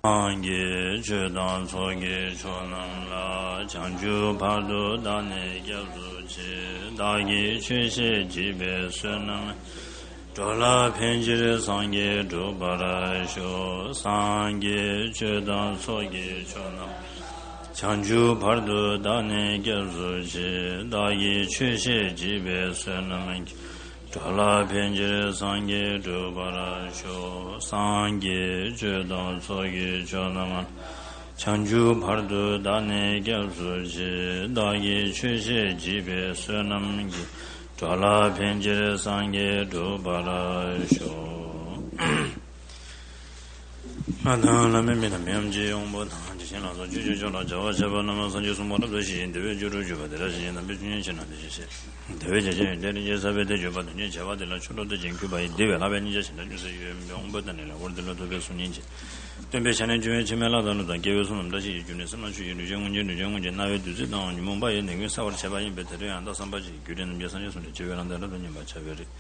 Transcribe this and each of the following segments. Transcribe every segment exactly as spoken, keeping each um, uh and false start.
སངས་རྒྱས་ཆོས་དང་ཚོགས་ཀྱི་མཆོག་རྣམས་ལ། བྱང་ཆུབ་བར་དུ་བདག་ནི་སྐྱབས་སུ་མཆི། བདག་གིས་ཆོས་བཤད་བགྱིས་པའི་བསོད་ནམས། འགྲོ་ལ་ཕན་ཕྱིར་སངས་རྒྱས་འགྲུབ་པར་ཤོག། སངས་རྒྱས་ཆོས་དང་ཚོགས་ཀྱི་མཆོག་རྣམས། བྱང་ཆུབ་བར་དུ་བདག་ནི་སྐྱབས་སུ་མཆི། བདག་གིས་ཆོས་བཤད་བགྱིས་པའི་བསོད་ནམས་ཀྱིས། འགྲོ་ལ་ཕན་ཕྱིར་སངས་རྒྱས་འགྲུབ་པར་ཤོག། སངས་རྒྱས་ཆོས་དང་ཚོགས་ཀྱི་མཆོག་རྣམས། བྱང་ཆུབ་བར་དུ་བདག་ནི་སྐྱབས་སུ་མཆི། བདག་གིས་ཆོས་བཤད་བགྱིས་པའི་བསོད་ནམས་ཀྱིས། འགྲོ་ལ་ཕན་ཕྱིར་སངས་རྒྱས་འགྲུབ་པར་ཤོག། ང་དང་བླ་མའི་མིང་དང་མིའམ་ཅིའི་དབང་པོ་དང་། དེ་བཞིན་ལ་སོགས་ཆོས་ཀྱི་མཆོག་ལ་བྱ་བ་བྱེད་པ་རྣམས་ལ་སངས་རྒྱས་གསུམ་པོ་རབ་ཏུ་ཞི་ཞིང་བདེ་བའི་སྤྱོད་པར་གྱུར་པ། དེ་འདྲ་ཞིག་ཡིན་ན་དམ་པའི་ཆོས་ཉན་ཕྱིར་ན། དེ་བཞིན་གཤེགས་དེ་བས་རྒྱ་ཆེན་ཡོན་ཏན་རིན་ཆེན་ཟབ་པའི་དེ་བརྗོད་པ། དོན་ཆེན་བྱེ་བ་འདི་ལ་ཆོས་གྲོགས་དེ་བཞིན་གུས་པ་ཡིས། འདི་བས་ལྷག་པའི་སྙིང་རྗེ་གཞན་དག་ཅུང་ཟད་ཡོད་མིན་པའི་དབང་པོ་དང་ནི་ལ་འོར་འདི་ལ་ཐུབ་པས་གསུང་ཉན་གྱིས། སྟོན་པའི་ཞལ་ནས་བྱུང་བའི་ཕྱི་མའི་ལྷ་དང་ཀླུ་དང་། སྐྱེ་བོའི་གསུང་རྣམས་བཀྲ་ཤིས་ཀྱི་རྒྱུ་ནི། སེམས་ལ་ཆོས་ཀྱི་འདུ་ཤེས་མངོན་གྱུར་འདུ་བྱེད་མངོན་གྱུར། རྣ་བའི་བདུད་རྩི་དང་ཉོན་མོངས་པ་ཡི་ནད་ཀུན་བསལ་བར་བྱེད་པ་ཡིན་པས། དེ་འདྲ་ཡང་དག་བསམ་པ་ཅན་གྱི་རྒྱུད་དེ་རྣམས་ཀྱང་སངས་རྒྱས་གསུང་རབ་བྱེ་བའི་ལམ་དང་རབ་ཏུ་མཉམ་པར་ཁྱབ་པའི་རིགས།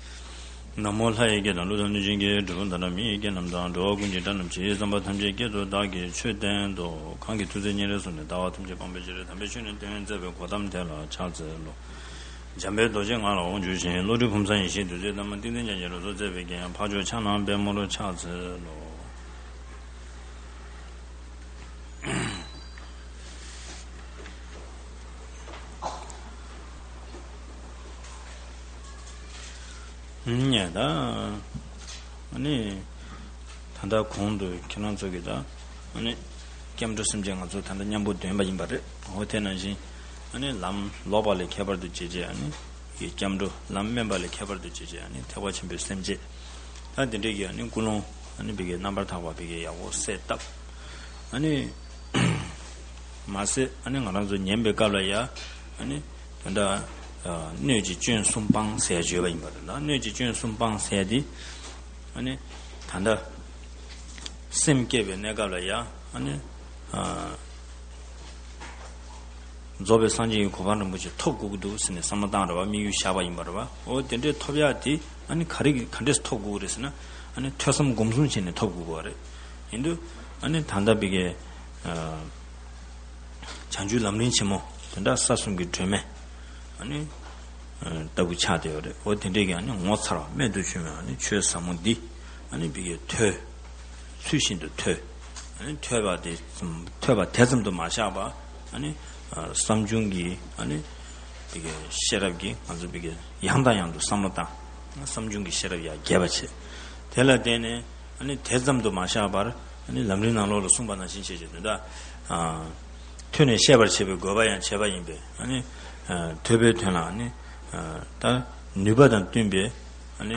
ན་མོ། ལྷ་ཡི་སྐད་དང་ཀླུ་དང་གནོད་སྦྱིན་གྱི་སྒྲུབ་ཕུང་དང་འདྲ། མི་ཡི་སྐད་རྣམས་དང་། འགྲོ་བ་ཀུན་གྱི་སྒྲ་རྣམས་ཀྱིས། བསམ་པ་ཐམས་ཅད་སྐད་དུ་བདག་གིས་ཆོས་བསྟན་ཏོ། གང་གིས་ཐུགས་བརྩེ་ཉེར་བཟུང་ནས། ལྟ་བ་ཐམས་ཅད་སྤང་བའི་ཕྱིར། དམ་པའི་ཆོས་ནི་སྟོན་མཛད་པའི། གོ་ཏམ་དེ་ལ་ཕྱག་འཚལ་ལོ། འཇམ་དཔལ་རྡོ་རྗེ་ངག་ལ་དབང་བསྒྱུར་ཞིང་། བློ་གྲོས་ཕུན་ཚོགས་ཡེ་ཤེས་བདུད་རྩིས་གཏམས། ཏིང་འཛིན་རྒྱ་མཚོའི་རོ་སོ་བརྩེགས་པའི་རྒྱན། འཕགས་མཆོག་ཕྱག་ན་པདྨོར་ཕྱག་འཚལ་ལོ། ཉེ་ད། ཨ་ནི། ད་ལྟ་གོང་དུ་ཁྱེད་རང་ཚོ་གིས་ད། ཨ་ནི། སྐྱབས་འགྲོ་སེམས་བསྐྱེད་ང་ཚོ་ད་ལྟ་མཉམ་པོ་འདོན་པ་ཡིན་པ་རེད། འོ་དེ་ནང་བཞིན། ཨ་ནི་ལམ་ལོག་པ་ལས་ཁྱད་པར་དུ་བྱེད་བྱེད། ཨ་ནི་གི་སྐྱབས་འགྲོ། ལམ་དམན་པ་ལས་ཁྱད་པར་དུ་བྱེད་བྱེད། ཨ་ནི་ཐེག་པ་ཆེན་པོའི་སེམས་བསྐྱེད། ད་འདི་འདྲའི་གི་ཨ་ནི་ཀུན་སློང་། ཨ་ནི་བི་གའི་རྣམ་པར་དག་པ་བི་གའི་ཡག་པོ་གསལ་བཏབ། ཨ་ནི་མ་ཟད། ཨ་ནི་ང་རང་ཚོ་ཉན་པའི་སྐབས་ལ་ཡ། ཨ་ནི་ད་ལྟ་སྣོད་ཀྱི་སྐྱོན་གསུམ་སྤངས་ཟེར་བརྗོད་པ་ཡིན་པ་རེད། ད་སྣོད་ཀྱི་སྐྱོན་གསུམ་སྤངས་ཟེར་དེ། ཨ་ནི་ད་ལྟ་སེམས་བསྐྱེད་པའི་གནས་སྐབས་ལ་ཡ། ཨ་ནི་ཨ། རྫོགས་པའི་སངས་རྒྱས་ཀྱི་གོ་འཕང་རིན་པོ་ཆེ་ཐོབ་དགོས་ཀྱི་འདུག་ཟེར་ནས་བསམ་བློ་བཏང་རེད་བ། དམིགས་ཡུལ་བཞག་པ་ཡིན་པ་རེད་བ། འོ་དེ་འདྲའི་ཐོབ་ཡག་དེ་ཨ་ནི་ག་རེ་གི་ག་འདྲས་ཐོབ་དགོས་ཀྱི་རེད་ཟེར་ན། ཨ་ནི་ཐོས་བསམ་སྒོམ་གསུམ་བྱས་ནས་ཐོབ་དགོས་ཀྱི་རེད། ཡིན་དུས་ཨ་ནི་ད་ལྟ་བི་གའི་ཨ། བྱང་ཆུབ་ལམ་རིམ་ཆེན་མོ་དེ་འདྲ་ས་གསུམ་གྱི་སྒྲོན་མེ། ཨ་ནི་ཨ། ལྟ་བུ་ཆགས་བསྡད་ཡོད་རེད། འོ་དེ་འདྲས་ཀྱི་ཨ་ནི་ངོ་མཚར་བ་རྨད་དུ་བྱུང་བའི་ཨ་ནི་ཆོས་ཟབ་མོ་འདི། ཨ་ནི་བི་གའི་ཐོས། ཚུལ་བཞིན་དུ་ཐོས། ཨ་ནི་ཐོས་པ་དེ་ཙམ་ཐོས་པ་དེ་ཙམ་དུ་མ་བཞག་པར། ཨ་ནི་ཨ། བསམ་བྱུང་གི་ཨ་ནི་བི་གའི་ཤེས་རབ་ཀྱིས་ང་ཚོ་བི་གའི་ཡང་དང་ཡང་དུ་བསམ་བློ་བཏང་། བསམ་བྱུང་གི་ཤེས་རབ་ཡར་རྒྱས་པ་བྱེད། དེ་ལ་བརྟེན་ནས་ཨ་ནི་དེ་ཙམ་དུ་མ་བཞག་པར། ཨ་ནི་ལམ་རིམ་ནང་ལོགས་ལ་གསུངས་པ་ནང་བཞིན་བྱེད་ཅིག་དོན་དག་ཨ། ཐོས་ནས་ཤེས་པར་བྱེད་པའི་དགོས་པ་ཡང་བྱེད་པ་ཡིན་པས། ཨ་ནི་ཨ། ཐོས་པའི་དོན་ལ་ཨ་ནི་ཨ། ད་ནུས་པ་དང་བསྟུན་པའི་ཨ་ནི་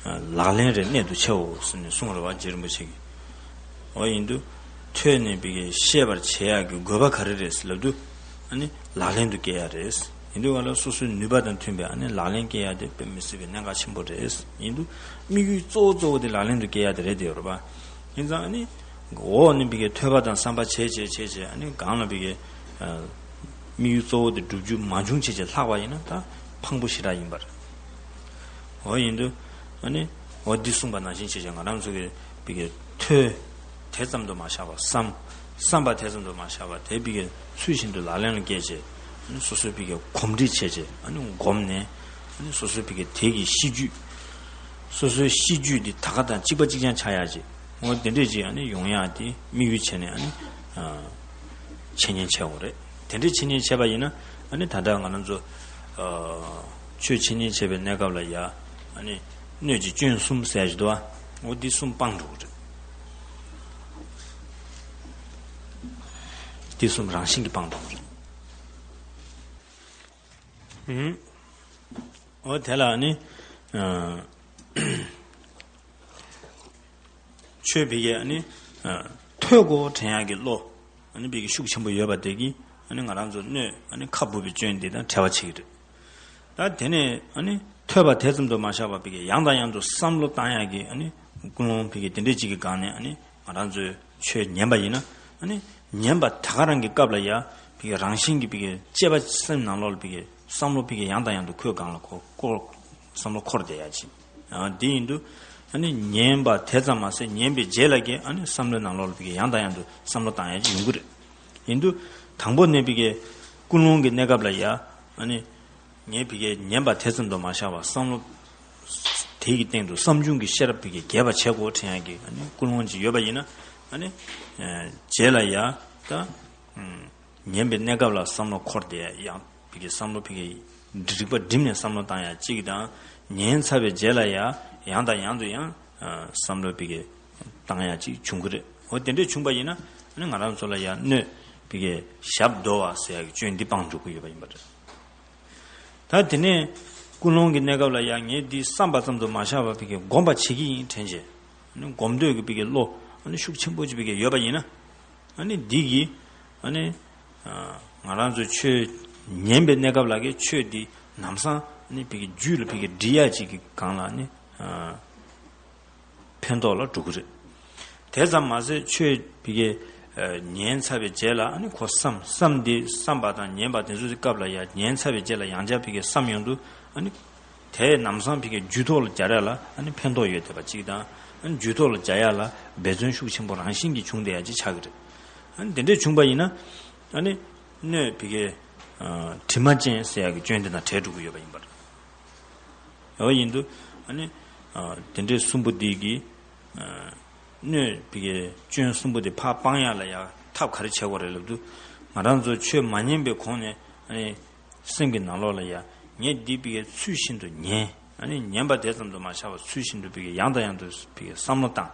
ཨ། ལག་ལེན་རེ་གནད་དུ་ཆེའོ་ཟེར་ནས་གསུངས་རེད་བ། རྗེ་རིན་པོ་ཆེ་གིས། འོ་ཡིན་དུས་ཐོས་ནས་བི་གའི་ཤེས་པར་བྱེད་ཡག་གི་དགོས་པ་ག་རེ་རེད་ཟེར་ལབ་དུས། ཨ་ནི་ལག་ལེན་དུ་སྐྱེལ་ཡག་རེད། ཡིན་དུས་ག་ལ་སོ་སོའི་ནུས་པ་དང་མཐུན་པའི་ཨ་ནི་ལག་ལེན་སྐྱེལ་ཡག་དེ་དཔེ་མི་སྲིད་པའི་གནད་འགག་ཆེན་པོ་རེད། ཡིན་དུས་དམིགས་ཡུལ་གཙོ་བོ་གཙོ་བོ་དེ་ལག་ལེན་དུ་སྐྱེལ་ཡག་དེ་རེད་དེ་ཡོད་རེད་པ། ཡིན་ཙང་ཨ་ནི་འོ་ནི་བི་གའི་ཐོས་པ་དང་བསམ་པ་བྱས་བྱས་བྱས་བྱས། ཨ་ནི་གང་ལ་བི་གའི་ཨ། དམིགས་ཡུལ་གཙོ་བོ་དེ་སྒྲུབ་རྒྱུ་མ་བྱུང་བྱས་བྱས་ལྷག་པ་ཡིན་ན་ད་ཕངས་པོ་ཞེ་དྲག་ཡིན་པ་རེད། འོ་ཡིན་དུས་ཨ་ནི་འོ་འདི་གསུངས་པ་ནང་བཞིན་བྱས་བྱས་ང་རང་ཚོ་གི་བི་གའི་ཐོས། དེ་ཙམ་དུ་མ་བཞག་པར་བསམ། བསམ་པ་དེ་ཙམ་དུ་མ་བཞག་པར་དེ་བི་གའི་ཚུལ་བཞིན་དུ་ལག་ལེན་ལ་བཀལ་བྱས། ཨ་ནི་སོ་སོའི་བི་གའི་གོམས་འདྲིས་བྱས་བྱས། ཨ་ནི་སྒོམ་ནས། ཨ་ནི་སོ་སོའི་བི་གའི་དེ་གི་གཤིས་རྒྱུད། སོ་སོའི་གཤིས་རྒྱུད་འདི་ད་ག་དང་གཅིག་པ་གཅིག་རྐྱང་ཆགས་ཡག་ཅིག་འོ་དེ་འདྲས་ཅིག་ཨ་ནི་ཡོང་ཡག་དེ་དམིགས་ཡུལ་བྱས་ནས། ཨ་ནི་ཨ། འཆད་ཉན་བྱེད་དགོས་རེད། དེ་འདྲའི་འཆད་ཉན་བྱས་པ་ཡིན་ན། ཨ་ནི་ད་ལྟ་ང་རང་ཚོ་ཨ། ཆོས་འཆད་ཉན་བྱེད་པའི་གནས་སྐབས་ལ་ཡ། ཨ་ནི་སྣོད་ཀྱི་སྐྱོན་གསུམ་ཟེར་ཡག་ཅིག་འདུག་ཨ། འོ་འདི་གསུམ་སྤང་འགྲོ་གི་རེད། འདི་གསུམ་རང་བཞིན་གྱིས་སྤང་འགྲོ་གི་རེད། ཨུམ། འོ་དེ་ལ་ཨ་ནི་ཨ། ཆོས་བི་གའི་ཨ་ནི་ཨ། ཐོས་གོ་དྲན་ཡག་གི་བློ། ཨ་ནི་བི་གའི་ཤུགས་ཆེན་པོ་ཡོད་པ་དེ་གིས། ཨ་ནི་ང་རང་ཚོ་སྣོད་ཨ་ནི་ཁ་སྦུབ་པའི་སྐྱོན་འདི་དང་བྲལ་བ་བྱེད་ཀྱི་རེད། ད་དེ་ནས་ཨ་ནི་ཐོས་པ་དེ་ཙམ་དུ་མ་བཞག་པར་བི་གའི་ཡང་དང་ཡང་དུ་བསམ་བློ་བཏང་ཡག་གི་ཨ་ནི་ཀུན་སློང་བི་གའི་དེ་འདྲས་ཅིག་གི་སྒང་ནས། ཨ་ནི་ང་རང་ཚོས་ཆོས་ཉན་པ་ཡིན་ན། ཨ་ནི་ཉན་པ་ད་ག་རང་གི་སྐབས་ལ་ཡ་བི་གའི་རང་བཞིན་གྱིས་བི་གའི་དཔྱད་པ་སེམས་ནང་ལོགས་ལ་བི་གའི་བསམ་བློ་བི་གའི་ཡང་དང་ཡང་དུ་ཁོའི་སྒང་ལ་འཁོར་འཁོར། བསམ་བློ་འཁོར་བསྡད་ཡག་ཅིག་ཨ། དེ་ཡིན་དུས་ ཨ་ནི་ཉན་པ་དེ་ཙམ་མ་ཟད་ཉན་པའི་རྗེས་ལ་གི་ཨ་ནི་བསམ་བློའི་ནང་ལོགས་ལ་ཕ་གི་ཡང་དང་ཡང་དུ་བསམ་བློ་བཏང་ཡ་ཅིག་ཡོང་གི་རེད། ཡིན་དུས་དང་པོ་ནས་ཕ་གི་ཀུན་སློང་གི་གནས་སྐབས་ལ་ཡ་ཨ་ནི་ངས་ཕ་གི་ཉན་པ་དེ་ཙམ་དུ་མ་བཞག་པར་བསམ་བློ་དེ་གི་སྟེང་དུ་བསམ་བྱུང་གི་ཤེས་རབ་ཕ་གི་རྒྱས་པ་བྱེད་དགོས་དྲན་ཡ་གི་ཨ་ནི་ཀུན་སློང་ཅིག་ཡོད་པ་ཡིན་ན། ཨ་ནི་རྗེས་ལ་ཡ་ད་ཉན་པའི་གནས་སྐབས་ལ་བསམ་བློ་འཁོར་ཏེ་ཡང་ཕ་གི་བསམ་བློ་ཕ་གི་རིག་པ་བསྒྲིམས་ནས་བསམ་བློ་བཏང་ཡ་གཅིག་དང་། ཉན་ཚར་བའི་རྗེས་ལ་ཡ་ཡང་དང་ཡང་དུ་ཡང་བསམ་བློ་ཕ་གི་བཏང་ཡ་གཅིག་བྱུང་གི་རེད། འོ་དེ་འདྲས་བྱུང་པ་ཡིན་ན་ཨ་ནི་ང་རང་ཚོ་ལ་ཡ་སྣོད་ཕ་གི་ཞབས་རྡོལ་བ་ཟེར་ཡ་གི་སྐྱོན་འདི་སྤངས་འགྲོ་གི་ཡོད་པ་ཡིན་པ་རེད། ད་དེ་ནས་ཀུན་སློང་གི་གནས་སྐབས་ལ་ཡང་ངས་འདི་བསམ་པ་ཙམ་དུ་མ་བཞག་པར་ཕ་གི་སྒོམ་པ་བྱེད་ཀྱི་ཡིན་དྲན་བྱས། ཨ་ནི་སྒོམ་འདོད་ཀྱི་ཕ་གི་བློ་ཨ་ནི་ཤུགས་ཆེན་པོ་ཅིག་ཕ་གི་ཡོད་པ་ཡིན་ན། ཨ་ནི་འདི་གིས་ཨ་ནི་ང་རང་ཚོ་ཆོས་ཉན་པའི་གནས་སྐབས་ལ་གི་ཆོས་འདི་ལམ་སང་ཨ་ནི་ཕ་གི་རྒྱུད་ལ་ཕ་གི་སྒྲིལ་ཡ་ཅིག་གི་སྒང་ལ་ཨ་ནི། ཕན་ཐོགས་ལ་འགྲོ་གི་རེད། དེ་ཙམ་མ་ཟད་ཆོས་ཕ་གི་ཉན་ཚར་བའི་རྗེས་ལ་ཨ་ནི་ཁོ་བསམ་བསམ་དེ་བསམ་པ་དང་ཉན་པ་དེ་ཚོའི་སྐབས་ལ་ཡང་ཉན་ཚར་བའི་རྗེས་ལ་ཡང་བསྐྱར་ཕ་གི་བསམ་ཡོང་དུས་ཨ་ནི་དེ་ལམ་སང་ཕ་གི་རྒྱུད་ཐོག་ལ་སྦྱར་ཡ་ལ་ཨ་ནི་ཕན་ཐོགས་ཡོད་བསྡད་པ་གཅིག་དང་། ཨ་ནི་རྒྱུད་ཐོག་ལ་སྦྱར་ཡ་ལ་འབད་བརྩོན་ཤུགས་ཆེན་པོ་རང་བཞིན་གྱིས་བྱུང་བསྡད་ཡ་གཅིག་ཆགས་ཀྱི་རེད། ཨ་ནི་དེ་འདྲས་བྱུང་པ་ཡིན་ན་ཨ་ནི་སྣོད་ཕ་གི་དྲི་མ་ཅན་ཟེར་ཡ་གི་སྐྱོན་དེ་དང་བྲལ་འགྲོ་གི་ཡོད་པ་ཡིན་པ་རེད། འོ་ཡིན་དུས་ཨ་ནི་དེ་འདྲའི་གསུམ་པོ་འདི་གི་སྣོད་ཕ་གི་སྐྱོན་གསུམ་པོ་དེ་ཕར་སྤང་ཡག་ལ་ཡང་ཐབས་ག་རེ་བྱེད་དགོས་རེད་ལབ་དུས། ང་རང་ཚོ་ཆོས་མ་ཉན་པའི་གོང་ནས་ཨ་ནི་སེམས་ཀྱི་ནང་ལོགས་ལ་ཡང་ངས་འདི་ཕ་གི་ཚུལ་བཞིན་དུ་ཉན། ཨ་ནི་ཉན་པ་དེ་ཙམ་དུ་མ་བཞག་པར་ཚུལ་བཞིན་དུ་ཕ་གི་ཡང་དང་ཡང་དུ་ཕ་གི་བསམ་བློ་བཏང་།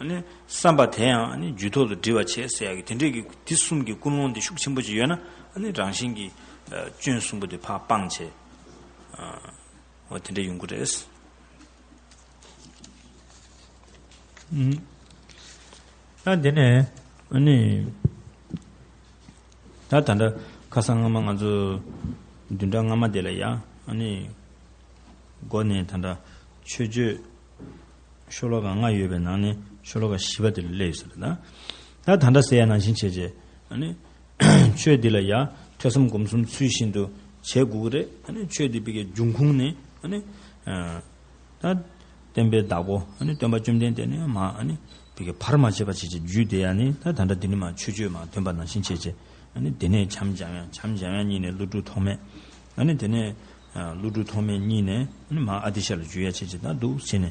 ཨ་ནི་བསམ་པ་དེ་ཡང་ཨ་ནི་རྒྱུད་ཐོག་ཏུ་སྒྲིལ་བར་བྱེད་ཟེར་ཡག་གི་དེ་འདྲས་ཀྱི་དེ་གསུམ་གྱི་ཀུན་སློང་དེ་ཤུགས་ཆེན་པོ་ཅིག་ཡོད་ན་ཨ་ནི་རང་བཞིན་གྱིས་སྐྱོན་གསུམ་པོ་དེ་ཕར་སྤངས་བྱས། འོ་དེ་འདྲ་ཡོང་གི་རེད། ཨུམ། ད་འདི་ནས་ཨ་ནི་ད་ད་ལྟ་ཁ་སང་སྔ་མ་ང་ཚོ་བདུན་ཕྲག་སྔ་མ་དེ་ལ་ཡ་ཨ་ནི་འགོ་ནས་ད་ལྟ་མཆོད་བརྗོད་ཤོ་ལོ་ཀ་ལྔ་ཡོད་པའི་ནང་ནས་ཤོ་ལོ་ཀ་བཞི་པ་དེ་ལ་སླེབས་ཡོད་ཟེར་ད། ད་ད་ལྟ་ཟེར་ཡ་ནང་བཞིན་བྱས་བྱས་ཨ་ནི། ཆོས་འདི་ལ་ཡང་ཐོས་བསམ་སྒོམ་གསུམ་ཚུལ་བཞིན་དུ་བྱེད་དགོས་ཀྱི་རེད། ཨ་ནི་ཆོས་འདི་ཕ་གི་འབྱུང་ཁུངས་ནི་ཨ་ནི། ད་བསྟན་པའི་བདག་པོ་ཨ་ནི་སྟོན་པ་བཅོམ་ལྡན་འདས་ནི་མ་ཨ་ནི་ཕ་གི་བར་མ་ཆད་པ་བྱེད་ཅིག་རྒྱུད་སྡེ་ཡ་ནི་ད་ད་ལྟ་འདི་ནི་མ་མཆོད་བརྗོད་མ་འདོན་པ་ནང་བཞིན་བྱེད་ཅིག་ཨ་ནི་དེ་ནས་བྱམས་འཇམ་དབྱངས་བྱམས་འཇམ་དབྱངས་གཉིས་ནས་ཀླུ་སྒྲུབ་ཐོགས་མེད། ཨ་ནི་དེ་ནས་ཀླུ་སྒྲུབ་ཐོགས་མེད་གཉིས་ནས་ཨ་ནི་མ་ཨ་ཏི་ཤ་ལ་འཇུ་ཡ་བྱེད་ཅིག་ད་འདུག་བྱས་ནས།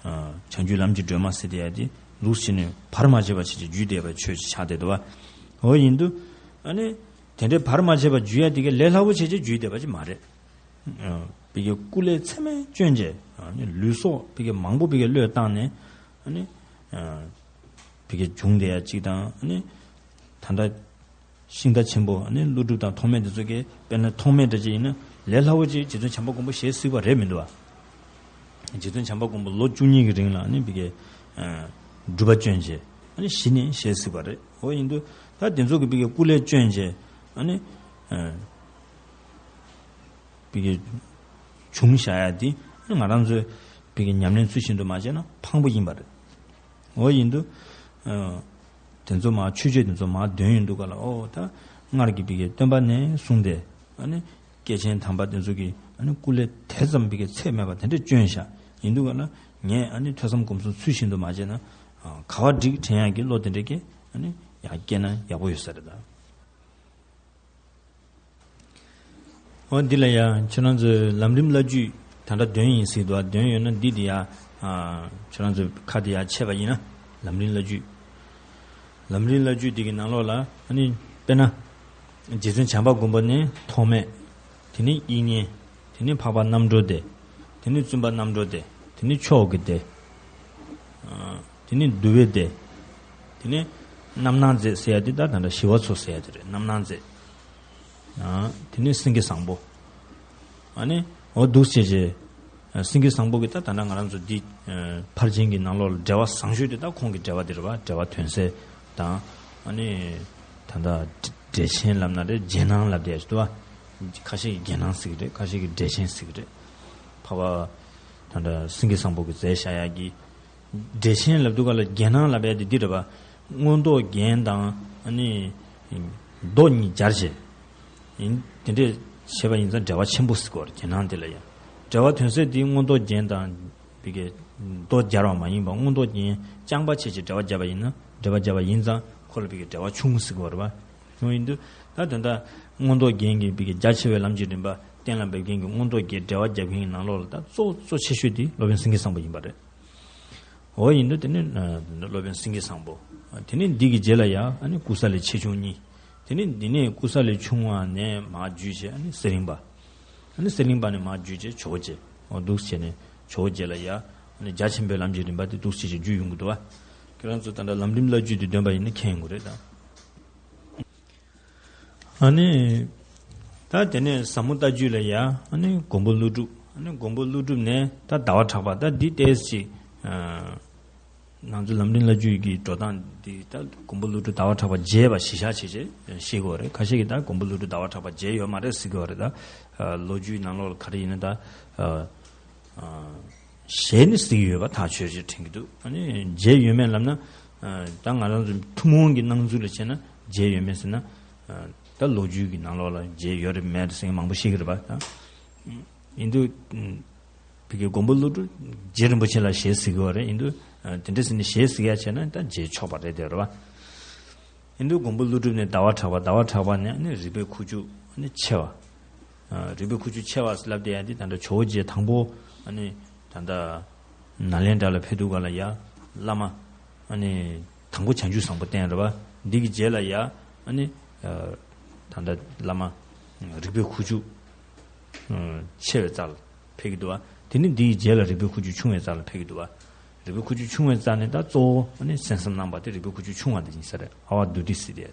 བྱང་ཆུབ་ལམ་གྱི་སྒྲོན་མ་ཟེར་དེ་ཡ་དེ་ལུགས་ཕྱི་ནས་བར་མ་ཆད་པ་ཆེ་ཆེ་རྒྱུད་སྡེ་པའི་ཆོས་ཅིག་ཆགས་བསྡད་འདུག་བ། འོ་ཡིན་དུས་ཨ་ནི་དེ་འདྲའི་བར་མ་ཆད་པ་རྒྱུད་ཡ་དེ་གའི་ལས་སླ་པོ་ཆེ་ཆེ་རྒྱུད་སྡེ་པ་ཅིག་མ་རེད། བི་གའི་སྐུ་ལས་ཚད་མེད་སྐྱོན་ཆེ་ཨ་ནི་ལུས་སྲོག་བི་གའི་མང་པོ་བི་གའི་བློས་བཏང་ནས་ཨ་ནི་བི་གའི་བྱུང་བསྡད་ཡ་ཅིག་དང་ཨ་ནི་ད་ལྟ། ཤིང་རྟ་ཆེན་པོ་ཨ་ནི་ཀླུ་སྒྲུབ་དང་ཐོགས་མེད་དེ་ཚོ་གིས་དཔེར་ན་ཐོགས་མེད་འདྲ་ཅིག་ཡིན་ན་ལས་སླ་བོ་ཅིག་རྗེ་བཙུན་བྱམས་པ་མགོན་པོ་ཞལ་གཟིགས་པ་རེད་མི་འདུག་བ། རྗེ་བཙུན་བྱམས་པ་མགོན་པོ་ལོ་བཅུ་གཉིས་ཀྱི་རིང་ལ་ཨ་ནི་བི་གའི་སྒྲུབ་པ་སྐྱོན་བྱས་ཨ་ནི་གཞི་ནས་ཞལ་གཟིགས་པ་རེད། འོ་ཡིན་དུས་ད་དེ་ཚོ་གིས་བི་གའི་སྐུ་ལས་སྐྱོན་བྱས་ཨ་ནི་བི་གའི་བྱུང་བཞག་ཡ་དེ་ཨ་ནི་ང་རང་ཚོས་བི་གའི་ཉམས་ལེན་ཚུལ་བཞིན་དུ་མ་བྱས་ན་ཕངས་པོ་ཡིན་པ་རེད། འོ་ཡིན་དུས། དེ་ཚོ་མ་ཆོས་སྤྱོད་དེ་ཚོ་མ་འདོན་ཡོང་དུས་ག་ལ་ཨོ་ད་སྔར་གྱི་བི་གའི་སྟོན་པ་ནས་གསུངས་ཏེ་ཨ་ནི་སྐྱེས་ཆེན་དམ་པ་དེ་ཚོ་གིས་ཨ་ནི་སྐུ་ལས་དེ་ཙམ་བི་གའི་ཚད་མེད་པ་དེ་འདྲས་བསྐྱོན་བཞག་ཡིན་དུས་ག་ལ་ངས་ཨ་ནི་ཐོས་བསམ་སྒོམ་གསུམ་ཚུལ་བཞིན་དུ་མ་བྱས་ན་ག་བ་འགྲིག་དྲན་ཡག་གི་བློ་དེ་འདྲས་ཀྱི་ཨ་ནི་ཡག་སྐྱེས་ན་ཡག་པོ་ཡོད་ས་རེད་ད། འོ་འདི་ལ་ཡ་ཁྱེད་རང་ཚོས་ལམ་རིམ་བླ་བརྒྱུད་ད་ལྟ་འདོན་ཡིན་ཟེར་འདུག་བ། འདོན་ཡོད་ན་འདི་འདི་ཡ་ཁྱེད་རང་ཚོས་ཁ་འདི་ཡ་ཆད་པ་ཡིན་ན་ལམ་རིམ་བླ་བརྒྱུད། ལམ་རིམ་བླ་བརྒྱུད་འདི་གི་ནང་ལོགས་ལ་ཨ་ནི་དཔེར་ན་རྗེ་བཙུན་བྱམས་པ་མགོན་པོ་ནི་ཐོགས་མེད། དེ་ནི་དབྱིག་གཉེན། དེ་ནི་འཕགས་པ་རྣམ་གྲོལ་སྡེ། དེ་ནི་བཙུན་པ་རྣམ་གྲོལ་སྡེ། དེ་ནི་མཆོག་གི་སྡེ། དེ་ནི་འདུལ་བའི་སྡེ། དེ་ནི་རྣམ་སྣང་མཛད་ཟེར་ཡ་དེ་ད་ད་ལྟ་ཞི་བ་འཚོ་ཟེར་ཡ་དེ་རེད། རྣམ་སྣང་མཛད། དེ་ནི་སེང་གེ་བཟང་པོ། ཨ་ནི་འོ་འདུག་བྱས་རྗེས་སེང་གེ་བཟང་པོ་གི་ད་ད་ལྟ་ང་རང་ཚོ་འདི་ཕར་ཕྱིན་གྱི་ནང་ལོགས་ལ་འགྲེལ་བ་བཟང་ཤོས་དེ་ད་ཁོང་གི་འགྲེལ་བ་དེ་རེད་བ། འགྲེལ་བ་དོན་གསལ་དང་ཨ་ནི་ད་ལྟ་འགྲེལ་ཆེན་ལབ་ན་རེད། རྗེས་སྣང་ལབ་བསྡད་ཡ་ཞིག་འདུག་བ། ཁ་ཤས་ཀྱིས་རྗེས་སྣང་ཟེར་གི་རེད། ཁ་ཤས་ཀྱིས་འགྲེལ་ཆེན་ཟེར་གི་རེད། འཕགས་པ་ད་ལྟ་སེང་གེ་བཟང་པོ་གིས་མཛད་བཞག་ཡ་གི་འགྲེལ་ཆེན་ལབ་དུས་ག་ལ་རྗེས་སྣང་ལབ་ཡ་དེ་འདི་རེད་པ། མངོན་རྟོགས་རྒྱན་དང་ཨ་ནི་མདོ་གཉིས་སྦྱར་བྱས་ཡིན། དེ་འདྲས་བྱས་པ་ཡིན་ཙང་འགྲེལ་བ་ཆེན་པོ་ཟེར་གོ་རེད། རྗེས་སྣང་དེ་ལ་ཡང་འགྲེལ་བ་དོན་གསལ་དེ་མངོན་རྟོགས་རྒྱན་དང་ བི་གའི་མདོ་སྦྱར་བ་མ་ཡིན་པ་མངོན་རྟོགས་རྒྱན་རྐྱང་པ་བྱས་ཀྱི་འགྲེལ་པ་བརྒྱབ་པ་ཡིན་ན། འགྲེལ་པ་བརྒྱབ་པ་ཡིན་ཙང་ཁོ་ལ་བི་གའི་འགྲེལ་པ་ཆུང་ཟེར་གྱི་ཡོད་རེད་པ། ཡོང་ཡིན་དུས་ད་དོན་དག་མངོན་རྟོགས་རྒྱན་གྱི་བི་གའི་རྒྱ་ཆེ་བའི་ལམ་གྱི་རིམ་པ་གཏན་ལ་འབེབས་མཁན་གྱི་མངོན་རྟོགས་རྒྱན་འགྲེལ་པ་བརྒྱབ་མཁན་གྱི་ནང་ལོགས་ལ་ད་གཙོ་གཙོ་ཆེ་ཤོས་དེ་སློབ་དཔོན་སེང་གེ་བཟང་པོ་ཡིན་པ་རེད། འོ་ཡིན་དུས་དེ་ནི་ཨ་སློབ་དཔོན་སེང་གེ་བཟང་པོ། དེ་ནི་འདི་གི་རྗེས་ལ་ཡ་ཨ་ནི་ཀུ་ས་ལི་ཆེ་ཆུང་གཉིས། དེ་ནི་འདི་ནས་ཀུ་ས་ལི་ཆུང་བ་ནས་མར་བརྒྱུད་བྱས་ཨ་ནི་གསེར་གླིང་པ། ཨ་ནི་གསེར་གླིང་པ་ནས་མར་བརྒྱུད་བྱས་ཇོ་བོ་རྗེ། འོ་འདུག་བྱས་ནས་ཇོ་བོ་རྗེ་ལ་ཡ་ཨ་ནི་རྒྱ་ཆེན་པོའི་ལམ་གྱི་རིམ་པ་དེ་འདུག་བྱས་བྱས་བརྒྱུད་ཡོང་གི་འདུག་བ། ཁྱེད་རང་ཚོ་ད་ལྟ་ལམ་རིམ་བླ་བརྒྱུད་དེ་འདོན་པ་ཡིན་ན་མཁྱེན་ཡོང་གི་རེད་ད། ཨ་ནི། ད་དེ་ནས་ཟབ་མོ་ལྟ་བརྒྱུད་ལ་ཡ། ཨ་ནི་མགོན་པོ་ཀླུ་སྒྲུབ། ཨ་ནི་མགོན་པོ་ཀླུ་སྒྲུབ་ནས་ད་ཟླ་བ་གྲགས་པ། ད་འདི་ཏོག་ཙམ་ཅིག་ཨ། ང་ཚོ་ལམ་རིམ་བླ་བརྒྱུད་ཀྱི་འགྲོ་སྟངས་འདི་ད་མགོན་པོ་ཀླུ་སྒྲུབ་ཟླ་བ་གྲགས་པ་རྒྱས་པ་གཞི་བཞག་བྱས་བྱས་ཤེས་དགོས་རེད། ཁ་ཤས་ཀྱིས་ད་མགོན་པོ་ཀླུ་སྒྲུབ་ཟླ་བ་གྲགས་པ་རྒྱས་ཡོད་མ་རེད་ཟེར་གྱི་ཡོད་རེད། ད་ལོ་རྒྱུས་ནང་ལོགས་ལ་ག་རེ་ཡིན་ན་ད། ཨ། ཞལ་ནས་གཟིགས་ཡོད་པ་ཐག་ཆོད་ཅེས་དྲན་གྱི་འདུག་ཨ་ནི་མཇལ་ཡོད་མེད་ལབ་ན། ཨ། ད་ང་རང་ཚོ་ཐུན་མོང་གི་སྣང་ཚུལ་ལ་བྱས་ན་མཇལ་ཡོད་མེད་ཟེར་ན། ཨ། ད་ལོ་རྒྱུས་ཀྱི་ནང་ལོགས་ལ་མཇལ་ཡོད་རེད་མེད་རེད་ཟེར་མཁན་མང་པོ་ཤེས་ཀྱི་རེད་པ། ད་ཡིན་དུས་ཨ། བི་གའི་མགོན་པོ་ཀླུ་སྒྲུབ་རྗེ་རིན་པོ་ཆེ་ལ་ཞལ་གཟིགས་ཡོད་རེད། ཡིན་དུས་ཨ། དེ་འདྲ་ཟེར་ནས་ཞལ་གཟིགས་ཡ་བྱས་ན་ད་མཇལ་ཆོག་པ་རེད་དེ་རེད་པ། ཡིན་དུས་མགོན་པོ་ཀླུ་སྒྲུབ་ནས་ཟླ་བ་གྲགས་པ། ཟླ་བ་གྲགས་པ་ནས་ནི་རིག་པའི་ཁུ་བྱུག་ནི་ཆེ་བ། ཨ། རིག་པའི་ཁུ་བྱུག་ཆེ་བ་ལབ་བསྡད་ཡ་འདི་ད་ལྟ་ཇོ་བོ་རྗེ་དང་པོ། ཨ་ནི་ད་ལྟ་ནཱ་ལེནྡྲ་ལ་ཕེབས་དུས་ག་ལ་ཡ་བླ་མ། ཨ་ནི་དང་པོ་བྱང་ཆུབ་བཟང་པོ་བསྟེན་རེད་པ། འདི་གི་རྗེས་ལ་ཡ་ཨ་ནི་ཨ། ད་ལྟ་བླ་མ་རིག་པའི་ཁུ་བྱུག་ཨ། ཆེ་བའི་རྩ་ལ་ཕེབས་ཀྱི་འདུག་པ། དེ་ནི་འདིའི་རྗེས་ལ་རིག་པའི་ཁུ་བྱུག་ཆུང་བའི་རྩ་ལ་ཕེབས་ཀྱི་འདུག་པ། རིག་པའི་ཁུ་བྱུག་ཆུང་བའི་རྩ་ནས་ད་གཙོ་བོ་ཨ་ནི་གསན་བསམ་གནང་བ་དེ་རིག་པའི་ཁུ་བྱུག་ཆུང་བ་དེ་ཡིན་ས་རེད། ཨ་ཝ་དྷཱུ་ཏི་ཟེར་དེ་ཡ་དེ།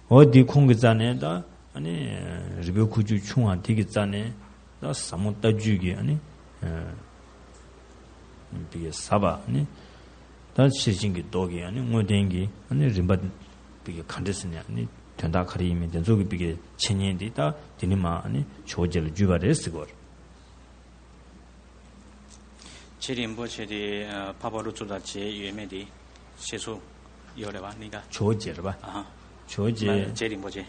འོ་དེ་ཁོང་གི་རྩ་ནས་ད་ཨ་ནི་རིག་པའི་ཁུ་བྱུག་ཆུང་བ་དེ་གི་རྩ་ནས་ད་ཟབ་མོ་ལྟ་བརྒྱུད་ཀྱི་ཨ་ནི་ཨ། བི་གའི་ཟབ་པ་ནི། ད་ཤེར་ཕྱིན་གྱི་མདོ་གི་ཨ་ནི་དངོས་བསྟན་གྱི་ཨ་ནི་རིམ་པ། བི་གའི་ག་འདྲ་ཟེར་ནས་ཨ་ནི་དོན་དག་ག་རེ་ཡིན་མིན་དེ་ཚོ་གི་བི་གའི་འཆད་ཉན་འདི་ད་དེ་ནི་མ་ཨ་ནི་ཇོ་བོ་རྗེ་ལ་བརྒྱུད་པ་རེད་ཟེར་གོ། རྗེ་རིན་པོ་ཆེ་དེ་འཕགས་པ་ཀླུ་སྒྲུབ་དང་མཇལ་ཡོད་མེད་དེ་ཤེས་སུ་ཡོད་རེད་པ། གླིང་ག་ཇོ་བོ་རྗེ་རེད་པ། ཨ་ཧ། ཇོ་བོ་རྗེ། རྗེ་རིན་པོ་ཆེ།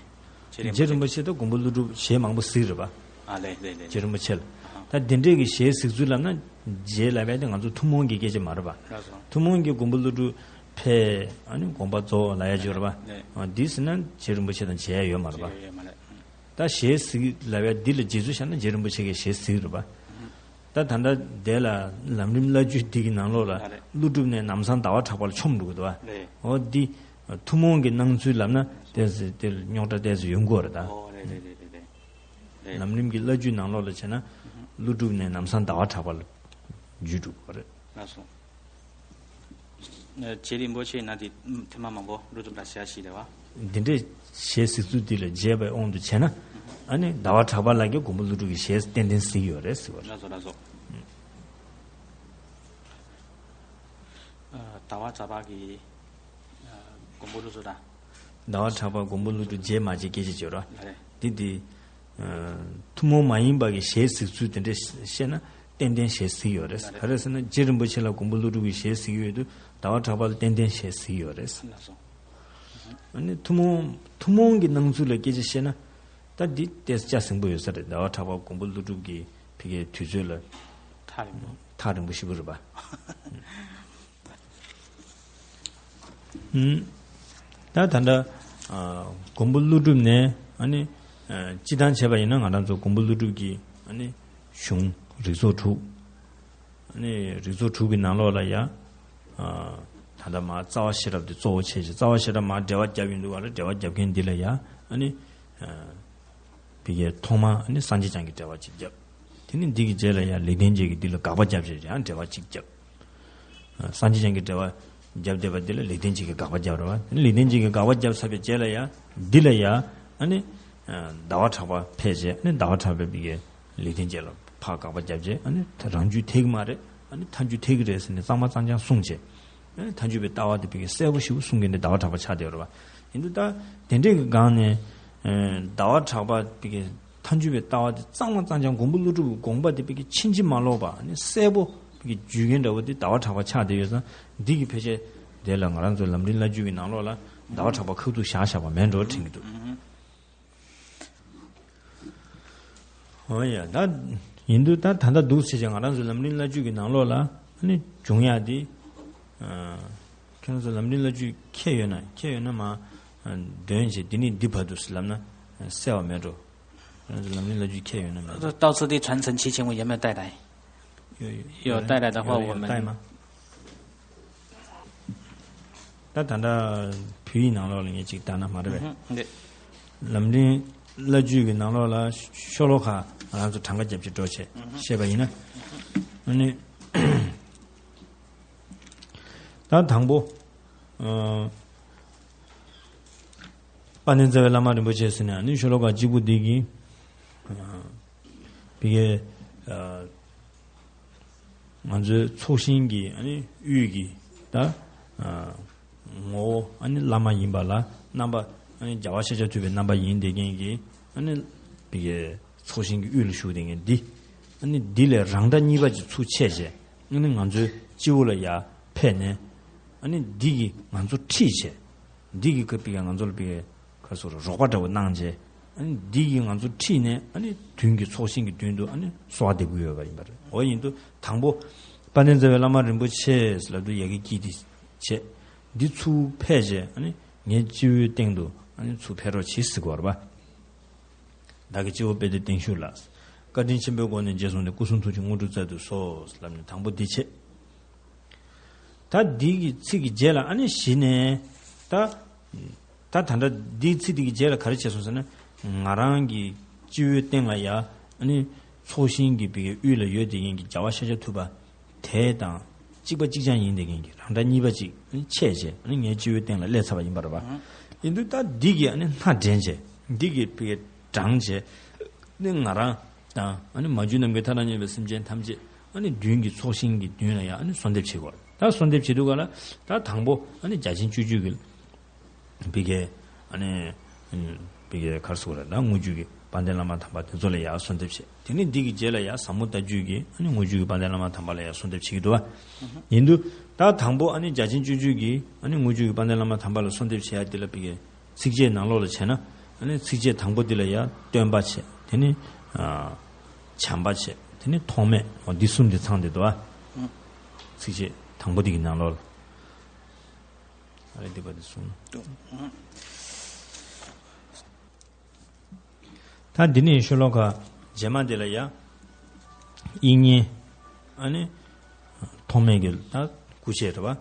རྗེ་རིན་པོ་ཆེ་དང་མགོན་པོ་ཀླུ་སྒྲུབ་ཞལ་མང་པོ་གཟིགས་རེད་པ། ཨ་ལེ་ལེ་ལེ། རྗེ་རིན་པོ་ཆེ་ལ། ཨ་ཧ། ད་དེ་འདྲས་ཀྱི་ཞལ་གཟིགས་ཚུལ་ལབ་ན། རྗེ་ལབ་ཡ་དེ་ང་ཚོ་ཐུན་མོང་གི་སྐད་ཆ་མ་རེད་པ། ལགས་སོ། ཐུན་མོང་གི་མགོན་པོ་ཀླུ་སྒྲུབ་ཕེབས་ཨ་ནི་དགོངས་པ་རྫོགས་ལབ་ཡ་ཅིག་ཡོད་རེད་པ། ལེ། ཨ། འདི་ཟེར་ན་རྗེ་རིན་པོ་ཆེ་དང་མཇལ་ཡ་ཡོད་མ་རེད་པ། ཡོད་མ་རེད། ད་ཞལ་གཟིགས་ལབ་ཡ་འདི་ལ་རྗེས་ཚུལ་བཞག་ན་རྗེ་རིན་པོ་ཆེ་གི་ཞལ་གཟིགས་རེད་པ། ད་ད་ལྟ་དེ་ལ་ལམ་རིམ་བླ་བརྒྱུད་འདི་གི་ནང་ལོགས་ལ། ཨ་རེད། ཀླུ་སྒྲུབ་ནས་ལམ་སང་ཟླ་བ་གྲགས་པ་ལ་མཆོངས་འགྲོ་གི་འདུག་པ། རེད། འོ་འདི་ཐུན་མོང་གི་སྣང་ཚུལ་ལབ་ན་ཏོག་ཙམ་དེ་རྙོག་དྲ་ཏོག་ཙམ་ཡོང་གི་ཡོད་རེད་ད། ཨོ་རེད་རེད་རེད་རེད་རེད། ལམ་རིམ་གྱི་བླ་བརྒྱུད་ནང་ལོགས་ལ་བྱས་ན། ཀླུ་སྒྲུབ་ནས་ལམ་སང་ཟླ་བ་གྲགས་པ་ལ་བརྒྱུད་འགྲོ་གི་ཡོད་རེད། ལགས་སོ། རྗེ་རིན་པོ་ཆེ་ན་དེ་ཐེངས་མ་མང་པོ་ཀླུ་སྒྲུབ་ལ་ཞལ་གཟིགས་རེད་པ། འདི་འདྲའི་ཞལ་གཟིགས་ཚུལ་འདི་ལ་རྗེས་པའི་དབང་དུ་བྱས་ན། ཨ་ནི་ཟླ་བ་གྲགས་པ་ལགས་ཀྱིས་མགོན་པོ་ཀླུ་སྒྲུབ་ཀྱི་ཞལ་ཏན་ཏན་གཟིགས་ཡོད་རེད་ཟེར་བ་རེད། ལགས་སོ་ལགས་སོ། ཨ། ཟླ་བ་གྲགས་པ་གིས་ཨ་མགོན་པོ་ཀླུ་སྒྲུབ་དང་། ཟླ་བ་གྲགས་པ་མགོན་པོ་ཀླུ་སྒྲུབ་མཇལ་མ་མཇལ་སྐད་ཆ་བྱེད་རོགས། ཨ་རེད། འདི་འདི། ཨ། ཐུན་མོང་མ་ཡིན་པ་གི་ཞལ་གཟིགས་ཚུལ་དེ་འདྲ་བཤད་ན་ཏན་ཏན་ཞལ་གཟིགས་ཡོད་རེད། ཨ་རེད། ག་རེ་ཟེར་ན་རྗེ་རིན་པོ་ཆེ་ལ་མགོན་པོ་ཀླུ་སྒྲུབ་ཀྱི་ཞལ་གཟིགས་ཡོད་དུས་ཟླ་བ་གྲགས་པ་ལ་ཏན་ཏན་ཞལ་གཟིགས་ཡོད་རེད། ལགས་སོ། ཨ་ནི་ཐུན་མོང་ཐུན་མོང་གི་སྣང་ཚུལ་ལ་སྐད་ཆ་བཤད་ན། ད་འདི་ཏོག་ཙམ་ཟིང་པོ་ཡོད་ས་རེད། ཟླ་བ་གྲགས་པ་མགོན་པོ་ཀླུ་སྒྲུབ་ཀྱི་ཕ་གིའི་དུས་ཚོད་ལ་ཐག་རིང་པོ། ཐག་རིང་པོ་ཞེ་པོ་རེད་པ། ཨུམ། ད་ད་ལྟ་ཨ་མགོན་པོ་ཀླུ་སྒྲུབ་ནས་ཨ་ནི་ཨ་སྤྱི་བཏང་བྱས་པ་ཡིན་ན་ང་རང་ཚོ་མགོན་པོ་ཀླུ་སྒྲུབ་ཀྱི་ཨ་ནི་གཞུང་རིགས་ཚོགས་དྲུག་ཨ་ནི་རིགས་ཚོགས་དྲུག་གི་ནང་ལོགས་ལ་ཡ། ཨ་ད་ལྟ་མར་རྩ་བ་ཤེས་རབ་དེ་གཙོ་བོ་བྱས་ཤིང་། རྩ་བ་ཤེས་རབ་མར་འགྲེལ་པ་བརྒྱབ་ཡོང་དུས་ག་ལ་འགྲེལ་པ་རྒྱབ་མཁན་འདི་ལ་ཡ་ཨ་ནི་ཨ་ཕ་གིའི་ཐོག་མར་ཨ་ནི་སངས་རྒྱས་བསྐྱངས་ཀྱི་འགྲེལ་པ་གཅིག་བརྒྱབ། དེ་ནས་འདི་གི་རྗེས་ལ་ཡང་ལེགས་ལྡན་འབྱེད་ཀྱིས་འདི་ལ་དགག་པ་བརྒྱབ་བྱས་ཡང་འགྲེལ་པ་གཅིག་བརྒྱབ། ཨ་སངས་རྒྱས་བསྐྱངས་ཀྱི་འགྲེལ་པ་བརྒྱབ་བསྡད་པ་འདི་ལ་ལེགས་ལྡན་འབྱེད་ཀྱིས་དགག་པ་བརྒྱབ་རེད་པ། དེ་ནས་ལེགས་ལྡན་འབྱེད་ཀྱིས་དགག་པ་བརྒྱབ་ཚར་བའི་རྗེས་ལ་ཡང་འདི་ལ་ཡང་ཨ་ནི་ཨ་ཟླ་བ་གྲགས་པ་ཕེབས་བྱས། ཨ་ནི་ཟླ་བ་གྲགས་པས་ཕ་གིའི་ལེགས་ལྡན་འབྱེད་ལ་ཕར་དགག་པ་བརྒྱབ་བྱས། ཨ་ནི་རང་རྒྱུད་འཐད་ཀྱི་མ་རེད། ཨ་ནི་མཐའ་འཇུག་འཐད་ཀྱི་རེད་ཟེར་ནས་གཙང་མ་གཙང་རྐྱང་གསུངས་བྱས། ཨ་ནི་མཐའ་འཇུག་པའི་ལྟ་བ་དེ་ཕ་གིའི་གསལ་པོ་ཞེ་པོ་གསུང་མཁན་དེ་ཟླ་བ་གྲགས་པ་ཆགས་བསྡད་ཡོད་རེད་པ། ཡིན་དུས་ད་དེ་འདྲས་ཀྱི་སྒང་ནས་ཨ་ཟླ་བ་གྲགས་པ་ཕ་གིའི་མཐའ་འཇུག་པའི་ལྟ་བ་དེ་གཙང་མ་གཙང་རྐྱང་མགོན་པོ་ཀླུ་སྒྲུབ་ཀྱི་དགོངས་པ་དེ་ཕ་གིའི་ཕྱིན་ཅི་མ་ལོག་པ་ཨ་ནི་གསལ་པོ་ཕ་གིའི་བརྗོད་མཁན་འདྲ་བོ་དེ་ཟླ་བ་གྲགས་པ་ཆགས་བསྡད་ཡོད་ཙང་། འདི་གི་ཕལ་ཆེར་དེ་ལ་ང་རང་ཚོའི་ལམ་རིམ་བླ་བརྒྱུད་ཀྱི་ནང་ལོགས་ལ་ཟླ་བ་གྲགས་པ་ཁག་ཏུ་བཞག་བཞག་པ་མེད་འགྲོ་དྲན་གྱི་འདུག། ཨོ་ཡ། ད་ ཡིན་དུས་ད་ད་ལྟ་འདུག་ཟེར་བྱས་ང་རང་ཚོ་ལམ་རིམ་བླ་བརྒྱུད་ཀྱི་ནང་ལོགས་ལ་ཨ་ནི་འབྱུང་ཡག་དེ། ཁྱེད་རང་ཚོ་ལམ་རིམ་བླ་བརྒྱུད་མཁས་ཡོད་ན་མཁས་ཡོད་ན་མ་འདོན་བྱས་འདི་ནས་འདི་བར་དུ་ཟེར་ལབ་ན་གསལ་བ་མེད་འགྲོ། ཁྱེད་རང་ཚོ་ལམ་རིམ་བླ་བརྒྱུད་མཁས་ཡོད་ན་མེད་འགྲོ། 道次第传承七千五有没有带来？ ཡོད་ཡོད། 有带来的话，我们 ཡོད་ཡོད། 带吗？ ད་ད་ལྟ་བོད་ཡིག་ནང་ལོགས་ལ་ངས་ཅིག་བལྟས་ན་མ་རེད་པས། ལམ་རིམ་བླ་བརྒྱུད་ཀྱི་ནང་ལོགས་ལ་ཤོ་ལོ་ཀ་ང་རང་ཚོ་གྲངས་ཀ་རྒྱབ་ཅིག་འགྲོ་བྱས་བཤད་པ་ཡིན་ན། ཨ་ནི། ད་དང་པོ། ཨ། དཔལ་ལྡན་རྩ་བའི་བླ་མ་རིན་པོ་ཆེ་ཟེར་ནས་ཨ་ནི་ཤོ་ལོ་ཀ་གཅིག་པུ་འདི་གི། ཨ། བི་གའི། ཨ། ང་ཚོའི་ཚོགས་ཞིང་གི་ཨ་ནི་དབུས་ཀྱི་ད། ཨ། ངོ་བོ་ཨ་ནི་བླ་མ་ཡིན་པ་ལ་རྣམ་པ་ཨ་ནི་རྒྱལ་བ་ཤཱཀྱ་ཐུབ་པའི་རྣམ་པ་ཡིན་བསྡད་མཁན་གྱི་ཨ་ནི་བི་གའི་ཚོགས་ཞིང་གི་དབུས་ལ་བཞུགས་བསྡད་མཁན་འདི། ཨ་ནི་འདི་ལས་རང་འདྲ་གཉིས་པ་ཅིག་ཚུར་ཆད་བྱས་ཨ་ནི་ང་ཚོའི་སྤྱི་བོ་ལ་ཡར་ཕེབས་ནས། ཨ་ནི་འདི་གིས་ང་ཚོ་ཁྲིད་བྱས། འདི་གིས་ཁ་བི་གའི་ང་ཚོ་ལ་བི་གའི་ཁ་སོ་རོགས་པ་འདྲ་བོ་གནང་བྱས། ཨ་ནི་འདི་གིས་ང་ཚོ་ཁྲིད་ནས་ཨ་ནི་མདུན་གྱི་ཚོགས་ཞིང་གི་མདུན་དུ་ཨ་ནི་གསོལ་བ་འདེབས་ཀྱི་ཡོད་པ་ཡིན་པ་རེད། འོ་ཡིན་དུས་དང་པོ་དཔལ་ལྡན་རྩ་བའི་བླ་མ་རིན་པོ་ཆེ་ལབ་དུས་ཡ་གི་ཀྱི་འདི་བྱས། འདི་ཚུར་ཕེབས་བྱས་ཨ་ནི་ངའི་སྤྱི་བོའི་སྟེང་དུ་ཨ་ནི་ཚུར་ཕེབས་རོགས་གྱིས་ཟེར་གྱི་ཡོད་རེད་པ། བདག་གི་སྤྱི་བོ་དཔལ་ལྡན་བརྟན་བཞུགས་ལ། བཀའ་དྲིན་ཆེན་པོའི་སྒོ་ནས་རྗེས་བཟུང་སྟེ་སྐུ་གསུང་ཐུགས་ཀྱི་དངོས་གྲུབ་སྩལ་དུ་གསོལ་ལབ་ནས་དང་པོ་འདི་བྱས། ད་འདི་གི་ཚིག་གི་རྗེས་ལ་ཨ་ནི་གཞི་ནས་ད། ད་ད་ལྟ་འདིའི་ཚིག་འདི་གི་རྗེས་ལ་ག་རེ་བྱས་སོང་ཟེར་ན། ང་རང་གི་སྤྱི་བོའི་སྟེང་ལ་ཡ་ཨ་ནི་ཚོགས་ཞིང་གི་བི་གའི་དབུས་ལ་ཡོད་བསྡད་མཁན་གྱི་རྒྱལ་བ་ཤཱཀྱ་ཐུབ་པ་དེ་དང་གཅིག་པ་གཅིག་རྐྱང་ཡིན་བསྡད་མཁན་གྱི་རང་འདྲ་གཉིས་པ་ཅིག་ཨ་ནི་ཆད་བྱས་ཨ་ནི་ངའི་སྤྱི་བོའི་སྟེང་ལ་སླེབས་ཚར་བ་ཡིན་པ་རེད་པ། ཡིན་དུས་ད་འདི་གི་ཨ་ནི་སྣ་འདྲེན་བྱས་འདི་གི་བི་གའི་བགྲངས་བྱས་ཨ་ནི་ང་རང་དང་ཨ་ནི་མ་གྱུར་ནམ་མཁའི་མཐའ་དང་མཉམ་པའི་སེམས་ཅན་ཐམས་ཅད་ཨ་ནི་མདུན་གྱི་ཚོགས་ཞིང་གི་མདུན་ལ་ཡ་ཨ་ནི་གསོལ་འདེབས་བྱེད་དགོས། ད་གསོལ་འདེབས་བྱེད་དུས་ག་ལ་ད་དང་པོ་ཨ་ནི་བརྒྱ་བྱིན་སྤྱོད་བརྒྱུད་ཀྱི་བི་གའི་ཨ་ནི་བི་གའི་ག་རེ་ཟེར་དགོས་རེད། ད་དངོས་བརྒྱུད་ཀྱི་དཔལ་ལྡན་བླ་མ་དམ་པ་དེ་ཚོ་ལ་ཡ་གསོལ་འདེབས་བྱེད། དེ་ནས་འདི་གི་རྗེས་ལ་ཡ་ཟབ་མོ་ལྟ་བརྒྱུད་ཀྱི་ཨ་ནི་དངོས་བརྒྱུད་ཀྱི་དཔལ་ལྡན་བླ་མ་དམ་པ་ལ་ཡ་གསོལ་འདེབས་བྱེད་ཀྱི་འདུག་བ། ཡིན་དུས་ད་དང་པོ་ཨ་ནི་བརྒྱ་བྱིན་སྤྱོད་བརྒྱུད་ཀྱི་ཨ་ནི་དངོས་བརྒྱུད་ཀྱི་དཔལ་ལྡན་བླ་མ་དམ་པ་ལ་གསོལ་འདེབས་བྱེད་ཡ་འདི་ལ་བི་གའི་ཚིགས་བཅད་ནང་ལོགས་ལ་བྱས་ན། ཨ་ནི་ཚིགས་བཅད་དང་པོ་འདི་ལ་ཡ་སྟོན་པ་བྱས། དེ་ནི་ཨ་བྱམས་པ་བྱས། དེ་ནི་ཐོགས་མེད། འོ་འདི་གསུམ་འདི་ཚང་བསྡད་འདུག་ཨ། ཚིགས་བཅད་དང་པོ་འདི་གི་ནང་ལོགས་ལ། ཨ་རེ་འདི་པ་འདི་གསུམ། ད་འདི་ནི་ཤོ་ལོ་ཀ་རྗེས་མ་འདི་ལ་ཡ། དབྱིག་གཉེན། ཨ་ནི། ཐོགས་མེད་ཀྱི་ད་སྐུ་ཆས་རེད་བ།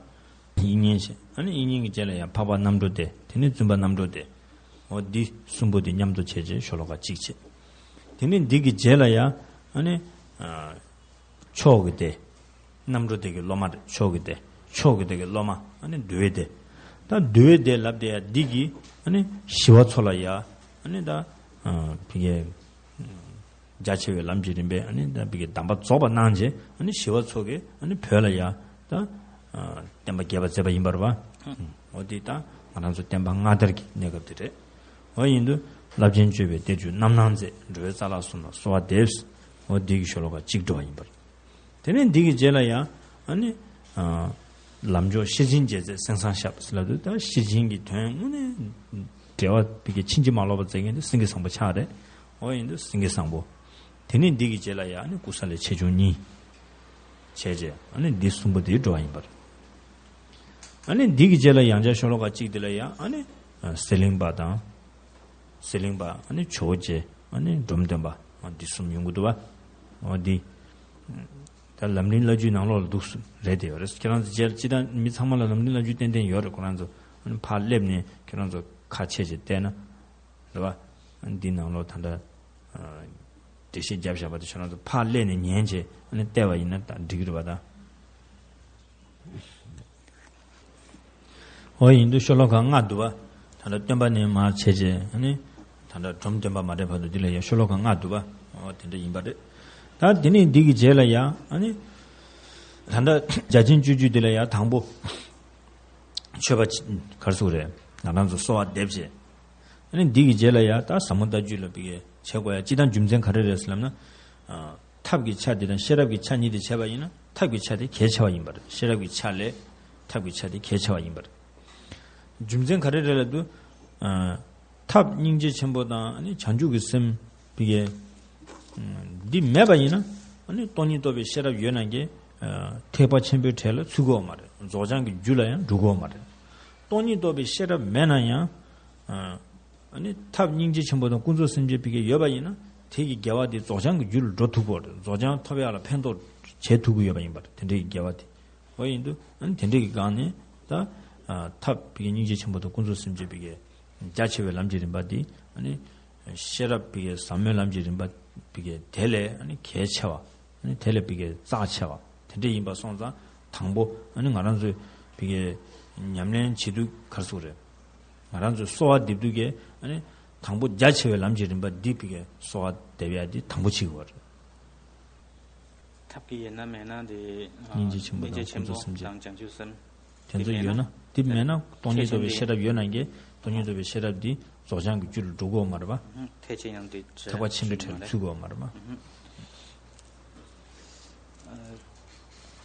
དབྱིག་གཉེན་བྱས། ཨ་ནི་དབྱིག་གཉེན་གྱི་རྗེས་ལ་ཡ་འཕགས་པ་རྣམ་གྲོལ་སྡེ། དེ་ནི་བཙུན་པ་རྣམ་གྲོལ་སྡེ། འོ་འདི་གསུམ་པོ་འདི་མཉམ་དུ་བྱས་རྗེས་ཤོ་ལོ་ཀ་གཅིག་བྱས། དེ་ནི་འདི་གི་རྗེས་ལ་ཡ། ཨ་ནི། ཨ། མཆོག་གི་སྡེ། རྣམ་གྲོལ་སྡེ་གི་སློབ་མ་རེད། མཆོག་གི་སྡེ། མཆོག་གི་སྡེ་གི་སློབ་མ་ཨ་ནི་འདུལ་བའི་སྡེ། ད་འདུལ་བའི་སྡེ་ལབ་སྡོད་ཡ་འདི་གི་ཨ་ནི་ཞི་བ་འཚོ་ལ་ཡ་ཨ་ནི་ད་ཨ་བི་གའི་རྒྱ་ཆེ་བའི་ལམ་གྱི་རིམ་པས་ཨ་ནི་ད་བི་གའི་གདམས་པ་རྫོགས་པ་གནང་རྗེས་ཨ་ནི་ཞི་བ་འཚོ་གིས་ཨ་ནི་བོད་ལ་ཡ་ད་ཨ་བསྟན་པ་རྒྱས་པ་མཛད་པ་ཡིན་པ་རེད་བ། འོ་འདི་ད་ང་རང་ཚོ་བསྟན་པ་སྔ་དར་གྱི་གནས་སྐབས་དེ་རེད། འོ་ཡིན་དུས་རླབས་ཆེན་སྤྱོད་པའི་གཏེར་བཅུག་རྣམ་སྣང་མཛད། འགྲོ་བའི་རྩ་ལག་གསུམ་ལ་གསོལ་བ་འདེབས། འོ་འདི་གི་ཤོ་ལོ་ཀ་གཅིག་འགྲོ་བ་ཡིན་པ་རེད། དེ་ནས་འདི་གི་རྗེས་ལ་ཡང་ཨ་ནི། ཨ། ལམ་མཆོག་ཤེར་ཕྱིན་རྒྱལ་མཚན་སེང་བཟང་ཞབས་ལབ་དུས་ད་ཤེར་ཕྱིན་གྱི་དོན་དངོས་གནས་འབྲེལ་བ་བི་གའི་ཕྱིན་ཅི་མ་ལོག་པ་མཛད་མཁན་དེ་སེང་གེ་བཟང་པོ་ཆགས་རེད། འོ་ཡིན་དུས་སེང་གེ་བཟང་པོ། དེ་ནས་འདི་གི་རྗེས་ལ་ཡང་ཨ་ནི་ཀུ་ས་ལའི་ཆེ་ཆུང་གཉིས། བྱས་རྗེས་ཨ་ནི་འདི་གསུམ་པོ་དེ་འགྲོ་བ་ཡིན་པ་རེད། ཨ་ནི་འདི་གི་རྗེས་ལ་ཡང་བསྐྱར་ཤོ་ལོ་ཀ་གཅིག་དེ་ལ་ཡང་ཨ་ནི། ཨ། ཟི་ལིང་པ་དང་། ཟི་ལིང་པ་ཨ་ནི་ཇོ་བོ་རྗེ་ཨ་ནི་འབྲོམ་སྟོན་པ་ཨ་འདི་གསུམ་ཡོང་གི་འདུག་བ། འོ་འདི། ད་ལམ་རིམ་བླ་བརྒྱུད་ནང་ལོགས་ལ་འདུག་སེ་རེད་དེ་ཡོད་རེད། ཁྱེད་རང་ཚོ་རྗེས་ལ་སྤྱི་བཏང་མི་ཚང་མ་ལ་ལམ་རིམ་བླ་བརྒྱུད་ཏན་ཏན་ཡོད་རེད། ཁོ་རང་ཚོ་ཨ་ནི་ཕར་སླེབས་ནས་ཁྱེད་རང་ཚོ་ཁ་ཕྱེ་བྱས་བལྟས་ན། རེད་བ། ཨ་ནི་འདི་ནང་ལོགས་ད་ལྟ། ཨ། འགྲེལ་བཤད་བརྒྱབ་བཞག་པ་དེ་ཁྱེད་རང་ཚོ་ཕར་སླེབས་ནས་ཉན་བྱས་ཨ་ནི་བལྟས་པ་ཡིན་ན་ད་འགྲིག་གི་རེད་བ་ད། འོ་ཡིན་དུས་ཤོ་ལོ་ཀ་ལྔ་འདུག་བ། ད་ལྟ་སྟོན་པ་ནས་མར་བྱས་རྗེས་ཨ་ནི། ད་ལྟ་འབྲོམ་སྟོན་པ་མ་བསྡད་བར་དུ་འདི་ལ་ཡང་ཤོ་ལོ་ཀ་ལྔ་འདུག་བ། འོ་དེ་འདྲ་ཡིན་པ་རེད། ད་དེ་ནས་འདི་གི་རྗེས་ལ་ཡང་ཨ་ནི། ད་ལྟ་བརྒྱ་བྱིན་སྤྱོད་བརྒྱུད་འདི་ལ་ཡང་དང་པོ། མཆོད་པ་ག་རེ་ཟེར་དགོས་རེད། ང་རང་ཚོ་གསོལ་བ་འདེབས་བྱས། ཨ་ནི་འདི་གི་རྗེས་ལ་ཡང་ད་ཟབ་མོ་ལྟ་བརྒྱུད་ལ་བི་གའི་བྱེད་དགོས་ཡ་སྤྱི་བཏང་རྒྱུ་མཚན་ག་རེ་རེད་ཟེར་ལབ་ན། ཨ། ཐབས་ཀྱི་ཆ་འདི་དང་ཤེས་རབ་ཀྱི་ཆ་གཉིས་དེ་བྱས་པ་ཡིན་ན་ཐབས་ཀྱི་ཆ་དེ་གལ་ཆེ་བ་ཡིན་པ་རེད། ཤེས་རབ་ཀྱི་ཆ་ལས་ཐབས་ཀྱི་ཆ་དེ་གལ་ཆེ་བ་ཡིན་པ་རེད། རྒྱུ་མཚན་ག་རེ་རེད་ལབ་དུས། ཨ། ཐབས་སྙིང་རྗེ་ཆེན་པོ་དང་ཨ་ནི་བྱང་ཆུབ་ཀྱི་སེམས་བི་གའི་ འདི་མེད་པ་ཡིན་ན། ཨ་ནི་སྟོང་ཉིད་རྟོགས་པའི་ཤེས་རབ་ཡོད་ན་གི། ཨ། ཐེག་པ་ཆེན་པོའི་གྲས་ལ་ཚུད་ཀྱི་ཡོད་མ་རེད། རྫོགས་བྱང་གི་རྒྱུ་ལ་ཡང་འགྲོ་གི་ཡོད་མ་རེད། སྟོང་ཉིད་རྟོགས་པའི་ཤེས་རབ་མེད་ན་ཡང་། ཨ། ཨ་ནི་ཐབས་སྙིང་རྗེ་ཆེན་པོ་དང་ཀུན་རྫོབ་སེམས་བསྐྱེད་ཕ་གིར་ཡོད་པ་ཡིན་ན། དེ་གི་དགེ་བ་དེ་རྫོགས་བྱང་གི་རྒྱུ་ལ་འགྲོ་ཐུབ་ཀྱི་ཡོད་རེད། རྫོགས་བྱང་ཐོབ་ཡག་ལ་ཕན་ཐོགས་བྱེད་ཐུབ་ཀྱི་ཡོད་པ་ཡིན་པ་རེད། དེ་འདྲའི་དགེ་བ་དེ། འོ་ཡིན་དུས་ཨ་ནི་དེ་འདྲའི་གི་སྒང་ནས་ད། ཨ། ཐབས་ཕ་གིར་སྙིང་རྗེ་ཆེན་པོ་དང་ཀུན་རྫོབ་སེམས་བསྐྱེད་ཕ་གིར། རྒྱ་ཆེ་བའི་ལམ་གྱི་རིམ་པ་འདི། ཨ་ནི་ཤེས་རབ་ཕ་གིར་ཟབ་མོའི་ལམ་གྱི་རིམ་པ་ཕ་གིར་དེ་ལས་ཨ་ནི་གལ་ཆེ་བ། ཨ་ནི་དེ་ལས་ཕ་གིར་རྩ་ཆེ་བ་དེ་འདྲ་ཡིན་པ་སོང་ཙང་། དང་པོ་ཨ་ནི་ང་རང་ཚོས་ཕ་གིར་ཉམས་ལེན་བྱེད་དུས་ག་རེ་ཟེར་དགོས་རེད། ང་རང་ཚོས་གསོལ་བ་འདེབས་དུས་ཀྱི། ཨ་ནི་དང་པོ་རྒྱ་ཆེ་བའི་ལམ་གྱི་རིམ་པ་འདི་ཕ་གིར་གསོལ་བ་འདེབས་ཡག་འདི་དང་པོ་བྱེད་དགོས་པ་རེད། ཐབས་ཀྱི་ཡོད་ན་མེད་ན་དེ། ཨ། སྙིང་རྗེ་ཆེན་པོ་དང་ཀུན་རྫོབ་སེམས་བསྐྱེད། དང་བྱང་ཆུབ་སེམས། དེ་ཚོ་ཡོད་ན། དེ་མེད་ན་སྟོང་ཉིད་རྟོགས་པའི་ཤེས་རབ་ཡོད་ན་གི། སྟོང་ཉིད་རྟོགས་པའི་ཤེས་རབ་འདི་རྫོགས་བྱང་གི་རྒྱུ་ལ་འགྲོ་གི་ཡོད་མ་རེད་པ། ཐེག་ཆེན་ཡང་དེ་ཐེག་པ་ཆེན་པོའི་གྲས་ལ་ཚུད་ཀྱི་ཡོད་མ་རེད་པ།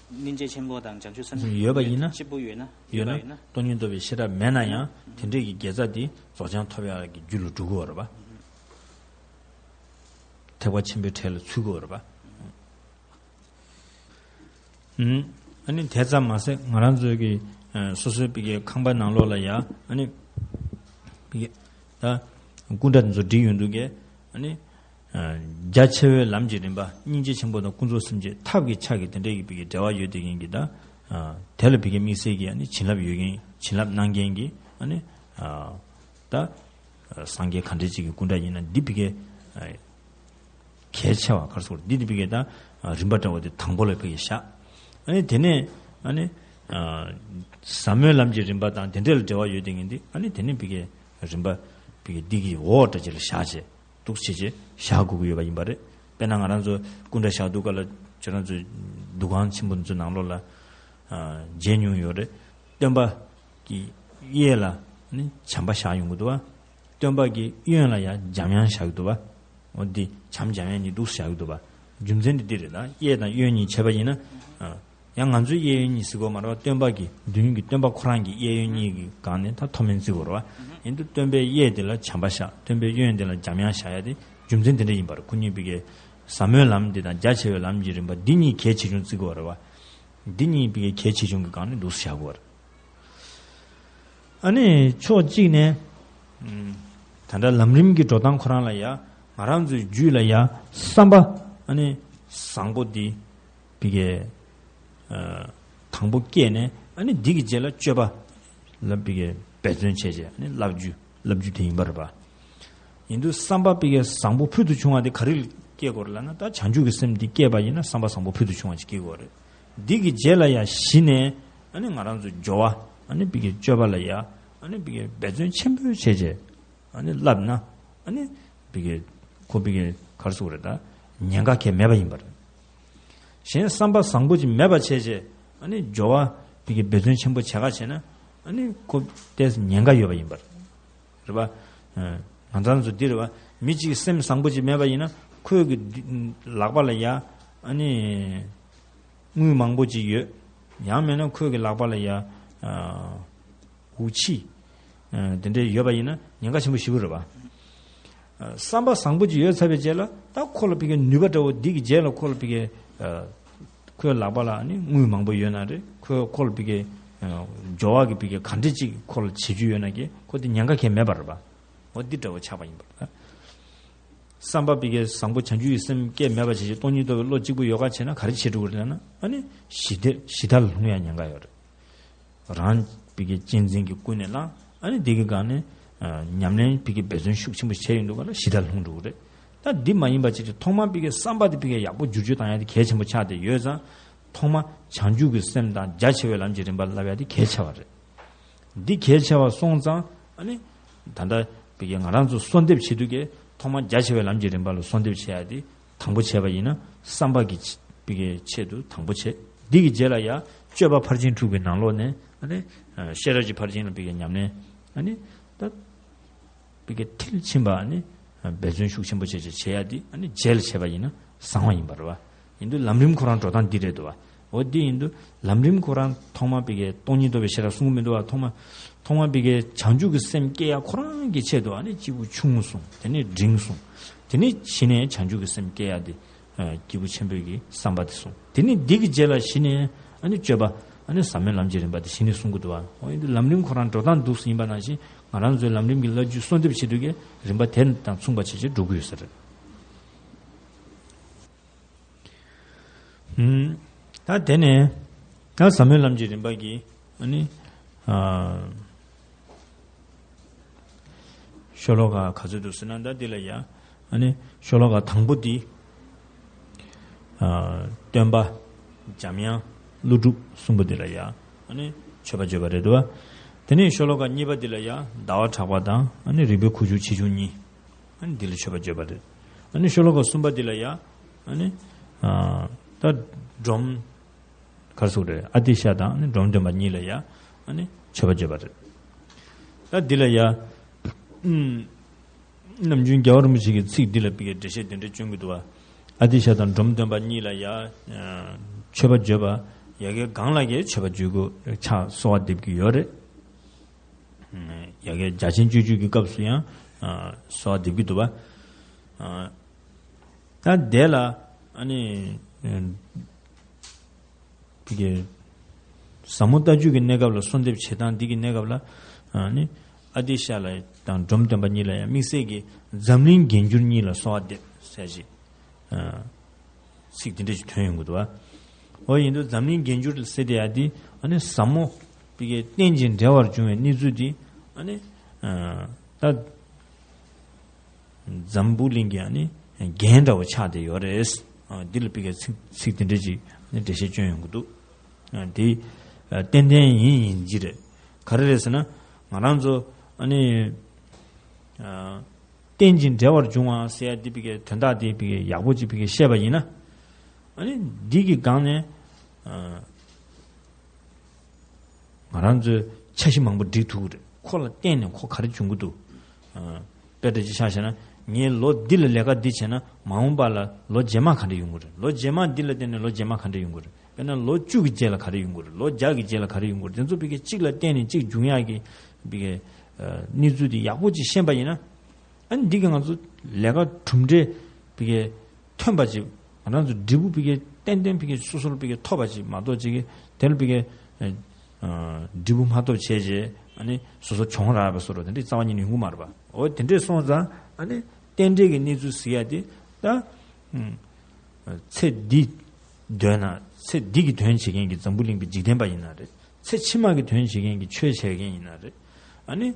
སྙིང་རྗེ་ཆེན་པོ་དང་བྱང་ཆུབ་སེམས། ཡོད་པ་ཡིན་ན། གཅིག་པུ་ཡོད་ན། ཡོད་ན། ཡོད་ན། སྟོང་ཉིད་རྟོགས་པའི་ཤེས་རབ་མེད་ན་ཡང་དེ་འདྲའི་གི་དགེ་རྩ་འདི་རྫོགས་བྱང་ཐོབ་ཡག་གི་རྒྱུ་ལ་འགྲོ་གི་ཡོད་རེད་པ། ཐེག་པ་ཆེན་པོའི་གྲས་ལ་ཚུད་ཀྱི་ཡོད་རེད་པ། ཨུམ། ཨ་ནི་དེ་ཙམ་མ་ཟད་ང་རང་ཚོའི་གི། ཨ། སོ་སོའི་ཕ་གིའི་ཁང་པ་ནང་ལོགས་ལ་ཡ། ཨ་ནི་ཕ་གིའི་ད་སྐུ་འདྲ་འདི་ཚོ་བསྒྲིགས་ཡོང་དུས་ཀྱི། ཨ་ནི། ཨ། རྒྱ་ཆེ་བའི་ལམ་གྱི་རིམ་པ། སྙིང་རྗེ་ཆེན་པོ་དང་ཀུན་རྫོབ་སེམས་བསྐྱེད། ཐབས་ཀྱི་ཆ་གི་དེ་འདྲའི་གི་ཕ་གིའི་འབྲེལ་བ་ཡོད་དེ་ཡིན་གྱི། ད། ཨ། དེ་ལ་ཕ་གིའི་དམིགས་བསལ་གྱི། ཨ་ནི་བྱིན་རླབས་ཡོད་མཁན། བྱིན་རླབས་གནང་མཁན་གྱི། ཨ་ནི། ཨ། ད། ཨ། སངས་རྒྱས་ག་འདྲ་ཅིག་གི་སྐུ་འདྲ་ཡིན་ན་འདི་ཕ་གིའི། ཨ། གལ་ཆེ་བ། ག་རེ་ཟེར་དགོས་རེད། འདི་དེ་ཕ་གིའི་ད། ཨ། རིམ་པ་འདྲ་བོ་དེ་དང་པོ་ལ་ཕ་གིར་བཞག་ཨ་ནི་དེ་ནས་ཨ་ནི། ཨ། ཟབ་མོའི་ལམ་གྱི་རིམ་པ་དང་དེ་འདྲ་ལ་འབྲེལ་བ་ཡོད་དེ་ཡིན་དུས། ཨ་ནི་དེ་ནས་ཕ་གིའི་རིམ་པ་ཕ་གིའི་འདི་གི་འོག་འདྲ་ཅིག་ལ་བཞག་བྱས། འདུག་སེ་བྱས་བྱས་བཞག་དགོས་ཀྱི་ཡོད་པ་ཡིན་པ་རེད། དཔེར་ན་ང་རང་ཚོ་སྐུ་འདྲ་བཞག་དུས་སྐབས་ལ། ཁྱེད་རང་ཚོའི་འདུ་ཁང་ཆེན་པོ་འདི་ཚོའི་ནང་ལོགས་ལ། ཨ། མཇལ་མྱོང་ཡོད་རེད། སྟོན་པ་གི་གཡས་ལ་ནི་བྱམས་པ་བཞག་ཡོང་གི་འདུག་པ། སྟོན་པ་གི་གཡོན་ལ་ཡ་འཇམ་དབྱངས་བཞག་གི་འདུག་པ། འོ་འདི་བྱམས་འཇམ་དབྱངས་གཉིས་འདུག་སེ་བཞག་གི་འདུག་པ། རྒྱུ་མཚན་དེ་འདི་རེད། ད་གཡས་དང་གཡོན་གཉིས་བྱས་པ་ཡིན་ན། ཨ། ཡང་ང་ཚོའི་གཡས་གཡོན་གཉིས་ཟེར་དགོས་མ་རེད་པ། སྟོན་པ་གི་མདུན་གྱི་སྟོན་པ་ཁོ་རང་གི་གཡས་གཡོན་གཉིས་ཀྱི་སྒང་ནས་ད་མཐོ་དམན་བརྩི་དགོས་རེད་པ། ཡིན་དུས་སྟོན་པའི་གཡས་དེ་ལ་བྱམས་པ་བཞག་སྟོན་པའི་གཡོན་དེ་ལ་འཇམ་དབྱངས་བཞག་ཡ་དེ་རྒྱུ་མཚན་དེ་འདྲ་ཡིན་པ་རེད། ཁོ་གཉིས་ཕ་གིའི་ཟབ་མོའི་ལམ་འདི་དང་རྒྱ་ཆེ་བའི་ལམ་གྱི་རིམ་པ་འདི་གཉིས་གལ་ཆེ་ཆུང་བརྩི་དགོས་རེད་པ། འདི་གཉིས་ཕ་གིའི་གལ་ཆེ་ཆུང་གི་སྒང་ནས་འདུག་སེ་བཞག་དགོས་རེད། ཨ་ནི་ཕྱོགས་གཅིག་ནས། ཨུམ། ད་ལྟ་ལམ་རིམ་གྱི་འགྲོ་སྟངས་ཁོ་རང་ལ་ཡ། ང་རང་ཚོའི་རྒྱུད་ལ་ཡ་བསམ་པ་ཨ་ནི་བཟང་པོ་འདི་ཕ་གིའི། ཨ། དང་པོ་སྐྱེས་ནས། ཨ་ནི་འདི་གི་རྗེས་ལ་སྤྱོད་པ་ལ་ཕ་གིའི་འབད་བརྩོན་བྱས་བྱས། ཨ་ནི་བསླབ་རྒྱུ། བསླབ་རྒྱུ་དེ་ཡིན་པ་རེད་པ། ཡིན་དུས་བསམ་པ་ཕ་གིའི་བཟང་པོ་ཕུལ་དུ་བྱུང་བ་དེ་ག་རེ་ལ་སྐྱེ་དགོས་རེད་ལབ་ན། ད་བྱང་ཆུབ་ཀྱི་སེམས་འདི་སྐྱེས་པ་ཡིན་ན་བསམ་པ་བཟང་པོ་ཕུལ་དུ་བྱུང་བ་ཅིག་སྐྱེ་དགོས་རེད། འདི་གི་རྗེས་ལ་ཡ་གཞི་ནས་ཨ་ནི་ང་རང་ཚོ་སྦྱོར་བ། ཨ་ནི་ཕ་གིའི་སྤྱོད་པ་ལ་ཡ་ཨ་ནི་ཕ་གིའི་འབད་བརྩོན་ཆེན་པོ་བྱས་བྱས་ཨ་ནི་བསླབ་ན། ཨ་ནི་ཕ་གིའི་ཁོ་ཕ་གིའི་ག་རེ་ཟེར་དགོས་རེད། ད་ཉེན་ཁ་གང་ཡང་མེད་པ་ཡིན་པ་རེད། གཞན་བསམ་པ་བཟང་པོ་ཅིག་མེད་པ་བྱས་བྱས་ཨ་ནི་སྦྱོར་བ་ཕ་གིའི་འབད་བརྩོན་ཆེན་པོ་བྱེད་ག་བྱས་ན། ཨ་ནི་ཁོ་ཏོག་ཙམ་ཉེན་ཁ་ཡོད་པ་ཡིན་པ་རེད། རེད་པ། ཨ། ང་ཚོ་ཚོ་འདི་རེད་པ། མི་གཅིག་སེམས་བཟང་པོ་ཅིག་མེད་པ་ཡིན་ན། ཁོའི་གི་ལག་པ་ལ་ཡ་ཨ་ནི་དངུལ་མང་པོ་ཅིག་ཡོད། ཡང་མིན་ན་ཁོའི་གི་ལག་པ་ལ་ཡ། ཨ། འུ་ཆི། ཨ། དེ་འདྲའི་ཡོད་པ་ཡིན་ན་ཉེན་ཁ་ཆེན་པོ་ཞེ་པོ་རེད་པ། ཨ། བསམ་པ་བཟང་པོ་ཅིག་ཡོད་ཚར་བའི་རྗེས་ལ་ད་ཁོ་ལ་ཕ་གིའི་ནུས་པ་འདྲ་བོ། འདི་གི་རྗེས་ལ་ཁོ་ལ་ཕ་གིའི། ཨ། ཁོའི་ལག་པ་ལ་ནི་དངུལ་མང་པོ་ཡོད་ན་རེད། ཁོས་ཁོ་ལ་ཕ་གིའི། ཨ། སྦྱོར་བ་གི་ཕ་གིའི་ག་འདྲ་ཅིག་ཁོ་ལ་བྱེད་རྒྱུ་ཡོད་ན་གི་ཁོ་དེ་ཉེན་ཁ་གང་ཡང་མེད་པ་རེད་པ། འོ་འདི་འདྲ་བོ་ཆགས་པ་ཡིན་པ་རེད། བསམ་པ་ཕ་གིའི་བཟང་པོ་བྱང་ཆུབ་ཀྱི་སེམས་སྐྱེས་མེད་པ་བྱས་བྱས་སྟོང་ཉིད་རྟོགས་པའི་བློ་གཅིག་པུ་ཡོད་ག་བྱས་ན་ག་རེ་བྱེད་འགྲོ་གི་རེད་ལབ་ན། ཨ་ནི་ཞི་བདེ་ཞི་དྲག་ལ་ལྷུང་ཡ་ཉེན་ཁ་ཡོད་རེད། རང་ཕ་གིའི་གཅེས་འཛིན་གྱིས་ཀུན་ནས་བསླངས། ཨ་ནི་འདི་གི་སྒང་ནས། ཨ། ཉམས་ལེན་ཕ་གིའི་འབད་བརྩོན་ཤུགས་ཆེན་པོ་བྱས་ཡོང་དུས་སྒང་ལ་ཞི་དྲག་ལ་ལྷུང་འགྲོ་གི་རེད། ད་འདི་མ་ཡིན་པ་ཅིག་ཅིག་ཐོག་མར་ཕ་གིའི་བསམ་པ་དེ་ཕ་གིའི་ཡག་པོ་བསྒྱུར་བཅོས་བཏང་ཡ་དེ་གལ་ཆེན་པོ་ཆགས་བསྡད་ཡོད་ཙང་། ཐོག་མར་བྱང་ཆུབ་ཀྱི་སེམས་དང་རྒྱ་ཆེ་བའི་ལམ་གྱི་རིམ་པ་བསླབ་ཡ་དེ་གལ་ཆེ་བ་རེད། འདི་གལ་ཆེ་བ་སོང་ཙང་། ཨ་ནི་ད་ལྟ་ཕ་གིའི་ང་རང་ཚོ་གསོལ་འདེབས་བྱེད་དུས་ཀྱི་ཐོག་མར་རྒྱ་ཆེ་བའི་ལམ་གྱི་རིམ་པ་ལ་གསོལ་འདེབས་བྱེད་ཡ་དེ་དང་པོ་བྱས་པ་ཡིན་ན་བསམ་པ་གི་ཕ་གིའི་ཆེད་དུ་དང་པོ་བྱས། འདི་གི་རྗེས་ལ་ཡ་སྤྱོད་པ་ཕར་ཕྱིན་དྲུག་གི་ནང་ལོགས་ནས། ཨ་ནི་ཤེས་རབ་ཀྱི་ཕར་ཕྱིན་ལ་ཕ་གིའི་ཉམས་ལེན། ཨ་ནི་ད་ཕ་གིའི་མཐིལ་ཕྱིན་པ། ཨ་ནི་འབད་བརྩོན་ཤུགས་ཆེན་པོ་བྱས་བྱས་བྱེད་ཡ་དེ་ཨ་ནི་རྗེས་ལ་བྱས་པ་ཡིན་ན་བཟང་བ་ཡིན་པ་རེད་པ། ཡིན་དུས་ལམ་རིམ་ཁོ་རང་འགྲོ་སྟངས་འདི་རེད་འདུག་པ། འོ་དེ་ཡིན་དུས་ལམ་རིམ་ཁོ་རང་ཐོག་མ་པའི་གི་སྟོང་ཉིད་རྟོགས་པའི་ཤེས་རབ་གསུང་གི་མི་འདུག་བ། ཐོག་མ་ཐོག་མ་པའི་གི་བྱང་ཆུབ་ཀྱི་སེམས་སྐྱེ་ཡ་ཁོ་རང་གི་ཆེད་དུ་ཨ་ནི་སྐྱེས་བུ་ཆུང་ངུ་གསུངས། དེ་ནས་འབྲིང་གསུངས། དེ་ནས་གཞི་ནས་བྱང་ཆུབ་ཀྱི་སེམས་སྐྱེ་ཡ་དེ། ཨ། སྐྱེས་བུ་ཆེན་པོའི་གི་བསམ་པ་དེ་གསུངས། དེ་ནས་འདི་གི་རྗེས་ལ་གཞི་ནས་ཨ་ནི་སྤྱོད་པ། ཨ་ནི་ཟབ་མོའི་ལམ་གྱི་རིམ་པ་དེ་གཞི་ནས་གསུང་གི་འདུག་བ། འོ་ཡིན་དུས་ལམ་རིམ་ཁོ་རང་འགྲོ་སྟངས་འདུག་ཡིན་པ་ནང་བཞིན་ང་རང་ཚོའི་ལམ་རིམ་གྱི་བླ་བརྒྱུད་གསོལ་འདེབས་བྱེད་དུས་ཀྱི་རིམ་པ་དེ་དང་མཚུངས་པ་བྱེད་ཅེས་འགྲོ་གི་ཡོད་ས་རེད། ཧུམ། ད་དེ་ནས་ད་ཟབ་མོའི་ལམ་གྱི་རིམ་པ་གི་ཨ་ནི། ཨ། ཤོ་ལོ་ཀ་ག་ཚོད་འདུག་ཟེར་ན། ད་འདི་ལ་ཡ། ཨ་ནི་ཤོ་ལོ་ཀ་དང་པོ་འདི། ཨ། སྟོན་པ། འཇམ་དབྱངས། ཀླུ་སྒྲུབ་གསུམ་པོ་འདི་ལ་ཡ། ཨ་ནི་མཆོད་པ་བརྗོད་པ་རེད་འདུག་བ། དེ་ནས་ཤོ་ལོ་ཀ་གཉིས་པ་འདི་ལ་ཡ། ཟླ་བ་གྲགས་པ་དང་ཨ་ནི་རིག་པའི་ཁུ་བྱུག་ཆེ་ཆུང་གཉིས། ཨ་ནི་འདི་ལ་མཆོད་པ་བརྗོད་པ་རེད། ཨ་ནི་ཤོ་ལོ་ཀ་གསུམ་པ་འདི་ལ་ཡ། ཨ་ནི། ཨ། ད་སྒྲོམ། ག་རེ་ཟེར་དགོས་རེད། ཨ་ཏི་ཤ་དང་ཨ་ནི་སྒྲོམ་སྟོན་པ་གཉིས་ལ་ཡ། ཨ་ནི་མཆོད་པ་བརྗོད་པ་རེད། ད་འདི་ལ་ཡ། ཨུམ། ནམ་རྒྱུན་རྒྱལ་བ་རིན་པོ་ཆེ་གི་ཚིག་འདི་ལ་པི་ཀའི་འགྲེལ་བཤད་དེ་འདྲ་བསྐྱོན་གྱི་འདུག་བ། ཨ་ཏི་ཤ་དང་སྒྲོམ་སྟོན་པ་གཉིས་ལ་ཡ། ཨ། མཆོད་པ་བརྗོད་པ། ཡ་གའི་སྒང་ལ་གའི་མཆོད་པ་བརྗོད་དགོས་ཆ་གསོལ་བ་འདེབས་ཀྱི་ཡོད་རེད། ཡ་གའི་རྒྱ་ཆེན་སྤྱོད་བརྒྱུད་ཀྱི་སྐབས་སུ་ཡང་། ཨ། གསོལ་བ་འདེབས་ཀྱི་འདུག་བ། ཨ། ད་དེ་ལ་ཨ་ནི། ཨ། དེ་གའི་ཟབ་མོ་ལྟ་སྤྱོད་ཀྱི་གནས་སྐབས་ལ་གསོལ་འདེབས་བྱེད་སྟངས་འདི་གི་གནས་སྐབས་ལ། ཨ་ནི་ཨ་ཏི་ཤ་ལ་དང་སྒྲོམ་སྟོན་པ་གཉིས་ལ་ཡང་དམིགས་བསལ་གྱི་འཛམ་གླིང་རྒྱན་གྱུར་གཉིས་ལ་གསོལ་བ་འདེབས་ཟེར་ཞིག་ཨ། ཚིག་འདི་འདྲ་ཞིག་ཐོན་ཡོང་གི་འདུག་བ། འོ་ཡིན་དུས་འཛམ་གླིང་རྒྱན་གྱུར་ཟེར་དེ་ཡ་འདི་ཨ་ནི་ཟབ་མོ་པི་ཀའི་རྟེན་ཅིང་འབྲེལ་བར་འབྱུང་བའི་གནས་ཚུལ་འདི་ཨ་ནི། ཨ། ད། འཛམ་བུ་གླིང་གི་ཨ་ནི་རྒྱན་འདྲ་བོ་ཆགས་བསྡད་ཡོད་རེད། ཨ། འདི་ལ་པི་ཀའི་ཚིག་ཚིག་དེ་འདྲ་ཅིག་ཨ་ནི་འགྲེལ་བཤད་བསྐྱོན་ཡོང་གི་འདུག་ཨ། འདི། ཨ། ཏན་ཏན་ཡིན་ཡིན་གྱི་རེད། ག་རེ་རེད་ཟེར་ན། ང་རང་ཚོ་ཨ་ནི། ཨ། རྟེན་ཅིང་འབྲེལ་བར་འབྱུང་བ་ཟེར་ཡ་འདི་པི་ཀའི་དོན་དག་འདི་པི་ཀའི་ཡག་པོ་ཅིག་པི་ཀའི་བཤད་པ་ཡིན་ན། ཨ་ནི་འདི་གི་སྒང་ནས། ཨ། ང་རང་ཚོས་འཆར་གཞི་མང་པོ་སྒྲིག་ཐུབ་ཀྱི་རེད། ཁོ་ལ་བརྟེན་ནས་ཁོ་ག་རེ་འབྱུང་གི་འདུག་ཨ། དཔེ་འདྲ་ཅིག་ཆ་བཞག་ན། ངས་ལོ་འདི་ལ་ལས་ཀ་འདི་བྱས་ན་མ་འོངས་པ་ལ་ལོ་རྗེས་མ་ག་འདྲ་ཡོང་གི་རེད། ལོ་རྗེས་མ་འདི་ལ་བརྟེན་ནས་ལོ་རྗེས་མ་ག་འདྲ་ཡོང་གི་རེད། དཔེར་ན་ལོ་བཅུ་གི་རྗེས་ལ་ག་རེ་ཡོང་གི་རེད། ལོ་བརྒྱ་གི་རྗེས་ལ་ག་རེ་ཡོང་གི་རེད། དེ་ཚོ་པི་ཀའི་གཅིག་ལ་བརྟེན་ནས་གཅིག་འབྱུང་ཡག་གི་པི་ཀའི། ཨ། གནས་ཚུལ་འདི་ཡག་པོ་ཅིག་ཤེས་པ་ཡིན་ན། ཨ་ནི་འདི་གི་ང་ཚོ་ལས་ཀ་གྲུབ་འབྲས་པི་ཀའི་ཐོན་པ་ཅིག་ང་རང་ཚོ་འབྲས་བུ་པི་ཀའི་ཏན་ཏན་པི་ཀའི་སོ་སོར་པི་ཀའི་ཐོབ་པ་ཅིག་མ་གཏོགས་ཅིག་གི་དེ་ལ་པི་ཀའི། ཨ། འབྲས་བུ་མ་ཐོབ་བྱས་རྗེས་ཨ་ནི་སོ་སོ་གྱོང་རག་པའི་བཟོ་འདྲ་དེ་འདྲའི་རྩ་བ་ཉིད་ནས་ཡོང་གི་མ་རེད་པ། འོ་དེ་འདྲས་སོང་ཙང་ཨ་ནི་རྟེན་འབྲེལ་གྱི་གནས་ཚུལ་ཟེར་ཡ་དེ་ད། ཨ། ཚེ་འདི་འདོད་ན་ཚེ་འདི་གི་དོན་བྱེད་མཁན་གྱི་འཛམ་བུ་གླིང་པའི་འཇིག་རྟེན་པ་ཡིན་ན་རེད། ཚེ་ཕྱི་མ་གི་དོན་བྱེད་མཁན་གྱི་ཆོས་བྱེད་མཁན་ཡིན་ན་རེད། ཨ་ནི།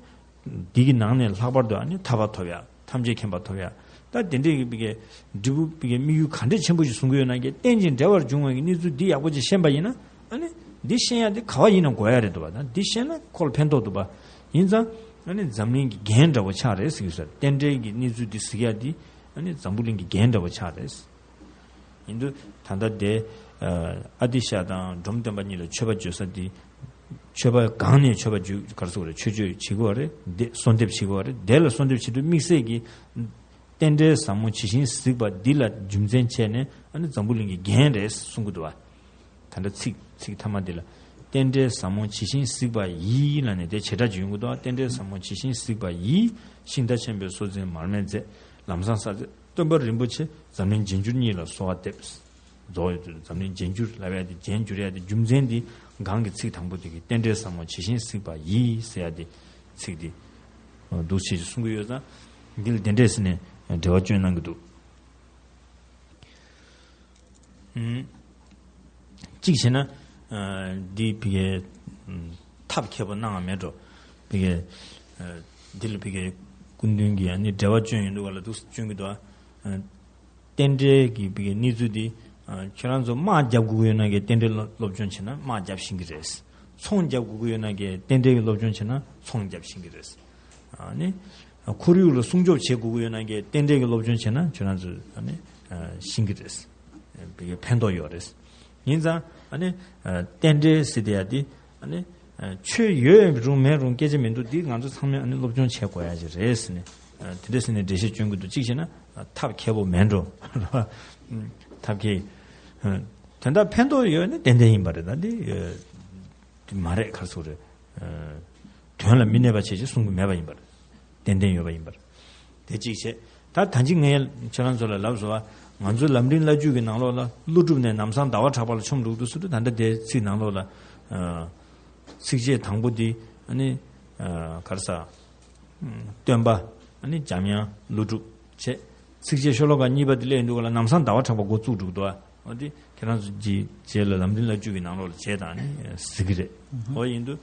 འདི་གི་ནང་ནས་ལྷག་པར་དུ་ཨ་ནི་ཐར་པ་ཐོབ་ཡ། ཐམས་ཅད་མཁྱེན་པ་ཐོབ་ཡ། ད་དེ་འདྲའི་གི་པི་ཀའི་འབྲས་བུ་པི་ཀའི་དམིགས་ཡུལ་ག་འདྲས་ཆེན་པོ་ཞིག་བཟུང་གི་ཡོད་ན་གི་རྟེན་ཅིང་འབྲེལ་བར་འབྱུང་བའི་གནས་ཚུལ་འདི་ཡག་པོ་ཅིག་ཤེས་པ་ཡིན་ན། ཨ་ནི་འདི་ཤེས་ཡ་འདི་ག་བ་ཡིན་ན་དགོས་ཡ་རེད་འདུག་བ། ད་འདི་ཤེས་ན་ཁོ་ལ་ཕན་ཐོགས་འདུག་བ། ཡིན་ཙང་ཨ་ནི་འཛམ་གླིང་གི་རྒྱན་འདྲ་བོ་ཆགས་རེད་ཟེར་གི་ཟེར། རྟེན་འབྲེལ་གྱི་གནས་ཚུལ་འདི་གཟིགས་ཡ་འདི་ཨ་ནི་འཛམ་བུ་གླིང་གི་རྒྱན་འདྲ་བོ་ཆགས་རེད། ཡིན་དུས་ད་ལྟ་དེ། ཨ། ཨ་ཏི་ཤ་དང་སྒྲོམ་སྟོན་པ་གཉིས་ལ་མཆོད་པ་བརྗོད་ས་འདི། མཆོད་པ་སྒང་ནས་མཆོད་པ་བརྗོད་ག་རེ་ཟེར་དགོས་རེད། མཆོད་བརྗོད་བྱེད་དགོས་རེད། དེ་གསོལ་འདེབས་བྱེད་དགོས་རེད། དེ་ལ་གསོལ་འདེབས་བྱེད་དུས་དམིགས་བསལ་གྱི། རྟེན་འབྲེལ་ཟབ་མོ་ཇི་བཞིན་གཟིགས་པ་འདི་ལ་རྒྱུ་མཚན་བྱས་ནས་ཨ་ནི་འཛམ་བུ་གླིང་གི་རྒྱན་རེད་གསུང་གི་འདུག་བ། ད་ལྟ་ཚིག་ཚིག་ཐ་མ་འདི་ལ། རྟེན་འབྲེལ་ཟབ་མོ་ཇི་བཞིན་གཟིགས་པ་ཡིས་ལབ་ནས་དེ་བྱེ་བྲག་ཅིག་ཡོང་གི་འདུག་རྟེན་འབྲེལ་ཟབ་མོ་ཇི་བཞིན་གཟིགས་པ་ཡིས། ཤིང་རྟ་ཆེན་པོའི་སྲོག་འཛིན་མར་མེ་མཛད། ལམ་བཟང་ས་མཛད། སྟོན་པ་རིན་པོ་ཆེ་འཛམ་གླིང་རྒྱན་གྱུར་གཉིས་ལ་གསོལ་བ་འདེབས། རྫོགས་ཡོད་དུས་འཛམ་གླིང་རྒྱན་གྱུར་ལབ་ཡ་དེ་རྒྱན་གྱུར་ཡ་དེ་རྒྱུ་མཚན་དེ་སྒང་གི་ཚིག་དང་པོ་དེ་གི་རྟེན་འབྲེལ་ཟབ་མོ་ཇི་བཞིན་གཟིགས་པ་ཡིས་ཟེར་ཡ་དེ་ཚིག་དེ་འདུག་སེ་གསུང་གི་ཡོད་ཙང་། འདི་ལ་དེ་འདྲས་ཟེར་ནས་འགྲེལ་བ་བསྐྱོན་གནང་གི་འདུག་གཅིག་བྱས་ན། འདི་ཕ་གིའི་ཐབས་མཁས་པོ་གནང་བ་མེད་འགྲོ། ཕ་གིའི་འདི་ལ་ཕ་གིའི་སྐུ་མདུན་གྱིས་ནི་འགྲེལ་བ་བསྐྱོན་ཡོང་འདུག་ག་ལ་འདུག་སེ་བསྐྱོན་གྱི་འདུག་ཨ། རྟེན་འབྲེལ་གྱི་ཕ་གིའི་གནས་ཚུལ་འདི། ཁྱོད་རང་ཚོ་དམག་རྒྱབ་དགོས་ཀྱི་ཡོད་ན་གི་རྟེན་འབྲེལ་སློབ་སྦྱོང་བྱས་ན་དམག་རྒྱབ་ཤེས་ཀྱི་རེད། ཚོང་རྒྱབ་དགོས་ཀྱི་ཡོད་ན་གི་རྟེན་འབྲེལ་གྱི་སློབ་སྦྱོང་བྱས་ན་ཚོང་རྒྱབ་ཤེས་ཀྱི་རེད། ཨ་ནི། ཁོར་ཡུག་ལ་སྲུང་སྐྱོབ་བྱེད་དགོས་ཀྱི་ཡོད་ན་གི་རྟེན་འབྲེལ་གྱི་སློབ་སྦྱོང་བྱས་ན་ཁྱོད་རང་ཚོས་ཨ་ནི། ཤེས་ཀྱི་རེད། ཕན་ཐོགས་ཡོད་རེད། ཡིན་ཙང་ཨ་ནི། རྟེན་འབྲེལ་ཟེར་དེ་ཡ་དེ་ཨ་ནི། ཆོས་ཡོད་རུང་མེད་རུང་སྐད་ཆ་མི་འདུག་འདི་ང་ཚོ་ཚང་མས་ཨ་ནི་སློབ་སྦྱོང་བྱེད་དགོས་ཡ་ཅིག་རེད་ཟེར་ནས། དེ་འདྲ་ཟེར་ནས་འགྲེལ་བཤད་བསྐྱོན་གྱི་འདུག་གཅིག་བྱས་ན་ཐབས་མཁས་པོ་མེད་འགྲོ། ཐབས་མཁས། དོན་དག་ཕན་ཐོགས་ཡོད་ནི་ཏན་ཏན་ཡིན་པ་རེད། ད་འདི་ཨ་འདི་མ་རེད། ག་རེ་ཟེར་དགོས་རེད། ཨ་དོན་ལ་མི་གནས་པ་བྱས་ཅེས་གསུང་གི་མེད་པ་ཡིན་པ་རེད། ཏན་ཏན་ཡོད་པ་ཡིན་པ་རེད། དེ་གཅིག་བྱས། ད་ད་ཅི་ངས་ཁྱེད་རང་ཚོ་ལ་ལབ་སོང་བ། ང་ཚོའི་ལམ་རིམ་བླ་བརྒྱུད་ཀྱི་ནང་ལོགས་ལ་ཀླུ་སྒྲུབ་ནས་ནམ་སང་ཟླ་བ་གྲགས་པ་ལ་ཆོམ་འགྲོ་གི་འདུག་ཟེར་དུས། ད་ལྟ་དེ་ཚིག་ནང་ལོགས་ལ་ཨ་ཚིགས་བཅད་དང་པོ་འདི་ཨ་ནི་ཨ་ག་རེ་ཟེར། སྟོན་པ། ཨ་ནི་འཇམ་དབྱངས། ཀླུ་སྒྲུབ་བྱས། ཚིགས་བཅད་ཤོ་ལོ་ཀ་གཉིས་པ་དེ་སླེབས་ཡོང་དུས་སྒང་ལ་ནམ་སང་ཟླ་བ་གྲགས་པ་འགོ་བཙུགས་འགྲོ་གི་འདུག་ཨ། འོ་དེ་ཁྱེད་རང་ཚོ་ཀྱི་རྗེས་ལ་ལམ་རིམ་བླ་བརྒྱུད་ཀྱི་ནང་ལོགས་ལ་བྱས་དང་ནི་གཟིགས་ཀྱི་རེད། འོ་ཡིན་དུས་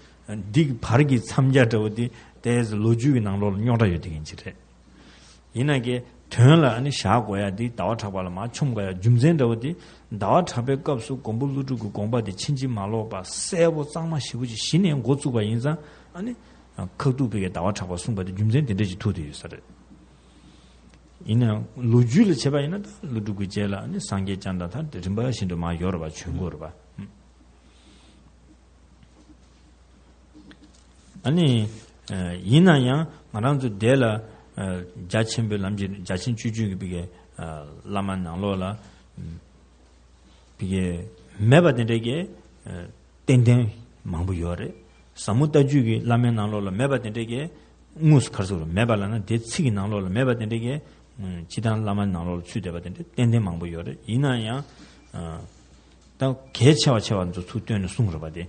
འདི་གི་བར་གྱི་མཚམས་སྦྱར་འདྲ་བོ་དེ་ཏོག་ཙམ་ལོ་རྒྱུས་ཀྱི་ནང་ལོགས་ལ་རྙོག་དྲ་ཡོད་དེ་གན་ཅིག་རེད། ཡིན་ན་ཀྱེ་དོན་ལ་ཨ་ནི་བཞག་དགོས་ཡ་འདི་ཟླ་བ་གྲགས་པ་ལ་མར་ཆོམ་དགོས་ཡ་རྒྱུ་མཚན་འདྲ་བོ་དེ། ཟླ་བ་གྲགས་པའི་སྐབས་སུ་མགོན་པོ་ཀླུ་སྒྲུབ་ཀྱི་དགོངས་པ་དེ་ཕྱིན་ཅི་མ་ལོག་པ་གསལ་པོ་གཙང་མ་ཞེ་པོ་ཅིག་གཞི་ནས་འགོ་བཙུགས་པ་ཡིན་ཙང་། ཨ་ནི་ཁ་ཐུག་པའི་གི་ཟླ་བ་གྲགས་པ་གསུངས་པ་དེ་རྒྱུ་མཚན་དེ་འདྲ་ཞིག་ཐུག་བསྡད་ཡོད་ས་རེད། ཡིན་ནའང་ལོ་རྒྱུས་ལ་བྱས་པ་ཡིན་ན། ད་ཀླུ་སྒྲུབ་ཀྱི་རྗེས་ལ་ཨ་ནི་སངས་རྒྱས་བསྐྱངས་དང་། ད་དེ་རིམ་པ་བཞིན་དུ་མར་ཡོད་རེད་པ། བྱོན་དགོས་རེད་པ། ཨ་ནི་ཨ་ཡིན་ན་ཡང་ང་རང་ཚོ་དེ་ལ་ཨ་རྒྱ་ཆེན་པོའི་ལམ་གྱི་རྒྱ་ཆེན་སྤྱོད་བརྒྱུད་ཀྱི་བི་གའི་ཨ་བླ་མ་ནང་ལོགས་ལ་བི་གའི་མེད་པ་དེ་འདྲའི་གི་ཨ་ཏན་ཏན་མང་པོ་ཡོད་རེད། ཟབ་མོ་ལྟ་བརྒྱུད་ཀྱི་བླ་མའི་ནང་ལོགས་ལ་མེད་པ་དེ་འདྲའི་གི་དངོས་སུ། ག་རེ་ཟེར་དགོས་རེད། མེད་པ་ལབ་ན་དེ་ཚིག་གི་ནང་ལོགས་ལ་མེད་པ་དེ་འདྲའི་གི་ཨ་སྤྱིར་བཏང་བླ་མ་ནང་ལོགས་ལ་ཚུད་བསྡད་པ་དེ་འདྲ་ཏན་ཏན་མང་པོ་ཡོད་རེད། ཡིན་ན་ཡང་ཨ་ད་གལ་ཆེ་བ་ཆེ་བ་ཚོ་ཚུར་བཏོན་ནས་གསུངས་རེད་པ། དེ་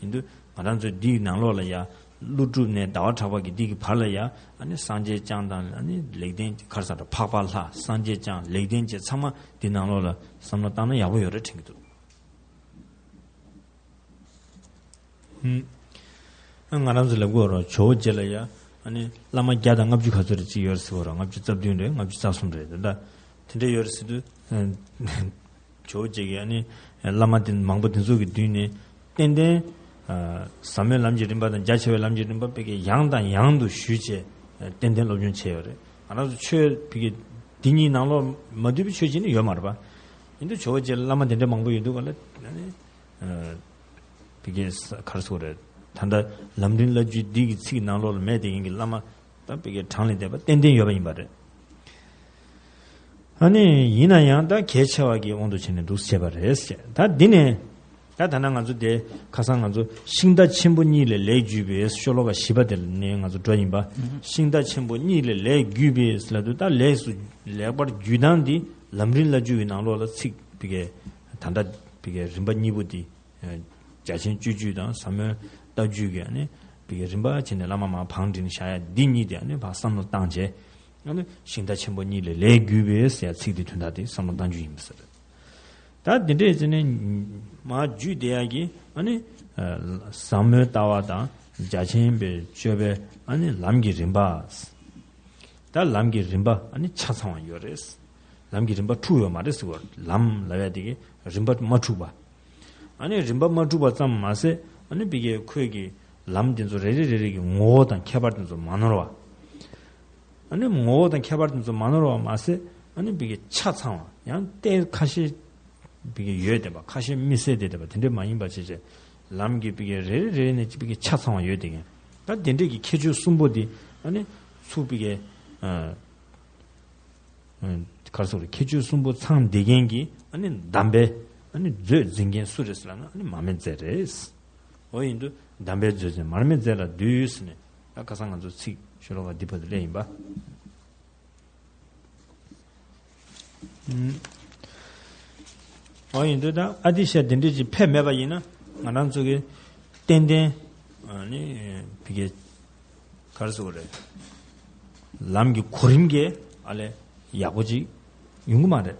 ཡིན་དུས་ང་རང་ཚོའི་འདིའི་ནང་ལོགས་ལ་ཡ། ཀླུ་སྒྲུབ་ནས་ཟླ་བ་གྲགས་པ་གི་འདི་གི་བར་ལ་ཡ། ཨ་ནི་སངས་རྒྱས་བསྐྱངས་དང་། ཨ་ནི་ལེགས་ལྡན། ག་རེ་ཟེར་དགོས་རེད། འཕགས་པ་ལྷ། སངས་རྒྱས་བསྐྱངས། ལེགས་ལྡན་བཅས་ཚང་མ་འདི་ནང་ལོགས་ལ་བསམ་བློ་བཏང་ན་ཡག་པོ་ཡོད་རེད་དྲན་གྱི་འདུག། ཧུམ། ང་རང་ཚོ་ལབ་དགོས་རེད། ཇོ་བོ་རྗེ་ལ་ཡ་ཨ་ནི་བླ་མ་བརྒྱ་དང་ལྔ་བཅུ་ག་ཚོད་རེ་ཅིག་ཡོད་རེད་ཟེར་བ་རེད། ལྔ་བཅུ་རྩ་བདུན་རེད། ལྔ་བཅུ་རྩ་གསུམ་རེད། ད་ལྟ་དེ་འདྲ་ཡོད་རེད་ཟེར་དུས། ཇོ་བོ་རྗེ་གིས་ཨ་ནི་བླ་མ་དེ་མང་པོ་དེ་ཚོ་གི་མདུན་ནས་ཏན་ཏན་ཨ་ཟབ་མོའི་ལམ་གྱི་རིམ་པ་དང་རྒྱ་ཆེ་བའི་ལམ་གྱི་རིམ་པ་བི་གའི་ཡང་དང་ཡང་དུ་ཞུས་བྱས་ཏན་ཏན་སློབ་སྦྱོང་བྱས་ཡོད་རེད། ང་རང་ཚོ་ཆོས་བི་གའི་འདི་གཉིས་ནང་ལོགས་མ་འདུས་པའི་ཆོས་ཅིག་ནི་ཡོད་མ་རེད་པ། ཡིན་དུས་ཇོ་བོ་རྗེ་ལ་བླ་མ་དེ་འདྲ་མང་པོ་ཡོད་དུས་ག་ལ་ཨ་ནི། ཨ་བི་གའི་ས་ག་རེ་ཟེར་དགོས་རེད། ད་ལྟ་ལམ་རིམ་བླ་བརྒྱུད་འདི་གི་ཚིག་ནང་ལོགས་ལ་མེད་དེ་གན་གི་བླ་མ་ད་བི་གའི་གྲངས་ལས་འདས་པ་ཏན་ཏན་ཡོད་པ་ཡིན་པ་རེད། ཨ་ནི་ཡིན་ན་ཡང་ད་གལ་ཆེ་བ་གི་དབང་དུ་བྱས་ནས་འདུག་བྱས་པ་རེད་ཟེར། ད་འདི་ནས་ད་ད་ནང་ང་ཚོ་དེ་ཁ་སང་ང་ཚོ་ཤིང་རྟ་ཆེན་པོ་གཉིས་ལས་ལེགས་བརྒྱུད་པའི་ཤོ་ལོ་ཀ་བཞི་པ་དེ་ནས་ང་ཚོ་འགྲོ་ཡིན་པ། ཤིང་རྟ་ཆེན་པོ་གཉིས་ལས་ལེགས་བརྒྱུད་པའི་ལབ་དུས། ད་ལེགས་སུ་ལེགས་པར་བརྒྱུད་སྟངས་འདི་ལམ་རིམ་བླ་བརྒྱུད་ཀྱི་ནང་ལོགས་ལ་ཚིག་བི་གའི་ད་ལྟ་བི་གའི་རིམ་པ་གཉིས་པོ་འདི། རྒྱ་ཆེན་སྤྱོད་བརྒྱུད་དང་ཟབ་མོའི་ལྟ་བརྒྱུད་ཀྱི་ཨ་ནི་བི་གའི་རིམ་པ་བྱས་ནས་བླ་མ་མར་བང་བསྒྲིགས་ནས་བཞག་ཡ་འདི་གཉིས་དེ་ཨ་ནི་ཕར་བསམ་བློ་བཏང་བྱས། ཨ་ནི་ཤིང་རྟ་ཆེན་པོ་གཉིས་ལས་ལེགས་བརྒྱུད་པའི་ཟེར་ཡ་ཚིག་དེ་དོན་དག་དེ་བསམ་བློ་བཏང་རྒྱུ་ཡིན་པ་ཟེར། ད་འདི་འདྲས་བྱས་ནས་མར་བརྒྱུད་བསྡད་ཡ་གི་ཨ་ནི་ཟབ་མོའི་ལྟ་བ་དང་རྒྱ་ཆེན་པའི་སྤྱོད་པའི་ཨ་ནི་ལམ་གྱི་རིམ་པ། ད་ལམ་གྱི་རིམ་པ་ཨ་ནི་ཆ་ཚང་བ་ཡོད་རེད། ལམ་གྱི་རིམ་པ་འཁྲུགས་ཡོད་མ་རེད་ཟེར་བ། ལམ་ལབ་ཡ་དེ་གི་རིམ་པ་མ་འཁྲུགས་པ། ཨ་ནི་རིམ་པ་མ་འཁྲུགས་པ་ཙམ་མ་ཟད། ཨ་ནི་བི་གའི་ཁོས་ཀྱི་ལམ་དེ་ཚོ་རེ་རེ་རེ་རེ་གི་ངོ་བོ་དང་ཁྱད་པར་དེ་ཚོ་མ་ནོར་བ། ཨ་ནི་ངོ་བོ་དང་ཁྱད་པར་དེ་ཚོ་མ་ནོར་བ་མ་ཟད། ཨ་ནི་བི་གའི་ཆ་ཚང་བ། ཡང་ཏོག་ཙམ་ཁ་ཤས་བི་གའི་ཡོད་བསྡད་པ། ཁ་ཤས་མི་གསལ་བསྡད་བསྡད་པ་དེ་འདྲས་མ་ཡིན་པ་བྱས་བྱས། ལམ་གྱི་བི་གའི་རེ་རེ་རེ་རེ་ནས་བི་གའི་ཆ་ཚང་བ་ཡོད་བསྡད་མཁན། ད་དེ་འདྲས་ཀྱི་ཁྱད་ཆོས་གསུམ་པོ་དེ་ཨ་ནི་ཚུར་བི་གའི་ཨ། ག་རེ་ཟེར་དགོས་རེད། ཁྱད་ཆོས་གསུམ་པོ་ཚང་བསྡད་མཁན་གྱི་ཨ་ནི་གདམས་པའི་ཨ་ནི་མཛོད་འཛིན་མཁན་སུ་རེད་ཟེར་ལབ་ན། ཨ་ནི་མར་མེ་མཛད་རེད། འོ་ཡིན་དུས་གདམས་པའི་མཛོད་འཛིན་མར་མེ་མཛད་ལ་འདུད་ཟེར་ནས། ད་ཁ་སང་ང་ཚོ་ཚིག་ཤོ་ལོ་ཀ་འདི་བར་དུ་སླེབས་ཡིན་པ། ཨུམ། འོ་ཡིན་དུས་ད་ཨ་ཏི་ཤ་དེ་འདྲས་ཅིག་ཕེབས་མེད་པ་ཡིན་ན། ང་རང་ཚོ་གི་ཏན་ཏན་ཨ་ནི་བི་གའི་ག་རེ་ཟེར་དགོས་རེད། ལམ་གྱི་གོ་རིམ་གྱི་ཨ་ལས་ཡག་པོ་ཅིག་ཡོང་གི་མ་རེད།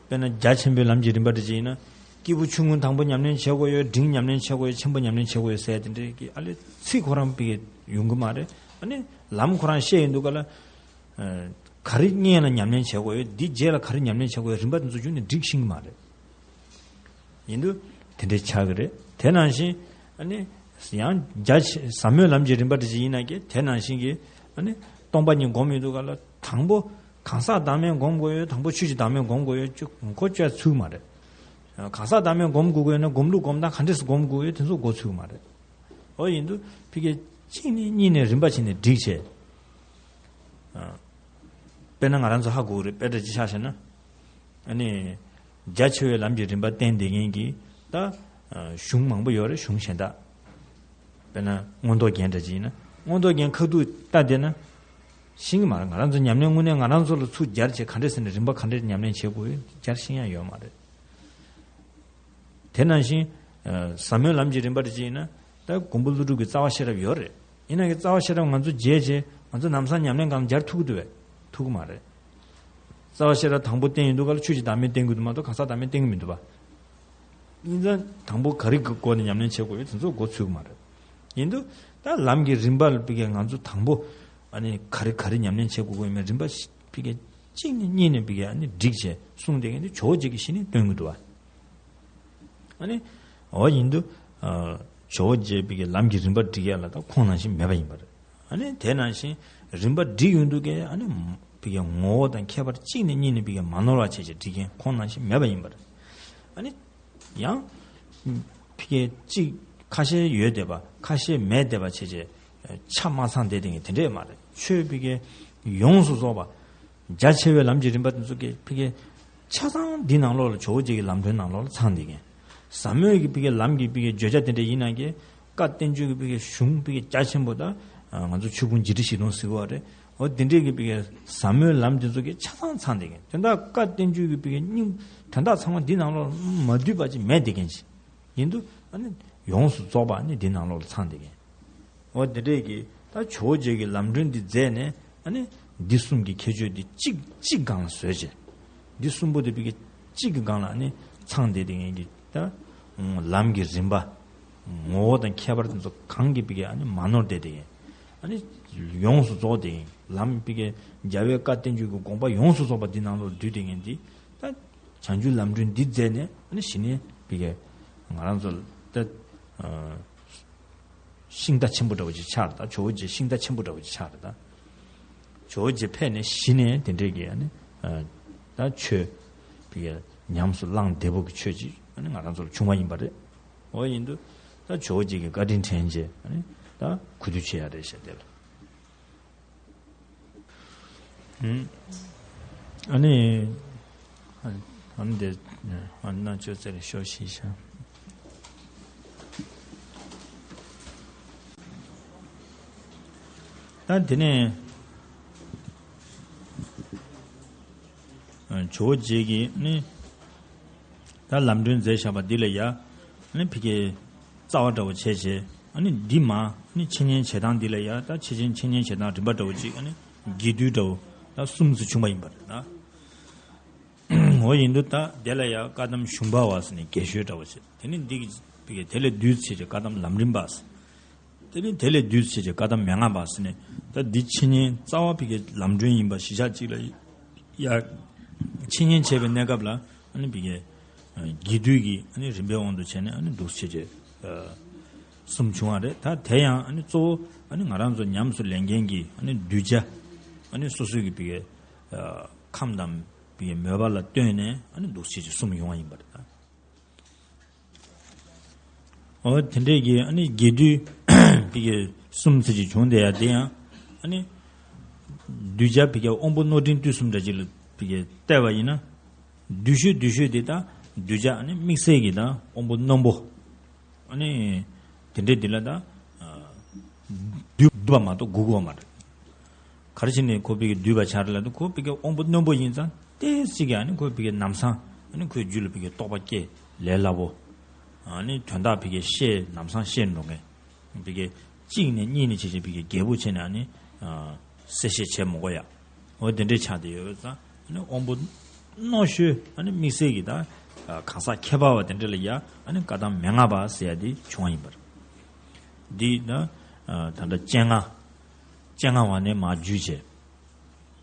དཔེར་ན་རྒྱ་ཆེན་པོའི་ལམ་གྱི་རིམ་པ་འདྲ་ཅིག་ཡིན་ན། སྐྱེས་བུ་ཆུང་ངུ་དང་པོ་ཉམས་ལེན་བྱེད་དགོས་ཡོད། འབྲིང་ཉམས་ལེན་བྱེད་དགོས་ཡོད། ཆེན་པོ་ཉམས་ལེན་བྱེད་དགོས་ཡོད་ཟེར་དེ་འདྲའི་གི་ཨ་ལས་ཚིག་ཁོ་རང་བི་གའི་ཡོང་གི་མ་རེད། ཨ་ནི་ལམ་ཁོ་རང་བཤད་ཡོང་དུས་ག་ལ། ཨ་ག་རེ་སྔོན་ལ་ཉམས་ལེན་བྱེད་དགོས་ཡོད། འདི་རྗེས་ལ་ག་རེ་ཉམས་ལེན་བྱེད་དགོས་ཡོད། རིམ་པ་དེ་ཚོ་རྒྱུན་ནས་འགྲིག་ཤེས་ཀྱི་མ་རེད། ཡིན་དུས་དེ་འདྲའི་ཆགས་ཀྱི་རེད། དེ་ནང་བཞིན་ཨ་ནི་ཡང་རྒྱ་ཆེ་ཟབ་མོའི་ལམ་གྱི་རིམ་པ་དེ་ཅིག་ཡིན་ན་ཀྱེ། དེ་ནང་བཞིན་གྱི་ཨ་ནི་སྟོང་པ་ཉིད་སྒོམ་ཡོང་དུས་ག་ལ། དང་པོ་གང་ཟག་བདག་མེད་སྒོམ་དགོས་ཡོད། དང་པོ་ཆོས་ཀྱི་བདག་མེད་སྒོམ་དགོས་ཡོད། ཅུ་མགོ་བཅོས་ཚུགས་མ་རེད། གང་ཟག་བདག་མེད་སྒོམ་དགོས་ཀྱི་ཡོད་ན་སྒོམ་ལུགས་སྒོམ་སྟངས་ག་འདྲས་སེ་སྒོམ་དགོས་ཡོད། དེ་ཚོ་མགོ་ཚོས་ཀྱི་མ་རེད། འོ་ཡིན་དུས་ཕ་གི་གཅིག་ནས་གཉིས་ནས་རིམ་པ་བྱས་ནས་སྒྲིག་བྱས། ཨ། དཔེར་ན་ང་རང་ཚོ་ཧ་གོ་གི་རེད། དཔེ་འདྲ་ཅིག་ཆ་བཞག་ན། ཨ་ནི། རྒྱ་ཆེ་བའི་ལམ་གྱི་རིམ་པ་བསྟན་བསྡད་མཁན་གྱི་ད་གཞུང་མང་པོ་ཡོད་རེད། གཞུང་གཞན་དག་དཔེར་ན་མངོན་རྟོགས་རྒྱན་འདྲ་ཅིག་ཡིན་ན། མངོན་རྟོགས་རྒྱན་ཁ་ཐུག་ལྟ་བསྡད་ན་ཤེས་ཀྱི་མ་རེད། ང་རང་ཚོ་ཉམས་ལེན་དངོས་གནས་ང་རང་ཚོ་ལ་ཚུར་སྦྱར་བྱས་ག་འདྲས་ཟེར་ནས་རིམ་པ་ག་འདྲས་ཉམས་ལེན་བྱེད་དགོས་ཡོད་སྦྱར་ཤེས་ཡ་ཡོད་མ་རེད། དེ་ནང་བཞིན་ཟབ་མོའི་ལམ་གྱི་རིམ་པ་འདྲ་ཅིག་ཡིན་ན་ད་མགོན་པོ་ཀླུ་སྒྲུབ་ཀྱི་རྩ་བ་ཤེས་རབ་ཡོད་རེད། ཡིན་ན་གི་རྩ་བ་ཤེས་རབ་ང་ཚོ་བརྗེད་བྱས་ང་ཚོ་ལམ་སང་ཉམས་ལེན་སྒང་སྦྱར་ཐུབ་ཀྱི་འདུག་བས། ཐུབ་ཀྱི་མ་རེད། རྩ་བ་ཤེས་རབ་དང་པོ་བསྟན་ཡོང་དུས་ག་ལ་ཆོས་ཀྱི་བདག་མེད་བསྟན་དགོས་འདུག་མ་གཏོགས་གང་ཟག་བདག་མེད་བསྟན་གྱི་མི་འདུག་བ། ཡིན་ཙང་དང་པོ་ག་རེ་གི་སྒོ་ནས་ཉམས་ལེན་བྱེད་དགོས་ཡོད་དེ་ཚོ་མགོ་ཚོས་ཀྱི་མ་རེད། ཡིན་དུས་ད་ལམ་གྱི་རིམ་པ་ལ་ཕ་གིའི་ང་ཚོ་དང་པོ་ཨ་ནི་ག་རེ་ག་རེ་ཉམས་ལེན་བྱེད་དགོས་ཀྱི་ཡོད་མེད་རིམ་པ་ཕ་གིའི་གཅིག་ནས་གཉིས་ནས་ཕ་གིའི་ཨ་ནི་བསྒྲིགས་བྱས་གསུངས་བསྡད་མཁན་དེ་ཇོ་བོ་རྗེ་གིས་གཞི་ནས་སྟོན་གྱི་འདུག་བ། ཨ་ནི་འོ་ཡིན་དུས་ཇོ་བོ་རྗེ་ཕ་གིའི་ལམ་གྱི་རིམ་པ་སྒྲིག་ཡ་ལ་ད་ཁོང་ནང་བཞིན་མེད་པ་ཡིན་པ་རེད། ཨ་ནི་དེ་ནང་བཞིན་རིམ་པ་སྒྲིག་ཡོང་དུས་ཀའི་ཨ་ནི་ཕ་གིའི་ངོ་བོ་དང་ཁྱད་པར་གཅིག་ནས་གཉིས་ནས་ཕ་གིའི་མ་ནོར་བ་བྱས་བྱས་སྒྲིག་མཁན་ཁོང་ནང་བཞིན་མེད་པ་ཡིན་པ་རེད། ཨ་ནི་ཡང་ཕ་གིའི་གཅིག་ཁ་ཤས་ཡོད་བསྡད་པ་ཁ་ཤས་མེད་བསྡད་པ་བྱས་བྱས་ཆ་མ་ཚང་བསྡད་དེ་ངས་དེ་འདྲས་མ་རེད། ཆོས་ཕ་གིའི་ཡོངས་སུ་རྫོགས་པ་རྒྱ་ཆེ་བའི་ལམ་གྱི་རིམ་པ་དེ་ཚོ་གི་ཕ་གིའི་ཆ་ཚང་འདི་ནང་ལོགས་ལ་ཇོ་བོ་རྗེ་གི་ལམ་སྒྲོན་ནང་ལོགས་ལ་ཚང་བསྡད་མཁན། ཟབ་མོའི་གི་ཕ་གིའི་ལམ་གྱི་ཕ་གིའི་བརྗོད་བྱ་དེ་འདྲ་ཡིན་ན་གི་བཀའ་བསྟན་བཅོས་ཀྱི་ཕ་གིའི་གཞུང་ཕ་གིའི་རྒྱ་ཆེན་པོ་དང་ང་ཚོ་ཆོས་ཕུང་བརྒྱད་ཁྲི་བཞི་སྟོང་ཟེར་གི་བ་རེད། འོ་དེ་འདྲས་ཀྱི་ཕ་གིའི་ཟབ་མོའི་ལམ་དེ་ཚོ་གི་ཆ་ཚང་ཚང་བསྡད་མཁན། དོན་དག་བཀའ་བསྟན་བཅོས་ཀྱི་ཕ་གིའི་སྙིང་དོན་དག་ཚང་མ་འདི་ནང་ལོགས་མ་འདུས་པ་ཅིག་མེད་བསྡད་མཁན་ཅིག་ཡིན་དུས་ཨ་ནི་ཡོངས་སུ་རྫོགས་པ་ཨ་ནི་འདི་ནང་ལོགས་ལ་ཚང་བསྡད་མཁན། འོ་དེ་འདྲས་ཀྱི་ད་ཇོ་བོ་རྗེ་གི་ལམ་སྒྲོན་འདི་མཛད་ནས་ཨ་ནི་འདི་གསུམ་གྱི་ཁྱད་ཆོས་འདི་གཅིག་གཅིག་སྒང་ལ་བཟོས་བྱས། འདི་གསུམ་པོ་དེ་ཕ་གི་གཅིག་གི་སྒང་ལ་ཨ་ནི་ཚང་བསྡད་དེ་ངེད་ཀྱི་ད་ལམ་གྱི་རིམ་པ་ངོ་བོ་དང་ཁྱད་པར་དེ་ཚོ་གང་གི་ཕ་གི་ཨ་ནི་མ་ནོར་བསྡད་དེ་ཨ་ནི་ཡོངས་སུ་རྫོགས་དེ་ལམ་ཕ་གི་རྒྱལ་བའི་བཀའ་བསྟན་བཅོས་ཀྱི་དགོངས་པ་ཡོངས་སུ་རྫོགས་པ་འདི་ནང་ལོགས་བསྡུས་ཏེ་ངེད་འདི་ད་བྱང་ཆུབ་ལམ་སྒྲོན་འདི་མཛད་ནས་ཨ་ནི་གཞི་ནས་ཕ་གི་ང་རང་ཚོ་ལ་ད། ཤིང་རྟ་ཆེན་པོ་འདྲ་བོ་ཅིག་ཆགས་རེད་ད། ཇོ་བོ་རྗེ་ཤིང་རྟ་ཆེན་པོ་འདྲ་བོ་ཅིག་ཆགས་རེད་ད། ཇོ་བོ་རྗེ་ཕེབས་ནས་གཞི་ནས་དེ་འདྲས་ཀྱི་ཨ་ནི་ད་ཆོས་ཕ་གི་ཉམས་སུ་བླངས་བདེ་པོ་གི་ཆོས་ཅིག་ཨ་ནི་ང་རང་ཚོ་ལ་བྱུང་བ་ཡིན་པ་རེད། འོ་ཡིན་དུས་ད་ཇོ་བོ་རྗེ་གི་བཀའ་དྲིན་དྲན་རྗེས་ཨ་ནི་ད་གུས་འདུད་བྱེད་ཡ་རེད་ཞེས་དེ་ལ། ཨ་ནི་ཨ་ནི་དེ་ཨ་ནི་ན་ཅོ་ཙེ་རེ་ཤོ་ཤི་ཤ། ད་དེ་ནས་ཇོ་བོ་རྗེ་གིས་ནི། ད་ལམ་སྒྲོན་མཛད་བཞག་པ་འདི་ལ་ཡ། ཨ་ནི་ཕ་གིའི་རྩ་བ་འདྲ་བོ་བྱས་བྱས། ཨ་ནི་འདི་མ། ཨ་ནི་འཆད་ཉན་བྱེད་སྟངས་འདི་ལ་ཡ། ད་འཆད་ཉན་འཆད་ཉན་བྱེད་སྟངས་རིམ་པ་འདྲ་བོ་ཅིག་ཨ་ནི་རྒྱས་བསྡུས་འདྲ་བོ་ད་གསུམ་ཙམ་བྱུང་བ་ཡིན་པ་རེད་ད། འོ་ཡིན་དུས་ད་དེ་ལ་ཡ་བཀའ་གདམས་ཞུམ་པ་བ་ཟེར་ནས་རྒྱས་ཤོས་འདྲ་བོ་བྱས། དེ་ནི་འདི་གི་ཕ་གིའི་དེ་ལས་བསྡུས་ཚེ་ཀྱི་བཀའ་གདམས་ལམ་རིམ་པ་ཟེར། དེ་ནི་དེ་ལས་བསྡུས་ཚེ་ཀྱི་བཀའ་གདམས་མན་ངག་པ་ཟེར་ནས་ད་འདི་འཆད་ཉན་རྩ་བ་ཕ་གིའི་ལམ་སྒྲོན་ཡིན་པ་གཞི་བཞག་ཅིག་ལ། ཡར་འཆད་ཉན་བྱེད་པའི་གནས་སྐབས་ལ་ཨ་ནི་ཕ་གིའི་རྒྱས་བསྡུས་ཀྱི་ཨ་ནི་རིམ་པའི་དབང་དུ་བྱས་ནས་ཨ་ནི་འདུག་སེ་བྱས་གསུམ་བྱུང་བ་རེད། ད་དེ་ཡང་ཨ་ནི་གཙོ་བོ་ཨ་ནི་ང་རང་ཚོ་ཉམས་སུ་ལེན་མཁན་གྱི་ཨ་ནི་གདུལ་བྱ་ཨ་ནི་སོ་སོའི་གི་ཕ་གིའི་ཁམས་དང་ཕ་གིའི་མོས་པ་ལ་ལྟོས་ནས་ཨ་ནི་འདུག་སེ་བྱས་གསུམ་ཡོང་བ་ཡིན་པ་རེད་ད། འོ་དེ་འདྲས་ཀྱི་ཨ་ནི་རྒྱས་བསྡུས་ཕ་གིའི་གསུམ་ཚིག་ཅིག་བྱུང་བསྡད་ཡ་དེ་ཡང་ཨ་ནི་གདུལ་བྱ་ཕ་གིའི་དབང་པོ་རྣོ་འབྲིང་བསྡུས་གསུམ་འདྲ་ཅིག་ལ་ཕ་གིའི་བལྟས་པ་ཡིན་ན། བསྡུས་ཤོས་བསྡུས་ཤོས་དེ་ད་གདུལ་བྱ་ཨ་ནི་དམིགས་བསལ་གྱི་ད་དབང་པོ་རྣོན་པོ་ཨ་ནི་དེ་འདྲས་དེ་ལ་ད་བསྡུས་བསྡུས་པ་མ་གཏོགས་སྒུག་དགོས་མ་རེད། ག་རེ་བྱས་ནས་ཁོ་ཕ་གིའི་བསྡུས་པ་ཆགས་རེད་ལབ་དུས་ཁོ་ཕ་གིའི་དབང་པོ་རྣོན་པོ་ཡིན་ཙང་ཏོག་ཙམ་གྱིས་ཨ་ནི་ཁོ་ཕ་གིའི་ལམ་སང་ཨ་ནི་ཁོའི་རྒྱུད་ལ་ཕ་གིའི་རྟོགས་པ་སྐྱེ་ལས་སླ་པོ། ཨ་ནི་དོན་དག་ཕ་གིའི་ཤེས་ལམ་སང་ཤེས་འགྲོ་མཁན། ཕ་གིའི་གཅིག་ནས་གཉིས་ནས་བྱས་བྱས་ཕ་གིའི་རྒྱས་པོ་བྱས་ནས་ཨ་ནི་གསལ་བཤད་བྱེད་མི་དགོས་ཡ། འོ་དེ་འདྲས་ཆགས་བསྡད་ཡོད་པས་ཙང་ཨ་ནི་དབང་པོ་རྣོ་ཤོས་ཨ་ནི་དམིགས་བསལ་གྱི་ད་གང་ཟག་ཁྱད་པར་བ་དེ་འདྲས་ལ་ཡ་ཨ་ནི་བཀའ་གདམས་མན་ངག་པ་ཟེར་ཡ་དེ་བྱུང་བ་ཡིན་པ་རེད། འདི་ད་ད་ལྟ་སྤྱན་སྔ། སྤྱན་སྔ་བ་ནས་མར་བརྒྱུད་བྱས།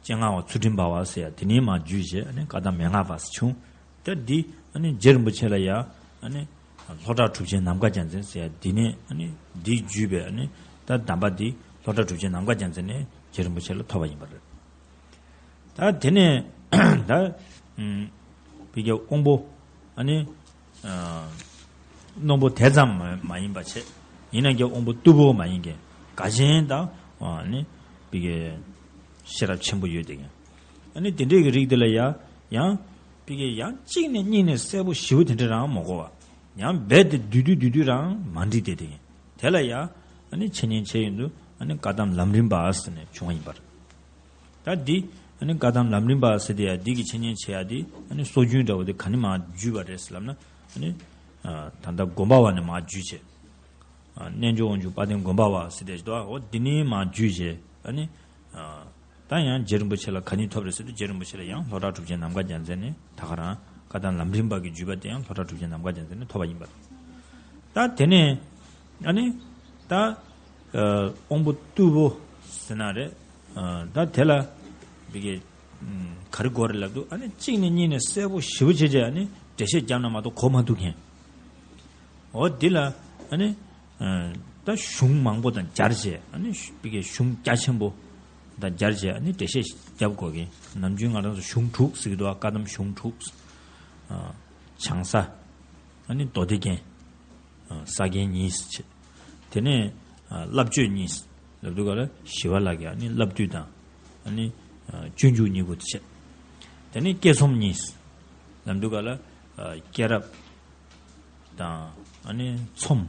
སྤྱན་སྔ་བ་ཚུལ་ཁྲིམས་འབར་བ་ཟེར་ཡ་དེ་ནས་མར་བརྒྱུད་བྱས་ཨ་ནི་བཀའ་གདམས་མན་ངག་པ་ཟེར་བྱུང་། ད་འདི་ཨ་ནི་རྗེ་རིན་པོ་ཆེ་ལ་ཡ་ཨ་ནི་ལྷོ་བྲག་གྲུབ་ཆེན་ནམ་མཁའ་རྒྱལ་མཚན་ཟེར་ཡ་འདི་ནས་ཨ་ནི་འདི་བརྒྱུད་པའི་ཨ་ནི་ད་གདམས་པ་འདི་ལྷོ་བྲག་གྲུབ་ཆེན་ནམ་མཁའ་རྒྱལ་མཚན་ནས་རྗེ་རིན་པོ་ཆེ་ལ་ཐོབ་པ་ཡིན་པ་རེད། ད་དེ་ནས་ད་ཕ་གིའི་དབང་པོ་ཨ་ནི་རྣོན་པོ་དེ་ཙམ་མ་ཡིན་པ་བྱས། ཡིན་ན་ཀྱང་དབང་པོ་རྟུལ་པོ་མ་ཡིན་མཁན་དགའ་ཆེན་དང་ཨ་ནི་ཕ་གིའི་ཤེས་རབ་ཆེན་པོ་ཡོད་དེ་ཡང་། ཨ་ནི་དེ་འདྲས་ཀྱི་རིགས་དེ་ལ་ཡ་ཡང་ པི་ཀའི་ཡང་གཅིག་ནས་གཉིས་ནས་གསལ་པོ་ཞེ་པོ་དེ་འདྲ་རང་མ་གོ་བ། ཡང་རྦད་དེ་བསྡུས་བསྡུས་བསྡུས་བསྡུས་རང་མ་འགྲིག་དེ་དེ་ཡིན། དེ་ལ་ཡང་ཨ་ནི་འཆད་ཉན་བྱས་ཡོང་དུས་ཨ་ནི་བཀའ་གདམས་ལམ་རིམ་པ་ཟེར་ནས་བྱུང་བ་ཡིན་པར། ད་འདི་ཨ་ནི་བཀའ་གདམས་ལམ་རིམ་པ་ཟེར་དེ་ཡང་འདི་གི་འཆད་ཉན་བྱེད་ཡ་འདི་ཨ་ནི་སྲོལ་རྒྱུན་འདྲ་བོ་དེ་ག་ནས་མར་བརྒྱུད་པ་རེད་ཟེར་ལབ་ན། ཨ་ནི་ད་ལྟ་དགོན་པ་བ་ནས་མར་བརྒྱུད་བྱས། རྣལ་འབྱོར་དབང་ཕྱུག་དཔལ་ལྡན་དགོན་པ་བ་ཟེར་དེ་འདུག་འོ་འདི་ནས་མར་བརྒྱུད་བྱས། ཨ་ནི། ད་ཡང་རྗེ་རིན་པོ་ཆེ་ལ་ག་ནས་ཐོབ་རེད་ཟེར་དུས་རྗེ་རིན་པོ་ཆེ་ལ་ཡང་ལྷོ་བྲག་གྲུབ་ཆེན་ནམ་མཁའ་རྒྱལ་མཚན་ནས་ད་ག་རང་བཀའ་གདམས་ལམ་རིམ་པ་གི་བརྒྱུད་པ་དེ་ཡང་ལྷོ་བྲག་གྲུབ་ཆེན་ནམ་མཁའ་རྒྱལ་མཚན་ནས་ཐོབ་པ་ཡིན་པ། ད་དེ་ནས་ཨ་ནི་ད་དབང་པོ་རྟུལ་པོ་ཟེར་ན་རེད། ད་དེ་ལ་བི་གེ་ག་རེ་དགོས་རེད་ལབ་དུས་ཨ་ནི་གཅིག་ནས་གཉིས་ནས་གསལ་པོ་ཞེ་པོ་བྱས་བྱས་ཨ་ནི་འགྲེལ་བཤད་བརྒྱབ་ན་མ་གཏོགས་གོ་མ་ཐུབ་མཁན། འོ་འདི་ལ་ཨ་ནི་ད་གཞུང་མང་པོ་དང་སྦྱར་བྱས་ཨ་ནི་བི་གེ་གཞུང་རྒྱ་ཆེན་པོ་དང་སྦྱར་བྱས་ཨ་ནི་འགྲེལ་བཤད་རྒྱབ་དགོས་ཀྱི། ནམ་རྒྱུན་ང་རང་ཚོ་གཞུང་དྲུག་ཟེར་གྱི་འདུག་བཀའ་གདམས་གཞུང་དྲུག་བྱང་ས་ཨ་ནི་མདོ་སྡེ་རྒྱན། ས་རྒྱན་གཉིས་བྱས། དེ་ནས་བསླབ་བརྗོད་གཉིས་ལབ་དུས་ག་ལ་ཞི་བ་ལྷ་གི་ཨ་ནི་བསླབ་བཏུས་དང་ཨ་ནི་སྤྱོད་འཇུག་གཉིས་པོ་དེ་བྱས། དེ་ནས་བསྐྱེད་རྩོམ་གཉིས་ལབ་དུས་ག་ལ་སྐྱེས་རབས་དང་ཨ་ནི་ཚོམས་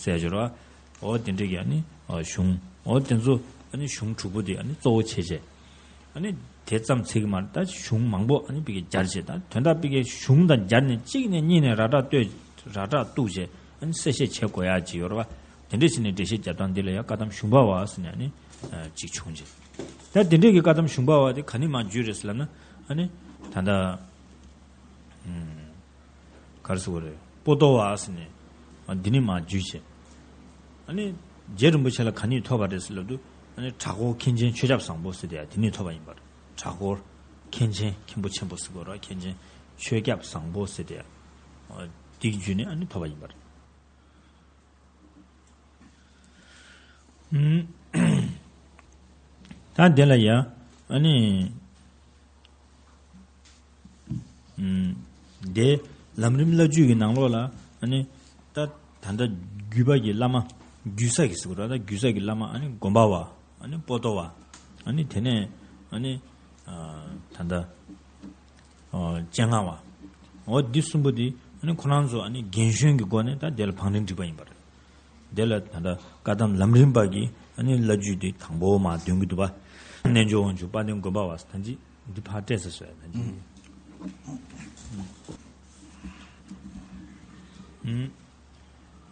ཟེར་ཡ་ཅིག་རེད་བ། འོ་དེ་འདྲ་གི་ཨ་ནི་གཞུང་འོ་དེ་ཚོ་ཨ་ནི་གཞུང་དྲུག་པོ་དེ་ཨ་ནི་གཙོ་བོ་བྱས་བྱས། ཨ་ནི་དེ་ཙམ་ཚིག་མ་རེད། ད་གཞུང་མང་པོ་ཨ་ནི་བི་གེ་སྦྱར་བྱས། ད་དོན་དག་བི་གེ་གཞུང་དང་སྦྱར་ནས་གཅིག་ནས་གཉིས་ནས་ར་སྒྲ་ལྟོས་ར་སྒྲ་གཏུགས་བྱས་ཨ་ནི་གསལ་བཤད་བྱེད་དགོས་ཡ་ཅིག་ཡོད་རེད་བ། དེ་འདྲ་བྱས་ནས་འགྲེལ་བཤད་རྒྱབ་སྟངས་འདི་ལ་ཡང་བཀའ་གདམས་གཞུང་པ་བ་ཟེར་ནས་ཨ་ནི་ཅིག་བྱུང་བྱས། ད་དེ་འདྲས་ཀྱི་བཀའ་གདམས་གཞུང་པ་བ་དེ་ག་ནས་མར་བརྒྱུད་རེད་ཟེར་ལབ་ན་ཨ་ནི་ད་ལྟ་ག་རེ་ཟེར་དགོས་རེད། པོ་ཏོ་བ་ཟེར་ནས་འདི་ནས་མར་བརྒྱུད་བྱས། ཨ་ནི་རྗེ་རིན་པོ་ཆེ་ལ་ག་ནས་ཐོབ་པ་རེད་ཟེར་ལབ་དུས་ཨ་ནི་གྲྭ་སྐོར་མཁན་ཆེན་ཆོས་སྐྱབས་བཟང་པོ་ཟེར་དེ་ཡང་དེ་ནས་ཐོབ་པ་ཡིན་པར། གྲྭ་སྐོར་མཁན་ཆེན་མཁན་པོ་ཆེན་པོ་ཟེར་དགོས་རེད། མཁན་ཆེན་ཆོས་སྐྱབས་བཟང་པོ་ཟེར་དེ་ཡང་དེ་གི་བརྒྱུད་ནས་ཨ་ནི་ཐོབ་པ་ཡིན་པར། ད་དེ་ལ་ཡ་ཨ་ནི་དེ་ལམ་རིམ་བླ་བརྒྱུད་ཀྱི་ནང་ལོགས་ལ་ཨ་ནི་ད་ད་ལྟ་བརྒྱུད་པ་གི་བླ་མ་བརྒྱུད་ས་གི་ཟེར་དགོས་རེད། ད་བརྒྱུད་ས་གི་བླ་མ་ཨ་ནི་དགོན་པ་བ་ཨ་ནི་པོ་ཏོ་བ་ཨ་ནི་དེ་ནས་ཨ་ནི་ད་ལྟ། སྤྱན་སྔ་བ། འོ་འདི་གསུམ་པོ་འདི་ཨ་ནི་ཁོ་རང་ཚོ་ཨ་ནི་རྒན་གཞོན་གྱི་སྒོ་ནས་ད་དེ་ལ་བང་རིམ་བསྒྲིགས་པ་ཡིན་པ་རེད། དེ་ལ་ད་ལྟ་བཀའ་གདམས་ལམ་རིམ་པ་གི་ཨ་ནི་བླ་བརྒྱུད་འདི་དང་པོ་མར་འདོན་གྱི་འདུག་པ། རྣལ་འབྱོར་དབང་ཕྱུག་དཔལ་ལྡན་དགོན་པ་བ་ཟེར་ད་འདི་འདི་ཕར་སྤྲད་ཟེར་སོ་ཡ་ད་འདི།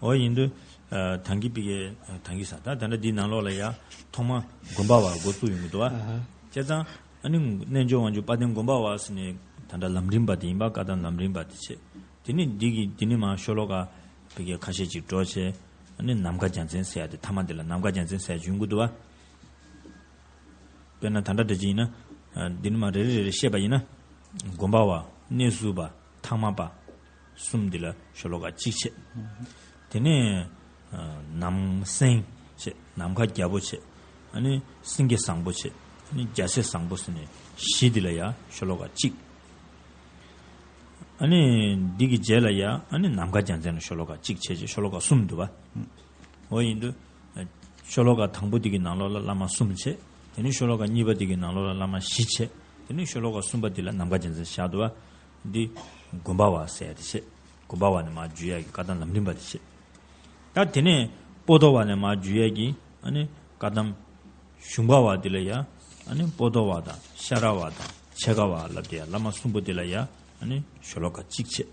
འོ་ཡིན་དུས། ཨ་ཐང་གི་པི་ཀའི་ཐང་གི་ས་ད་ད་ལྟ་འདིའི་ནང་ལོགས་ལ་ཡ་ཐོག་མ་དགོན་པ་བ་འགོ་བཙུགས་ཡོང་གི་འདུག་བ། ཨ་ཧ། བྱས་ཙང་ཨ་ནི་རྣལ་འབྱོར་དབང་ཕྱུག་དཔལ་ལྡན་དགོན་པ་བ་ཟེར་ནས་ད་ལྟ་ལམ་རིམ་པ་དེ་ཡིན་པ་བཀའ་གདམས་ལམ་རིམ་པ་དེ་བྱས། དེ་ནི་འདི་གི་འདི་ནི་མ་ཤོ་ལོ་ཀ་པི་ཀའི་ཁ་ཤས་ཅིག་འགྲོ་བྱས། ཨ་ནི་ནམ་མཁའ་རྒྱལ་མཚན་ཟེར་ཡ་དེ་ཐ་མ་དེ་ལ་ནམ་མཁའ་རྒྱལ་མཚན་ཟེར་ཡ་ཅིག་ཡོང་གི་འདུག་བ། དཔེར་ན་ད་ལྟ་འདྲ་ཅིག་ཡིན་ན། ཨ་འདི་ནི་མ་རེ་རེ་རེ་རེ་བཤད་པ་ཡིན་ན། དགོན་པ་བ། གནས་ཟུར་པ། ཐ་མ་པ། གསུམ་འདི་ལ་ཤོ་ལོ་ཀ་གཅིག་བྱས། དེ་ནས་ཨ་ནམ་སེང་བྱས། ནམ་མཁའ་རྒྱལ་པོ་བྱས། ཨ་ནི་སེང་གེ་བཟང་པོ་བྱས། ཨ་ནི་རྒྱལ་སྲས་བཟང་པོ་ཟེར་ནས་བཞི་འདི་ལ་ཡ་ཤོ་ལོ་ཀ་གཅིག་ཨ་ནི་འདི་གི་རྗེས་ལ་ཡ་ཨ་ནི་ནམ་མཁའ་རྒྱལ་མཚན་ལ་ཤོ་ལོ་ཀ་གཅིག་བྱས་བྱས་ཤོ་ལོ་ཀ་གསུམ་འདུག་བ། འོ་ཡིན་དུས། ཤོ་ལོ་ཀ་དང་པོ་འདི་གི་ནང་ལོགས་ལ་བླ་མ་གསུམ་བྱས། དེ་ནས་ཤོ་ལོ་ཀ་གཉིས་པ་འདི་གི་ནང་ལོགས་ལ་བླ་མ་བཞི་བྱས། དེ་ནས་ཤོ་ལོ་ཀ་གསུམ་པ་འདི་ལ་ནམ་མཁའ་རྒྱལ་མཚན་བཞག་འདུག་བ། འདི་དགོན་པ་བ་ཟེར་ཡ་དེ་བྱས། དགོན་པ་བ་ནས་མར་བརྒྱུད་ཡ་གི་བཀའ་གདམས་ལམ་རིམ་པ་དེ་བྱས། ད་དེ་ནས་པོ་ཏོ་བ་ནས་མར་བརྒྱུད་ཡ་གི་ཨ་ནི་བཀའ་གདམས་གཞུང་པ་བ་འདི་ལ་ཡ་ཨ་ནི་པོ་ཏོ་བ་དང་ཤ་ར་བ་དང་ཕྱེད་ཀ་བ་ལབ་དེ་ཡ་བླ་མ་གསུམ་པོ་འདི་ལ་ཡ་ཨ་ནི་ཤོ་ལོ་ཀ་གཅིག་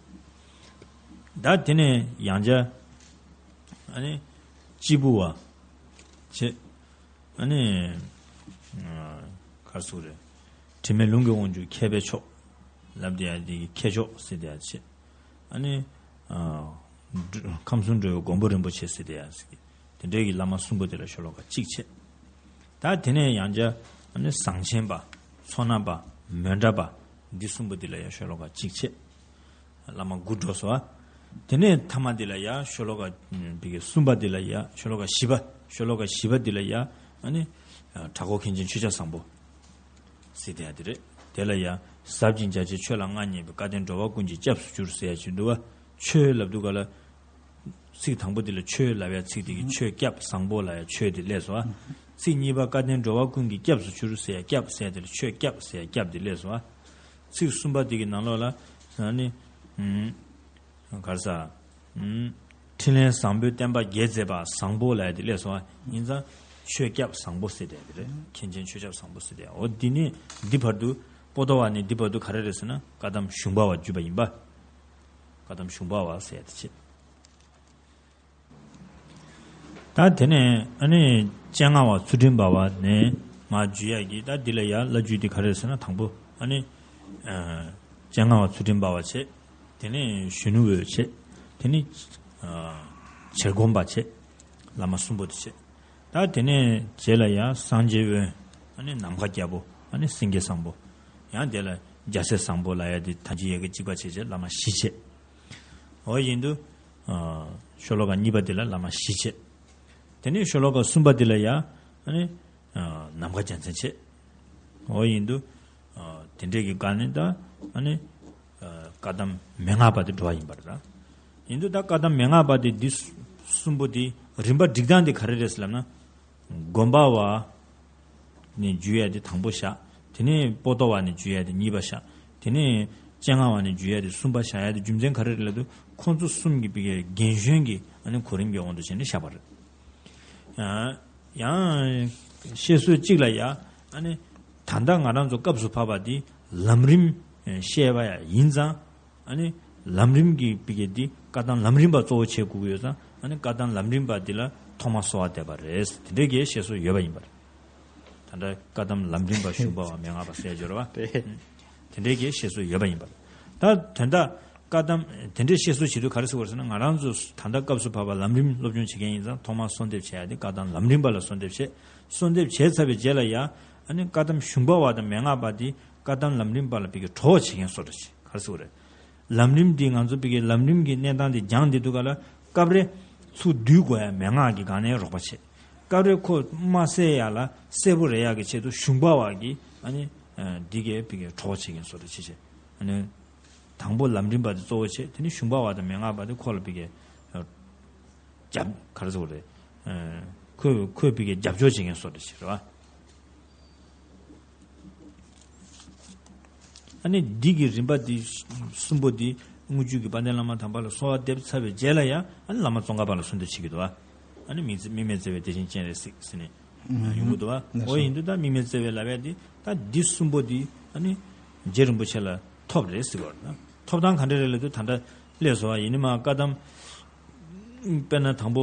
བྱས། ད་དེ་ནས་ཡང་བསྐྱར་ཨ་ནི་སྤྱིལ་བུ་བ་བྱས། ཨ་ནི། ག་རེ་ཟེར་དགོས་རེད། དྲི་མེད་ལུང་གི་དབང་ཕྱུག་མཁས་པའི་མཆོག་ལབ་དེ་ཡ་དེ་གི་མཁས་མཆོག་ཟེར་དེ་ཡ་བྱས། ཨ་ནི། ཁམས་གསུམ་འགྲོ་བའི་མགོན་པོ་རིན་པོ་ཆེ་ཟེར་དེ་ཡ་ཟེར་གི། དེ་འདྲའི་གི་བླ་མ་གསུམ་པོ་དེ་ལ་ཤོ་ལོ་ཀ་གཅིག་བྱས། ད་དེ་ནས་ཡང་བསྐྱར་ཨ་ནི་ཟངས་ཆེན་པ། མཚོ་སྣ་པ། མོན་གྲྭ་པ། འདི་གསུམ་པོ་དེ་ལ་ཡ་ཤོ་ལོ་ཀ་གཅིག་བྱས། བླ་མ་དགུ་འགྲོ་སོང་བ། དེ་ནས་ཐ་མ་དེ་ལ་ཡ་ཤོ་ལོ་ཀ་བི་གའི་གསུམ་པ་དེ་ལ་ཡ་ཤོ་ལོ་ཀ་བཞི་པ། ཤོ་ལོ་ཀ་བཞི་པ་དེ་ལ་ཡ་ཨ་ནི་གྲྭ་སྐོར་མཁན་ཆེན་ཆོས་སྐྱབས་བཟང་པོ་ཟེར་དེ་ཡ་དེ་རེད། དེ་ལ་ཡ་ཟབ་ཅིང་རྒྱ་ཆེའི་ཆོས་ལ་མངའ་བརྙེས་པའི་བཀའ་བསྟན་འགྲོ་བ་ཀུན་གྱི་སྐྱབས་སུ་གྱུར་ཟེར་ཡ་ཅིག་འདུག་བ། ཆོས་ལབ་དུས་ག་ལ། ཚིག་དང་པོ་དེ་ལ་ཆོས་ལབ་ཡ་ཚིག་དེ་གི་ཆོས་སྐྱབས་བཟང་པོ་ལབ་ཡ་ཆོས་དེ་སླེབས་སོང་བ། ཚིག་གཉིས་པ་བཀའ་བསྟན་འགྲོ་བ་ཀུན་གྱི་སྐྱབས་སུ་གྱུར་ཟེར་ཡ་སྐྱབས་ཟེར་ཡ་དེ་ལ་ཆོས་སྐྱབས་ཟེར་ཡ་སྐྱབས་དེ་སླེབས་སོང་བ། ཚིག་གསུམ་པ་དེ་གི་ནང་ལོགས་ལ་ཨ་ནི་ཨུམ། ག་རེ་ཟ། ཨུམ། འཕྲིན་ལས་བཟང་པོའི་བསྟན་པ་རྒྱས་མཛད་པ་བཟང་པོ་ལབ་ཡ་དེ་སླེབས་སོང་བ། ཡིན་ཙང་ཆོས་སྐྱབས་བཟང་པོ་ཟེར་དེ་རེད། མཁན་ཆེན་ཆོས་སྐྱབས་བཟང་པོ་ཟེར་དེ། འོ་འདི་ནི་འདི་བར་དུ་པོ་ཏོ་བ་ནས་འདི་བར་དུ་ག་རེ་རེད་ཟེར་ན་བཀའ་གདམས་གཞུང་པ་བ་བརྒྱུད་པ་ཡིན་པ། བཀའ་གདམས་གཞུང་པ་བ་ཟེར་ཡ་དེ་བྱས། ད་དེ་ནས་ཨ་ནི་སྤྱན་སྔ་བ་ཚུལ་ཁྲིམས་འབར་བ་ནས་མར་བརྒྱུད་ཡ་གི་ད་འདི་ལ་ཡ་བླ་བརྒྱུད་འདི་ག་རེ་ཟེར་ན་དང་པོ་ཨ་ནི་ཨ་སྤྱན་སྔ་བ་ཚུལ་ཁྲིམས་འབར་བ་བྱས། དེ་ནས་གཞོན་ནུ་འོད་བྱས། དེ་ནས་ཨ་བྱེར་སྒོམ་པ་བྱས། བླ་མ་གསུམ་པོ་དེ་བྱས། ད་དེ་ནས་རྗེས་ལ་ཡ་སངས་རྒྱས་དབོན། ཨ་ནི་ནམ་མཁའ་རྒྱལ་པོ། ཨ་ནི་སེང་གེ་བཟང་པོ། ཡང་དེ་ལ་རྒྱལ་སྲས་བཟང་པོ་ལབ་ཡ་དེ་ཐམས་ཅད་ཡ་གི་གཅིག་པ་བྱས་བྱས་བླ་མ་བཞི་བྱས། འོ་ཡིན་དུས། ཨ་ཤོ་ལོ་ཀ་གཉིས་པ་འདི་ལ་བླ་མ་བཞི་བྱས། དེ་ནས་ཤོ་ལོ་ཀ་གསུམ་པ་འདི་ལ་ཡ་ཨ་ནི་ཨ་ནམ་མཁའ་རྒྱལ་མཚན་བྱས། འོ་ཡིན་དུས། ཨ་དེ་འདྲས་ཀྱི་སྒང་ནས་ད་ཨ་ནི་ཨ་བཀའ་གདམས་མན་ངག་པ་དེ་འགྲོ་བ་ཡིན་པ་རེད་ད། ཡིན་དུས་ད་བཀའ་གདམས་མན་ངག་པ་དེ་འདི་གསུམ་པོ་དེ་རིམ་པ་སྒྲིག་སྟངས་དེ་ག་རེ་རེད་ཟེར་ལབ་ན། སྒོམ་པ་བ་ནས་བརྒྱུད་ཡ་དེ་དང་པོ་བཞག་དེ་ནས་པོ་ཏོ་བ་ནས་བརྒྱུད་ཡ་དེ་གཉིས་པ་བཞག་དེ་ནས་སྤྱན་སྔ་བ་ནས་བརྒྱུད་ཡ་དེ་གསུམ་པ་བཞག་ཡ་དེ་རྒྱུ་མཚན་ག་རེ་རེད་ལབ་དུས་ཁོང་ཚོ་གསུམ་གྱི་བི་གའི་རྒན་གཞོན་གྱི་ཨ་ནི་གོ་རིམ་གྱི་དབང་དུ་བྱས་ནས་བཞག་པ་རེད། ཡང་ཡང་བཤད་སྲོལ་གཅིག་ལ་ཡ་ཨ་ནི་ད་ལྟ་ང་རང་ཚོ་སྐབས་སུ་བབས་པ་དེ་ལམ་རིམ་བཤད་པ་ཡ་ཡིན་ཙང་། ཨ་ནི་ལམ་རིམ་གྱི་བི་གའི་འདི་བཀའ་གདམས་ལམ་རིམ་པ་གཙོ་བོ་བྱེད་དགོས་ཀྱི་ཡོད་ཙང་། ཨ་ནི་བཀའ་གདམས་ལམ་རིམ་པ་འདི་ལ་ཐོག་མར་གསོལ་བ་འདེབས་པ་རེད། དེ་འདྲའི་གི་བཤད་སྲོལ་ཡོད་པ་ཡིན་པ་རེད། ད་ལྟ་བཀའ་གདམས་ལམ་རིམ་པ་གཞུང་པ་བ་མན་ངག་པ་ཟེར་སྦྱོར་བ། རེད། དེ་འདྲའི་གི་བཤད་སྲོལ་ཡོད་པ་ཡིན་པ་རེད། ད་དོན་དག་བཀའ་གདམས་དེ་འདྲའི་བཤད་སྲོལ་བྱེད་དུས་ག་རེ་ཟེར་བ་རེད་ཟེར་ན། ང་རང་ཚོ་ད་ལྟ་སྐབས་སུ་བབས་པ་ལམ་རིམ་སློབ་སྦྱོང་བྱེད་མཁན་ཡིན་ཙང་ཐོག་མར་གསོལ་འདེབས་བྱེད་ཡ་དེ་བཀའ་གདམས་ལམ་རིམ་པ་ལ་གསོལ་འདེབས་བྱེད། གསོལ་འདེབས་བྱས་ཚར་བའི་རྗེས་ལ་ཡ་ཨ་ནི་བཀའ་གདམས་གཞུང་པ་བ་དང་མན་ངག་པ་དེ་བཀའ་གདམས་ལམ་རིམ་པ་ལ་བི་གའི་གྲོགས་བྱེད་མཁན་བཟོ་འདྲ་བྱེད། ག་རེ་ཟེར་བ་རེད། ལམ་རིམ་འདི་ང་ཚོ་བི་གའི་ལམ་རིམ་གྱི་གནས་སྟངས་འདི་སྦྱངས་བསྡད་དུས་ག་ལ་སྐབས་རེ་ཚུར་བསྡུ་དགོས་ཡ་མན་ངག་གི་སྒང་ནས་རོགས་པ་བྱེད། སྐབས་རེ་ཁོ་མ་གསལ་ཡ་ལ་གསལ་པོ་རེད་ཡ་གི་ཆེད་དུ་གཞུང་པ་བ་གིས་ཨ་ནི་ཨ་འདི་གའི་བི་གའི་གྲོགས་བྱེད་མཁན་བཟོ་འདྲ་བྱེད་བྱེད། ཨ་ནི་དང་པོ་ལམ་རིམ་པ་དེ་གཙོ་བོ་བྱེད། དེ་ནི་གཞུང་པ་བ་དང་མན་ངག་པ་དེ་ཁོ་ལ་བི་གའི་ཨ་རྒྱབ་ག་རེ་ཟེར་བ་རེད། ཨ་ཁོས་ཁོས་བི་གའི་རྒྱབ་སྐྱོར་བྱེད་མཁན་བཟོ་འདྲ་བྱེད་རེད་བ། ཨ་ནི་འདི་གི་རིམ་པ་འདི་གསུམ་པོ་འདི་དངུལ་ཆུ་གི་དཔལ་ལྡན་བླ་མ་དམ་པ་ལ་གསོལ་བ་འདེབས་ཚར་བའི་རྗེས་ལ་ཡང་ཨ་ནི་བླ་མ་ཙོང་ཁ་པ་ལ་གསོལ་འདེབས་བྱེད་ཀྱི་འདུག་བ། ཨ་ནི་དམིགས་བརྩེ་དམིགས་མེད་བརྩེ་བའི་བདེ་ཆེན་སྤྱན་རས་གཟིགས་ཟེར་ནས་ཡོང་གི་འདུག་བ། ལགས་འོ་སོ། ཡིན་དུས་ད་དམིགས་མེད་བརྩེ་བའི་ལབ་ཡ་འདི་ད་འདི་གསུམ་པོ་འདི་ཨ་ནི་རྗེ་རིན་པོ་ཆེ་ལ་ཐོབ་རེད་ཟེར་བ་རེད་ན། ཐོབ་ཐང་ག་འདྲ་རེད་ལབ་དུས་ད་ལྟ་སླེབས་སོང་བ་ཡིན་ནི་མ་བཀའ་གདམས་དཔེར་ན་དང་པོ།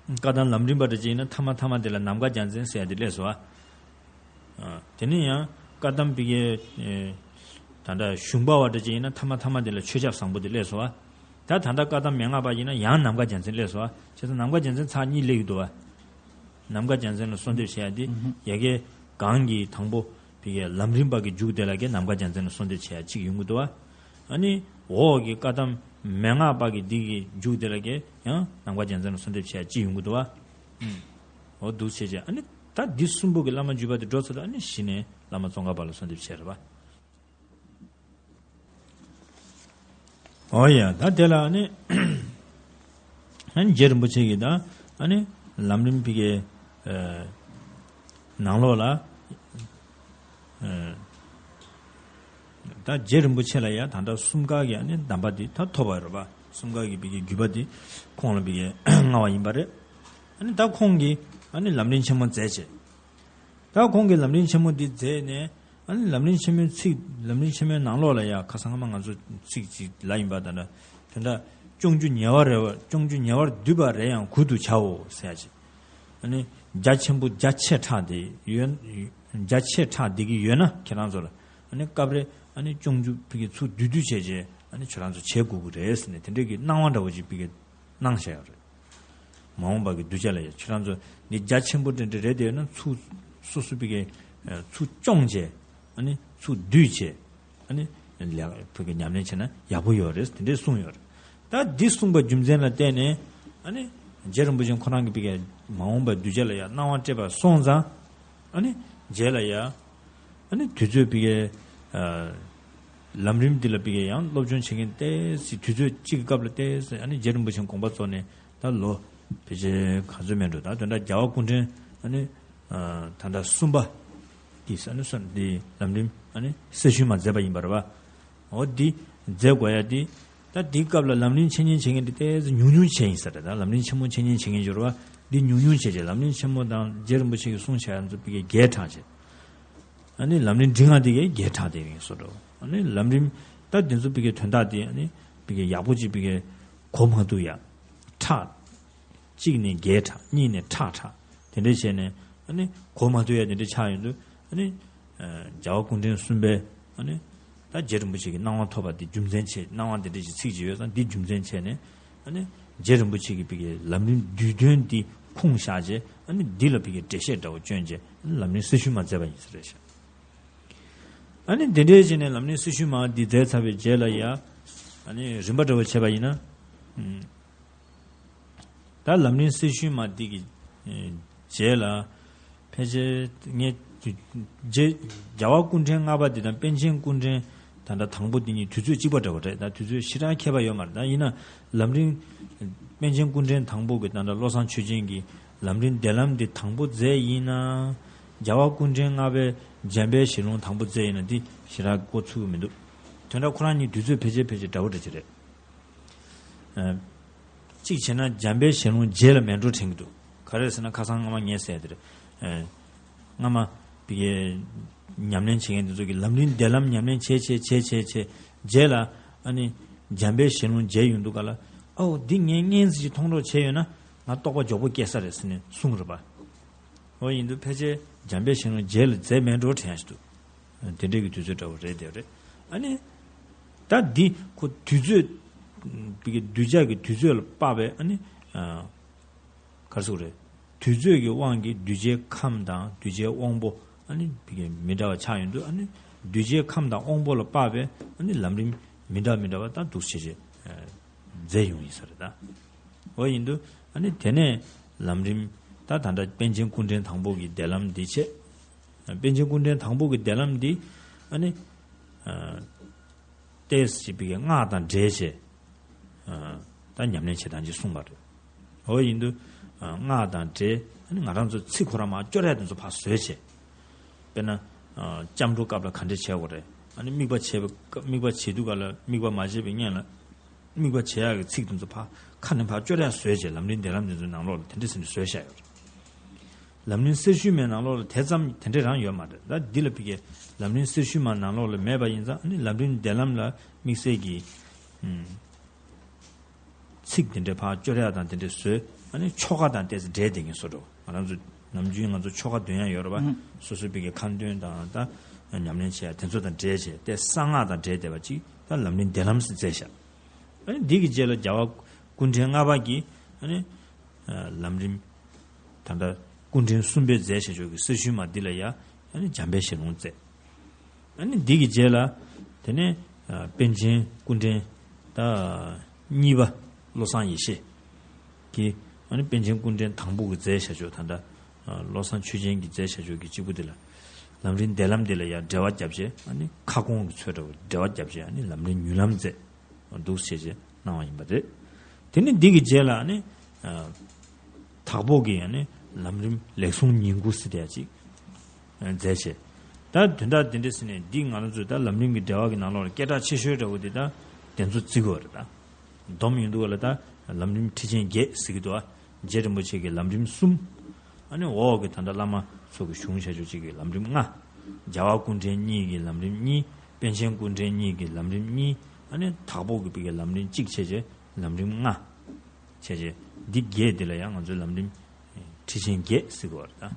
བཀའ་གདམས་ལམ་རིམ་པ་འདྲ་ཅིག་ཡིན་ན་ཐ་མ་ཐ་མ་དེ་ལ་ནམ་མཁའ་རྒྱལ་མཚན་ཟེར་ཡ་དེ་སླེབས་སོང་ཨ། ཨ། དེ་ནས་ཡང་བཀའ་གདམས་པའི་གི་ཨ་ད་ལྟ་གཞུང་པ་བ་འདྲ་ཅིག་ཡིན་ན་ཐ་མ་ཐ་མ་དེ་ལ་ཆོས་སྐྱབས་བཟང་པོ་དེ་སླེབས་སོང་ཨ། ད་ད་ལྟ་བཀའ་གདམས་མན་ངག་པ་ཡིན་ན་ཡང་ནམ་མཁའ་རྒྱལ་མཚན་སླེབས་སོང་ཨ། བྱས་ཙང་ནམ་མཁའ་རྒྱལ་མཚན་ཚར་གཉིས་སླེབས་ཡོད་འདུག་ཨ། ནམ་མཁའ་རྒྱལ་མཚན་ལ་གསོལ་འདེབས་བྱེད་ཡ་དེ་ཡ་གའི་གང་གི་དང་པོ། བི་གའི་ལམ་རིམ་པ་གི་མཇུག་དེ་ལ་གའི་ནམ་མཁའ་རྒྱལ་མཚན་ལ་གསོལ་འདེབས་བྱེད་ཡ་གཅིག་ཡོང་གི་འདུག་བ། ཨ་ནི་འོག་གི་བཀའ་གདམས་མན་ངག་པ་གི་འདི་གི་མཇུག་དེ་ལ་གའི་ཡང་ནམ་མཁའ་རྒྱལ་མཚན་ལ་གསོལ་འདེབས་བྱེད་ཡ་གཅིག་ཡོང་གི་འདུག་བ། ཨུམ། འོ་འདུག་བྱས་བྱས་ཨ་ནི་ད་འདི་གསུམ་པོ་གི་བླ་མ་བརྒྱུད་པ་དེ་འགྲོ་ཚར་དུས་ཨ་ནི་གཞི་ནས་བླ་མ་ཙོང་ཁ་པ་ལ་གསོལ་འདེབས་བྱེད་རེད་བ། ཨོ་ཡ། ད་དེ་ལ་ཨ་ནི་ཨ་ནི་རྗེ་རིན་པོ་ཆེ་གིས་ད་ཨ་ནི་ལམ་རིམ་བི་གའི་ཨ་ནང་ལོགས་ལ་ཨ་ད་རྗེ་རིན་པོ་ཆེ་ལ་ཡ་ད་ལྟ་གསུམ་ཀ་གི་ཨ་ནི་གདམས་པ་འདི་ད་ཐོབ་པ་རེད་པ། གསུམ་ཀ་གི་བི་གའི་བརྒྱུད་པ་འདི་ཁོང་ལ་བི་གའི་མངའ་བ་ཡིན་པ་རེད། ཨ་ནི་ད་ཁོང་གིས་ཨ་ནི་ལམ་རིམ་ཆེན་མོ་མཛད་བྱས། ད་ཁོང་གིས་ལམ་རིམ་ཆེན་མོ་འདི་མཛད་ནས་ཨ་ནི་ལམ་རིམ་ཆེན་མོའི་ཚིག་ལམ་རིམ་ཆེན་མོའི་ནང་ལོགས་ལ་ཡ་ཁ་སང་སྔ་མ་ང་ཚོ་ཚིག་ཅིག་ལབ་ཡིན་པ་ད་ནི་དེ་འདྲ་སྐྱོང་རྒྱུ་ཉེ་བར་རེ་བ་སྐྱོང་རྒྱུ་ཉེ་བར་འདུས་པ་རེ་ཡང་གུད་དུ་བྱའོ་ཟེར་ཡ་ཅིག་ཨ་ནི་རྒྱ་ཆེན་པོ་རྒྱ་ཆེ་དྲགས་དེ་ཡོད། རྒྱ་ཆེ་དྲགས་དེ་གི་ཡོད་ན་ཁྱེད་རང་ཚོ་ལ་ཨ་ནི་སྐབས་རེ་ཨ་ནི་སྐྱོང་རྒྱུ་ཕི་གི་ཚུར་བསྡུས་བསྡུས་བྱས་རྗེས་ཨ་ནི་ཁྱེད་རང་ཚོ་བྱེད་དགོས་ཀྱི་རེད་ཟེར་ནས་དེ་འདྲའི་གི་གནང་བ་འདྲ་བོ་ཅིག་ཕི་གི་གནང་བཞག་ཡོད་རེད། མ་འོངས་པ་གི་གདུལ་བྱ་ལ་ཡང་ཁྱེད་རང་ཚོ་འདི་རྒྱ་ཆེན་པོ་འདྲ་འདྲ་རེད་དེ་ཡོད་ན་ཚུར་སོ་སོ་པའི་གི་ཚུར་སྐྱོང་བྱས་ཨ་ནི་ཚུར་བསྡུས་བྱས་ཨ་ནི་ལས་ཕུགས་ཀྱི་ཉམས་ལེན་བྱས་ན་ཡག་པོ་ཡོད་རེད་དེ་འདྲས་གསུངས་ཡོད་རེད། ད་འདི་གསུངས་པ་རྒྱུ་མཚན་ལ་བརྟེན་ནས་ཨ་ནི་རྗེ་རིན་པོ་ཆེ་ཁོ་རང་གི་པའི་གི་མ་འོངས་པ་གདུལ་བྱ་ལ་ཡང་གནང་བ་སྤྲད་པ་སོང་ཙང་ཨ་ནི་རྗེས་ལ་ཡང་། ཨ་ནི་དུས་ཚོད་ཕི་གའི་ཨ་ལམ་རིམ་འདི་ལ་ཕི་གའི་ཡང་སློབ་སྦྱོང་བྱེད་མཁན་ཏོག་ཙམ་དུས་ཚོད་གཅིག་གི་སྐབས་ལ་ཏོག་ཙམ་ཨ་ནི་རྗེ་རིན་པོ་ཆེ་དགོངས་པ་རྫོགས་ནས་ད་ལོ་ཕལ་ཆེར་ག་ཚོད་མེད་འགྲོ། ད་དོན་དག་རྒྱལ་བ་སྐུ་ཕྲེང་ཨ་ནི་ཨ་ད་ལྟ་གསུམ་པ་འདི་ཨ་ནི་གསུམ་འདི་ལམ་རིམ་ཨ་ནི་གསེར་ཞུན་མ་མཛད་པ་ཡིན་པ་རེད་བ། འོ་འདི་མཛད་དགོས་ཡ་འདི། ད་འདི་སྐབས་ལ་ལམ་རིམ་འཆད་ཉན་བྱེད་མཁན་འདི་ཏོག་ཙམ་ཉུང་ཉུང་བྱས་ཡིན་ས་རེད། ད་ལམ་རིམ་ཆེན་མོ་འཆད་ཉན་བྱེད་མཁན་འབྱོར་བ་འདི་ཉུང་ཉུང་བྱས་བྱས། ལམ་རིམ་ཆེན་མོ་དང་རྗེ་རིན་པོ་ཆེ་གིས་གསུངས་བཞག་ཡ་ཚོ་ཕ་གིར་རྒྱས་དྲགས་བྱས། ཨ་ནི་ལམ་རིམ་འབྲིང་བ་འདི་གས་རྒྱས་དྲགས་བསྡད་ཡིན་བཟོ་འདྲ། ཨ་ནི་ལམ་རིམ་ད་འདི་ཚོ་ཕ་གིའི་དོན་དག་འདི་ཨ་ནི་ཕ་གིར་ཡག་པོ་ཅིག་ཕ་གིར་གོ་མ་ཐུབ་ཡ། ཁྲག་གཅིག་ནས་རྒྱས་དྲགས། གཉིས་ནས་ཁྲག་དྲགས། དེ་འདྲ་བྱས་ནས་ཨ་ནི་གོ་མ་ཐུབ་ཡ་དེ་འདྲ་ཆགས་ཡོང་དུས། ཨ་ནི་ཨ་རྒྱལ་བ་སྐུ་ཕྲེང་གསུམ་པའི་ཨ་ནི་ད་རྗེ་རིན་པོ་ཆེ་གི་གནང་བ་ཐོབ་པ་འདི་རྒྱུ་མཚན་བྱས། གནང་བ་འདི་འདྲ་ཞིག་ཚིག་ཅིག་ཡོད་ཙང་འདི་རྒྱུ་མཚན་བྱས་ནས། ཨ་ནི་རྗེ་རིན་པོ་ཆེ་གིས་ཕ་གིའི་ལམ་རིམ་བསྡུས་དོན་འདི་ཁུངས་བཞག་བྱས། ཨ་ནི་འདི་ལ་ཕ་གིའི་འགྲེལ་བཤད་འདྲ་བོ་བསྐྱོན་བྱས་ལམ་རིམ་སེར་ཤུལ་མ་མཛད་པ་ཡིན་ས་རེད་ཤག་ཨ་ནི་དེ་འདྲའི་བྱས་ནས་ལམ་རིམ་སེར་ཤུལ་མ་འདི་མཛད་ཚར་བའི་རྗེས་ལ་ཡ། ཨ་ནི་རིམ་པ་འདྲ་བོ་བྱས་པ་ཡིན་ན། ཨུམ། ད་ལམ་རིམ་སེར་ཤུལ་མ་འདི་གི་ཨེ་རྗེས་ལ་ཕལ་ཆེར་ངས་རྗེ་རྒྱལ་བ་སྐུ་ཕྲེང་ལྔ་པ་འདི་དང་པཎ་ཆེན་སྐུ་ཕྲེང་ད་ལྟ་དང་པོ་འདི་གཉིས་དུས་ཚོད་གཅིག་པ་འདྲ་བོ་རེད། ད་དུས་ཚོད་ཞེ་དྲག་ཁྱད་པར་ཡོད་མ་རེད། ད་ཡིན་ན་ལམ་རིམ་པཎ་ཆེན་སྐུ་ཕྲེང་དང་པོ་གི་ད་ལྟ་བློ་བཟང་ཆོས་རྒྱན་གྱི་ལམ་རིམ་སྡེ་ལམ་འདི་དང་པོ་མཛད་ཡིན་ན། རྒྱལ་བ་སྐུ་ཕྲེང་ལྔ་པའི་འཇམ་དཔལ་ཞལ་ལུང་དང་པོ་མཛད་ཡིན་ན་འདི་ཞེ་དྲག་གོ་ཚུགས་ཀྱི་མི་འདུག་དོན་དག་ཁོ་རང་གཉིས་དུས་ཚོད་ཕལ་ཆེར་ཕལ་ཆེར་འདྲ་བོ་འདྲ་ཅིག་རེད། ཨ། གཅིག་བྱས་ན་འཇམ་དཔལ་ཞལ་ལུང་རྗེས་ལ་མེད་འགྲོ་དྲན་གྱི་འདུག་ག་རེ་ཟེར་ན་ཁ་སང་སྔ་མ་ངས་ཟེར་དེ་རེད། ཨ། སྔ་མ་ཕ་གིའི་ཉམས་ལེན་བྱེད་མཁན་དེ་ཚོ་གིས་ལམ་རིམ་སྡེ་ལམ་ཉམས་ལེན་བྱས་བྱས་བྱས་བྱས་བྱས་རྗེས་ལ་ཨ་ནི་འཇམ་དཔལ་ཞལ་ལུང་མཇལ་ཡོང་དུས་ག་ལ། ཨའོ་འདི་ངས་སྔན་ཙམ་ཅིག་མཐོང་རོགས་བྱས་ཡོད་ན་ང་རྟོགས་པ་མགྱོགས་པོ་སྐྱེ་ས་རེད་ཟེར་ནས་གསུངས་རེད་པ། འོ་ཡིན་དུས་ཕལ་ཆེར་འཇམ་དཔལ་ཞལ་ལུང་རྗེས་ལ་མཛད་མེད་འགྲོ་དྲན་ཞིག་འདུག་དེ་འདྲའི་གི་དུས་ཚོད་འདྲ་བོ་རེད་དེ་རེད། ཨ་ནི། ད་འདི་ཁོ་དུས་ཚོད། བི་གི་གདུལ་བྱ་གི་དུས་ཚོད་ལ་དཔག་པའི་ཨ་ནི། ཨ། ག་རེ་ཟེར་དགོས་རེད། དུས་ཚོད་ཀྱི་དབང་གིས་གདུལ་བྱའི་ཁམས་དང་གདུལ་བྱའི་དབང་པོ་ཨ་ནི་བི་གི་མི་འདྲ་བ་ཆགས་ཡོང་དུས། ཨ་ནི་གདུལ་བྱའི་ཁམས་དང་དབང་པོ་ལ་དཔག་པའི་ཨ་ནི་ལམ་རིམ་མི་འདྲ་མི་འདྲ་བ་ད་འདུག་སེ་བྱས་བྱས། མཛད་ཡོང་ཡིན་ས་རེད་ད། འོ་ཡིན་དུས་ཨ་ནི་དེ་ནས་ལམ་རིམ་ད་ད་ལྟ་པཎ་ཆེན་སྐུ་ཕྲེང་དང་པོ་གི་སྡེ་ལམ་འདི་བྱས། པཎ་ཆེན་སྐུ་ཕྲེང་དང་པོ་གི་སྡེ་ལམ་འདི་ཨ་ནི། ཨ། ཏོག་ཙམ་བི་གི་སྔགས་དང་འབྲེལ་བྱས། ཨ། ད་ཉམས་ལེན་བྱེད་སྟངས་ཅིག་གསུངས་པ་རེད། འོ་ཡིན་དུས། ཨ། སྔགས་དང་འབྲེལ་ཨ་ནི་ང་རང་ཚོ་ཚིག་ཁོ་རང་མར་སྐྱོར་ཡ་དེ་ཚོ་ཕར་བཟོས་བྱས། དཔེར་ན། ཨ། སྐྱབས་འགྲོ་སྐབས་ལ་ག་འདྲས་བྱེད་དགོས་རེད། ཨ་ནི་དམིགས་པ་བྱེད་པ་དམིགས་པ་བྱེད་དུས་ག་ལ་དམིགས་པ་མ་བྱས་པའི་སྔོན་ལ། དམིགས་པ་བྱེད་ཡག་གི་ཚིག་དེ་ཚོ་ཕར་ཁ་ནས་ཕར་སྐྱོར་ཡག་བཟོས་བྱས། ལམ་རིམ་སྡེ་ལམ་དེ་ཚོའི་ནང་ལོགས་ལ་དེ་འདྲ་ཟེར་ནས་བཟོས་བཞག་ཡོད་རེད། ལམ་རིམ་གསེར་ཞུན་མའི་ནང་ལོགས་ལ་དེ་ཙམ་དེ་འདྲ་རང་ཡོད་མ་རེད། ད་འདི་ལ་བི་གི་ལམ་རིམ་གསེར་ཞུན་མ་ནང་ལོགས་ལ་མེད་པ་ཡིན་ཙང་། ཨ་ནི་ལམ་རིམ་སྡེ་ལམ་ལ་དམིགས་བསལ་གྱི། ཨུམ། ཚིག་དེ་འདྲ་ཕར་སྐྱོར་ཡག་དང་དེ་འདྲ་བཟོས། ཨ་ནི་ཆོ་ག་དང་ཏོག་ཙམ་འབྲེལ་བསྡད་མཁན་བཟོ་འདྲ། ང་རང་ཚོ་ནམ་རྒྱུན་ང་ཚོ་ཆོ་ག་འདོན་ཡག་ཡོད་རེད་པ། ཨུམ། སོ་སོའི་བི་གི་ཁ་འདོན་དང་ད་ཉམས་ལེན་བྱེད་ཡག་དེ་ཚོ་དང་འབྲེལ་བྱས་ཏེ་གསང་སྔགས་དང་འབྲེལ་བསྡད་པ་ཅིག་ད་ལམ་རིམ་སྡེ་ལམ་ཟེར་མཛད་བཞག་ཨ་ནི་འདི་གི་རྗེས་ལ་རྒྱལ་བ་སྐུ་ཕྲེང་ལྔ་པ་གིས་ཨ་ནི་ལམ་རིམ་ད་ལྟ་སྐུ་ཕྲེང་གསུམ་པའི་མཛད་བྱ་ཆོས་ཀྱི་གསེར་ཞུན་མ་འདི་ལ་ཡ་ཨ་ནི་འཇམ་དཔལ་ཞལ་ལུང་མཛད། ཨ་ནི་འདི་གི་རྗེས་ལ་དེ་ནས་ཨ་པཎ་ཆེན་སྐུ་ཕྲེང་ད་གཉིས་པ་བློ་བཟང་ཡེ་ཤེས་ཀྱིས། ཨ་ནི་པཎ་ཆེན་སྐུ་ཕྲེང་དང་པོ་གི་མཛད་བྱ་ཆོས་ད་ལྟ་ཨ་བློ་བཟང་ཆོས་རྒྱན་གྱི་མཛད་བྱ་ཆོས་ཀྱི་གཅིག་པུ་འདི་ལ་ལམ་རིམ་སྡེ་ལམ་འདི་ལ་ཡ་འགྲེལ་པ་བརྒྱབ་བྱས། ཨ་ནི་ཁ་སྐོང་གི་ཚུལ་འདྲ་བོ་འགྲེལ་པ་བརྒྱབ་བྱས། ཨ་ནི་ལམ་རིམ་མྱུར་ལམ་མཛད། འདུག་སེ་བྱས་བྱས་གནང་བ་ཡིན་པ་རེད། དེ་ནས་འདི་གི་རྗེས་ལ་ནི། ཨ། དྭགས་པོ་གི་ཡང་ནི་ལམ་རིམ་ལེགས་གསུང་ཉིང་ཁུ་ཟེར་དེ་ཡ་ཅིག་མཛད་བྱས། ད་དོན་དག་འདི་འདྲ་ཟེར་ནས་འདི་ང་རང་ཚོས་ད་ལམ་རིམ་གྱི་འགྲེལ་པ་གི་ནང་ལོགས་ལ་སྐད་གྲགས་ཆེ་ཤོས་འདྲ་བོ་འདི་ད་དེ་ཚོ་བརྩི་དགོས་རེད་ད། སྡོམ་ཡོང་དུས་ལ་ད་ལམ་རིམ་ཁྲིད་ཆེན་བརྒྱད་ཟེར་གྱི་འདུག་ཨ། རྗེ་རིན་པོ་ཆེ་གི་ལམ་རིམ་གསུམ། ཨ་ནི་འོག་གི་ད་ལྟ་བླ་མ་ཚོ་གི་གཞུང་བྱ་ཆོས་གཅིག་གི་ལམ་རིམ་ལྔ། རྒྱལ་བ་སྐུ་ཕྲེང་གཉིས་ཀྱི་ལམ་རིམ་གཉིས། པཎ་ཆེན་སྐུ་ཕྲེང་གཉིས་ཀྱི་ལམ་རིམ་གཉིས། ཨ་ནི་དྭགས་པོ་གི་བི་གི་ལམ་རིམ་གཅིག་བྱས་བྱས་ལམ་རིམ་ལྔ། བྱས་བྱས་འདི་བརྒྱད་འདི་ལ་ཡང་ང་ཚོའི་ལམ་རིམ་ཁྲིད་ཆེན་བརྒྱད་ཟེར་གི་བ་རེད་ད།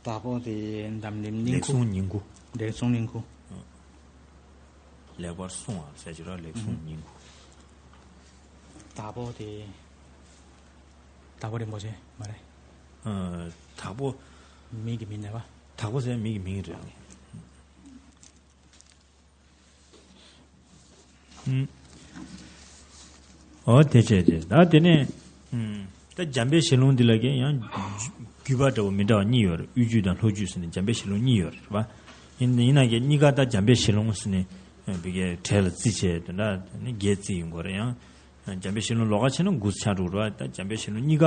དྭགས་པོ་དེ་ལམ་རིམ་ཉིང་ལེགས་ཁུ། གསུང་ཉིང་ཁུ། ལེགས་གསུང་ཉིང་ཁུ། ལེགས་པར་གསུངས་པ་ཟེར་གྱི་རེད། ལེགས་གསུང་ཉིང་ཁུ། དྭགས་པོ་དེ། དྭགས་པོ་རིན་པོ་ཆེ་མ་རེད། ཨ། དྭགས་པོ། མི་གི་མིང་རེད་པ། དྭགས་པོ་ཟེར་མི་གི་མིང་རེད། ཨུམ། ཨོ་དེ་བྱས་ཏེ་ད་དེ་ནས། ཨུམ། ད་འཇམ་དཔལ་ཞལ་ལུང་འདི་ལ་གན་ཡང་བརྒྱུད་པ་འདྲ་བོ་མི་འདྲ་བ་གཉིས་ཡོད་རེད། དབུས་བརྒྱུད་དང་ལྷོ་བརྒྱུད་ཟེར་ནས་འཇམ་དཔལ་ཞལ་ལུང་གཉིས་ཡོད་རེད་པ། ཡིན་ཡིན་ན་གན་གཉིས་ཀ་ད་འཇམ་དཔལ་ཞལ་ལུང་ཟེར་ནས་བི་གའི་གྲས་ལ་བརྩིས་བྱས་དེ་འདྲ་ནི་བརྒྱད་བརྩིས་ཡོང་གི་རེད། ཡང་འཇམ་དཔལ་ཞལ་ལུང་ལོགས་ཀ་བྱས་ན་དགུ་ཆགས་འགྲོ་གི་རེད་པ། ད་འཇམ་དཔལ་ཞལ་ལུང་གཉིས་ཀ་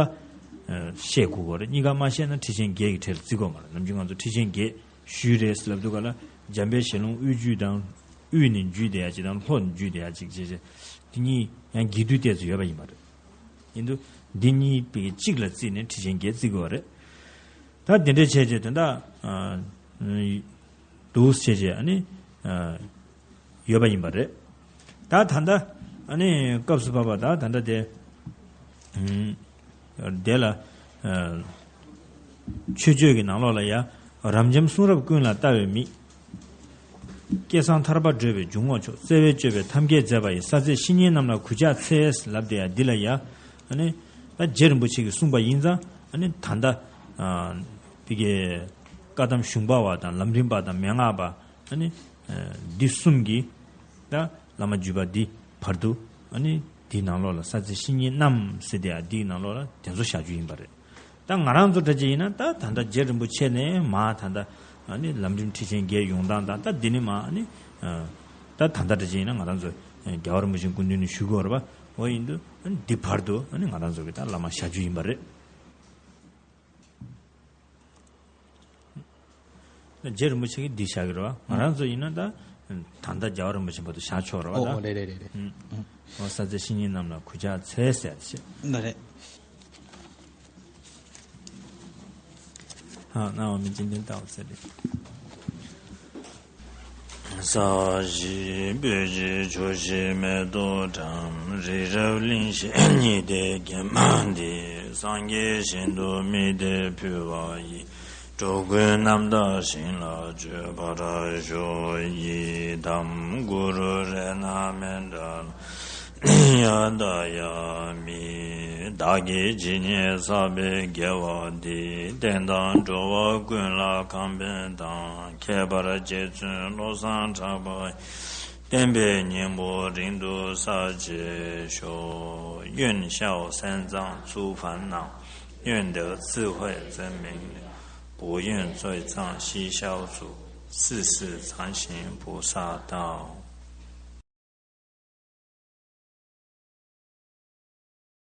བཤད་དགོས་ཀྱི་རེད། གཉིས་ཀ་མ་བཤད་ན་ཁྲིད་ཆེན་བརྒྱད་ཀྱི་གྲས་ལ་བརྩི་དགོས་མ་རེད། ནམ་རྒྱུན་ང་ཚོ་ཁྲིད་ཆེན་བརྒྱད་ཞུས་རེད་ཟེར་ལབ་དུས་ག་ལ་ འཇམ་དཔལ་ཞལ་ལུང་དབུས་རྒྱུད་དང་། དབུས་ནས་རྒྱུད་དེ་ཡ་གཅིག་དང་། ལྷོ་ནས་རྒྱུད་དེ་ཡ་གཅིག་བྱས་བྱས། དེ་གཉིས་ཡང་རྒྱས་བསྡུས་ཏོག་ཙམ་ཡོད་པ་ཡིན་པ་རེད། ཡིན་དུས་འདི་གཉིས་པའི་གཅིག་ལ་བརྩིས་ནས་ཁྲི་ཆེན་བརྒྱད་བརྩི་དགོས་པ་རེད། ད་དེ་འདྲ་བྱས་བྱས་དེ་འདྲ་འདུག་བྱས་བྱས་ཨ་ནི་ཡོད་པ་ཡིན་པ་རེད། ད་ད་ལྟ་ཨ་ནི་སྐབས་སུ་བབ་པ་ད་ད་ལྟ་དེ་དེ་ལ་ཆོས་སྤྱོད་ཀྱི་ནང་ལོགས་ལ་ཡ། རབ་འབྱམས་གསུང་རབ་ཀུན་ལ་ལྟ་བའི་མིག་སྐལ་བཟང་ཐར་པར་བགྲོད་པའི་འཇུག་ངོགས་མཆོག་བརྩེ་བས་སྤྱོད་པའི་ཐབས་མཁས་མཛད་པ་ཡི། ས་འཛིན་བཤེས་གཉེན་རྣམས་ལ་གུས་ཕྱག་འཚལ་ལབ་དེ་ཡ། འདི་ལ་ཡ་ཨ་ནི་ད་རྗེ་རིན་པོ་ཆེ་གིས་གསུངས་པ་ཡིན་ཙང་ཨ་ནི་ད་ལྟ་དེ་གའི་བཀའ་གདམས་གཞུང་པ་བ་དང་ལམ་རིམ་པ་དང་མན་ངག་པ་ཨ་ནི་འདི་གསུམ་གྱིས་ད་བླ་མ་བརྒྱུད་པ་འདི་བར་དུ་ཨ་ནི་འདིའི་ནང་ལོགས་ལ་ས་འཛིན་བཤེས་གཉེན་རྣམས་ཟེར་དེ་ཡ། འདིའི་ནང་ལོགས་ལ་དེ་ཚོ་བཞག་རྒྱུ་ཡིན་པ་རེད། ད་ང་རང་ཚོ་འདྲ་ཅིག་ཡིན་ན་ད་ད་ལྟ་རྗེ་རིན་པོ་ཆེ་ནས་མ་ད་ལྟ་ཨ་ནི་ལམ་རིམ་ཁྲིད་ཆེན་བརྒྱད་ཡོང་སྟངས་དང་ད་འདི་ནི་མ་ཨ་ནི་ད་ད་ལྟ་འདྲ་ཅིག་ཡིན་ན་ང་རང་ཚོ་རྒྱལ་བ་རིན་པོ་ཆེ་སྐུ་མདུན་ནས་ཞུ་དགོས་རེད་པ། འོ་ཡིན་དུས་ཨ་ནི་འདི་བར་དུ་ཨ་ནི་ང་རང་ཚོ་གི་ད་བླ་མ་བཞག་རྒྱུ་ཡིན་པ་རེད། རྗེ་རིན་པོ་ཆེ་གིས་འདི་བཞག་གི་རེད་པ། ང་རང་ཚོ་ཡིན་ན་ད་ད་ལྟ་རྒྱལ་བ་རིན་པོ་ཆེ་བར་དུ་བཞག་ཆོག་རེད་པ། ད་ཨོ་རེད་རེད་རེད་རེད། འོ་ས་འཛིན་བཤེས་གཉེན་རྣམས་ལ་གུས་ཕྱག་འཚལ་ཟེར་ཡ་དེ་བྱས། ད་རེད། ཧ་ན་འོ་མི་སྤྱི་མཐུན་ལྟ་བ་ཟེར་རེད། ས་གཞི་སྤོས་ཀྱི་ཆུ་བཞི་མེ་ཏོག་བཀྲམ། རི་རབ་གླིང་བཞི་ཉི་ཟླས་བརྒྱན་པ་འདི། སངས་རྒྱས་ཞིང་དུ་དམིགས་ཏེ་ཕུལ་བ་ཡི། འགྲོ་ཀུན་རྣམ་དག་ཞིང་ལ་སྤྱོད་པར་ཤོག་ཡི་དམ། གུ་རུ་རཏྣ་མནྠ་ཡ་ད་ཡ་མི། བདག་གིས་ཇི་སྙེད་བསགས་པའི་དགེ་བ་འདིས། བསྟན་དང་འགྲོ་བ་ཀུན་ལ་ཁམས་ཕན་དང་། ཁྱད་པར་རྗེ་བཙུན་བློ་བཟང་གྲགས་པ་ཡི། བསྟན་པའི་སྙིང་པོ་རིང་དུ་གསལ་བྱེད་ཤོག། 愿消三障诸烦恼，愿得智慧真明了，不愿罪障悉消除，世世常行菩萨道。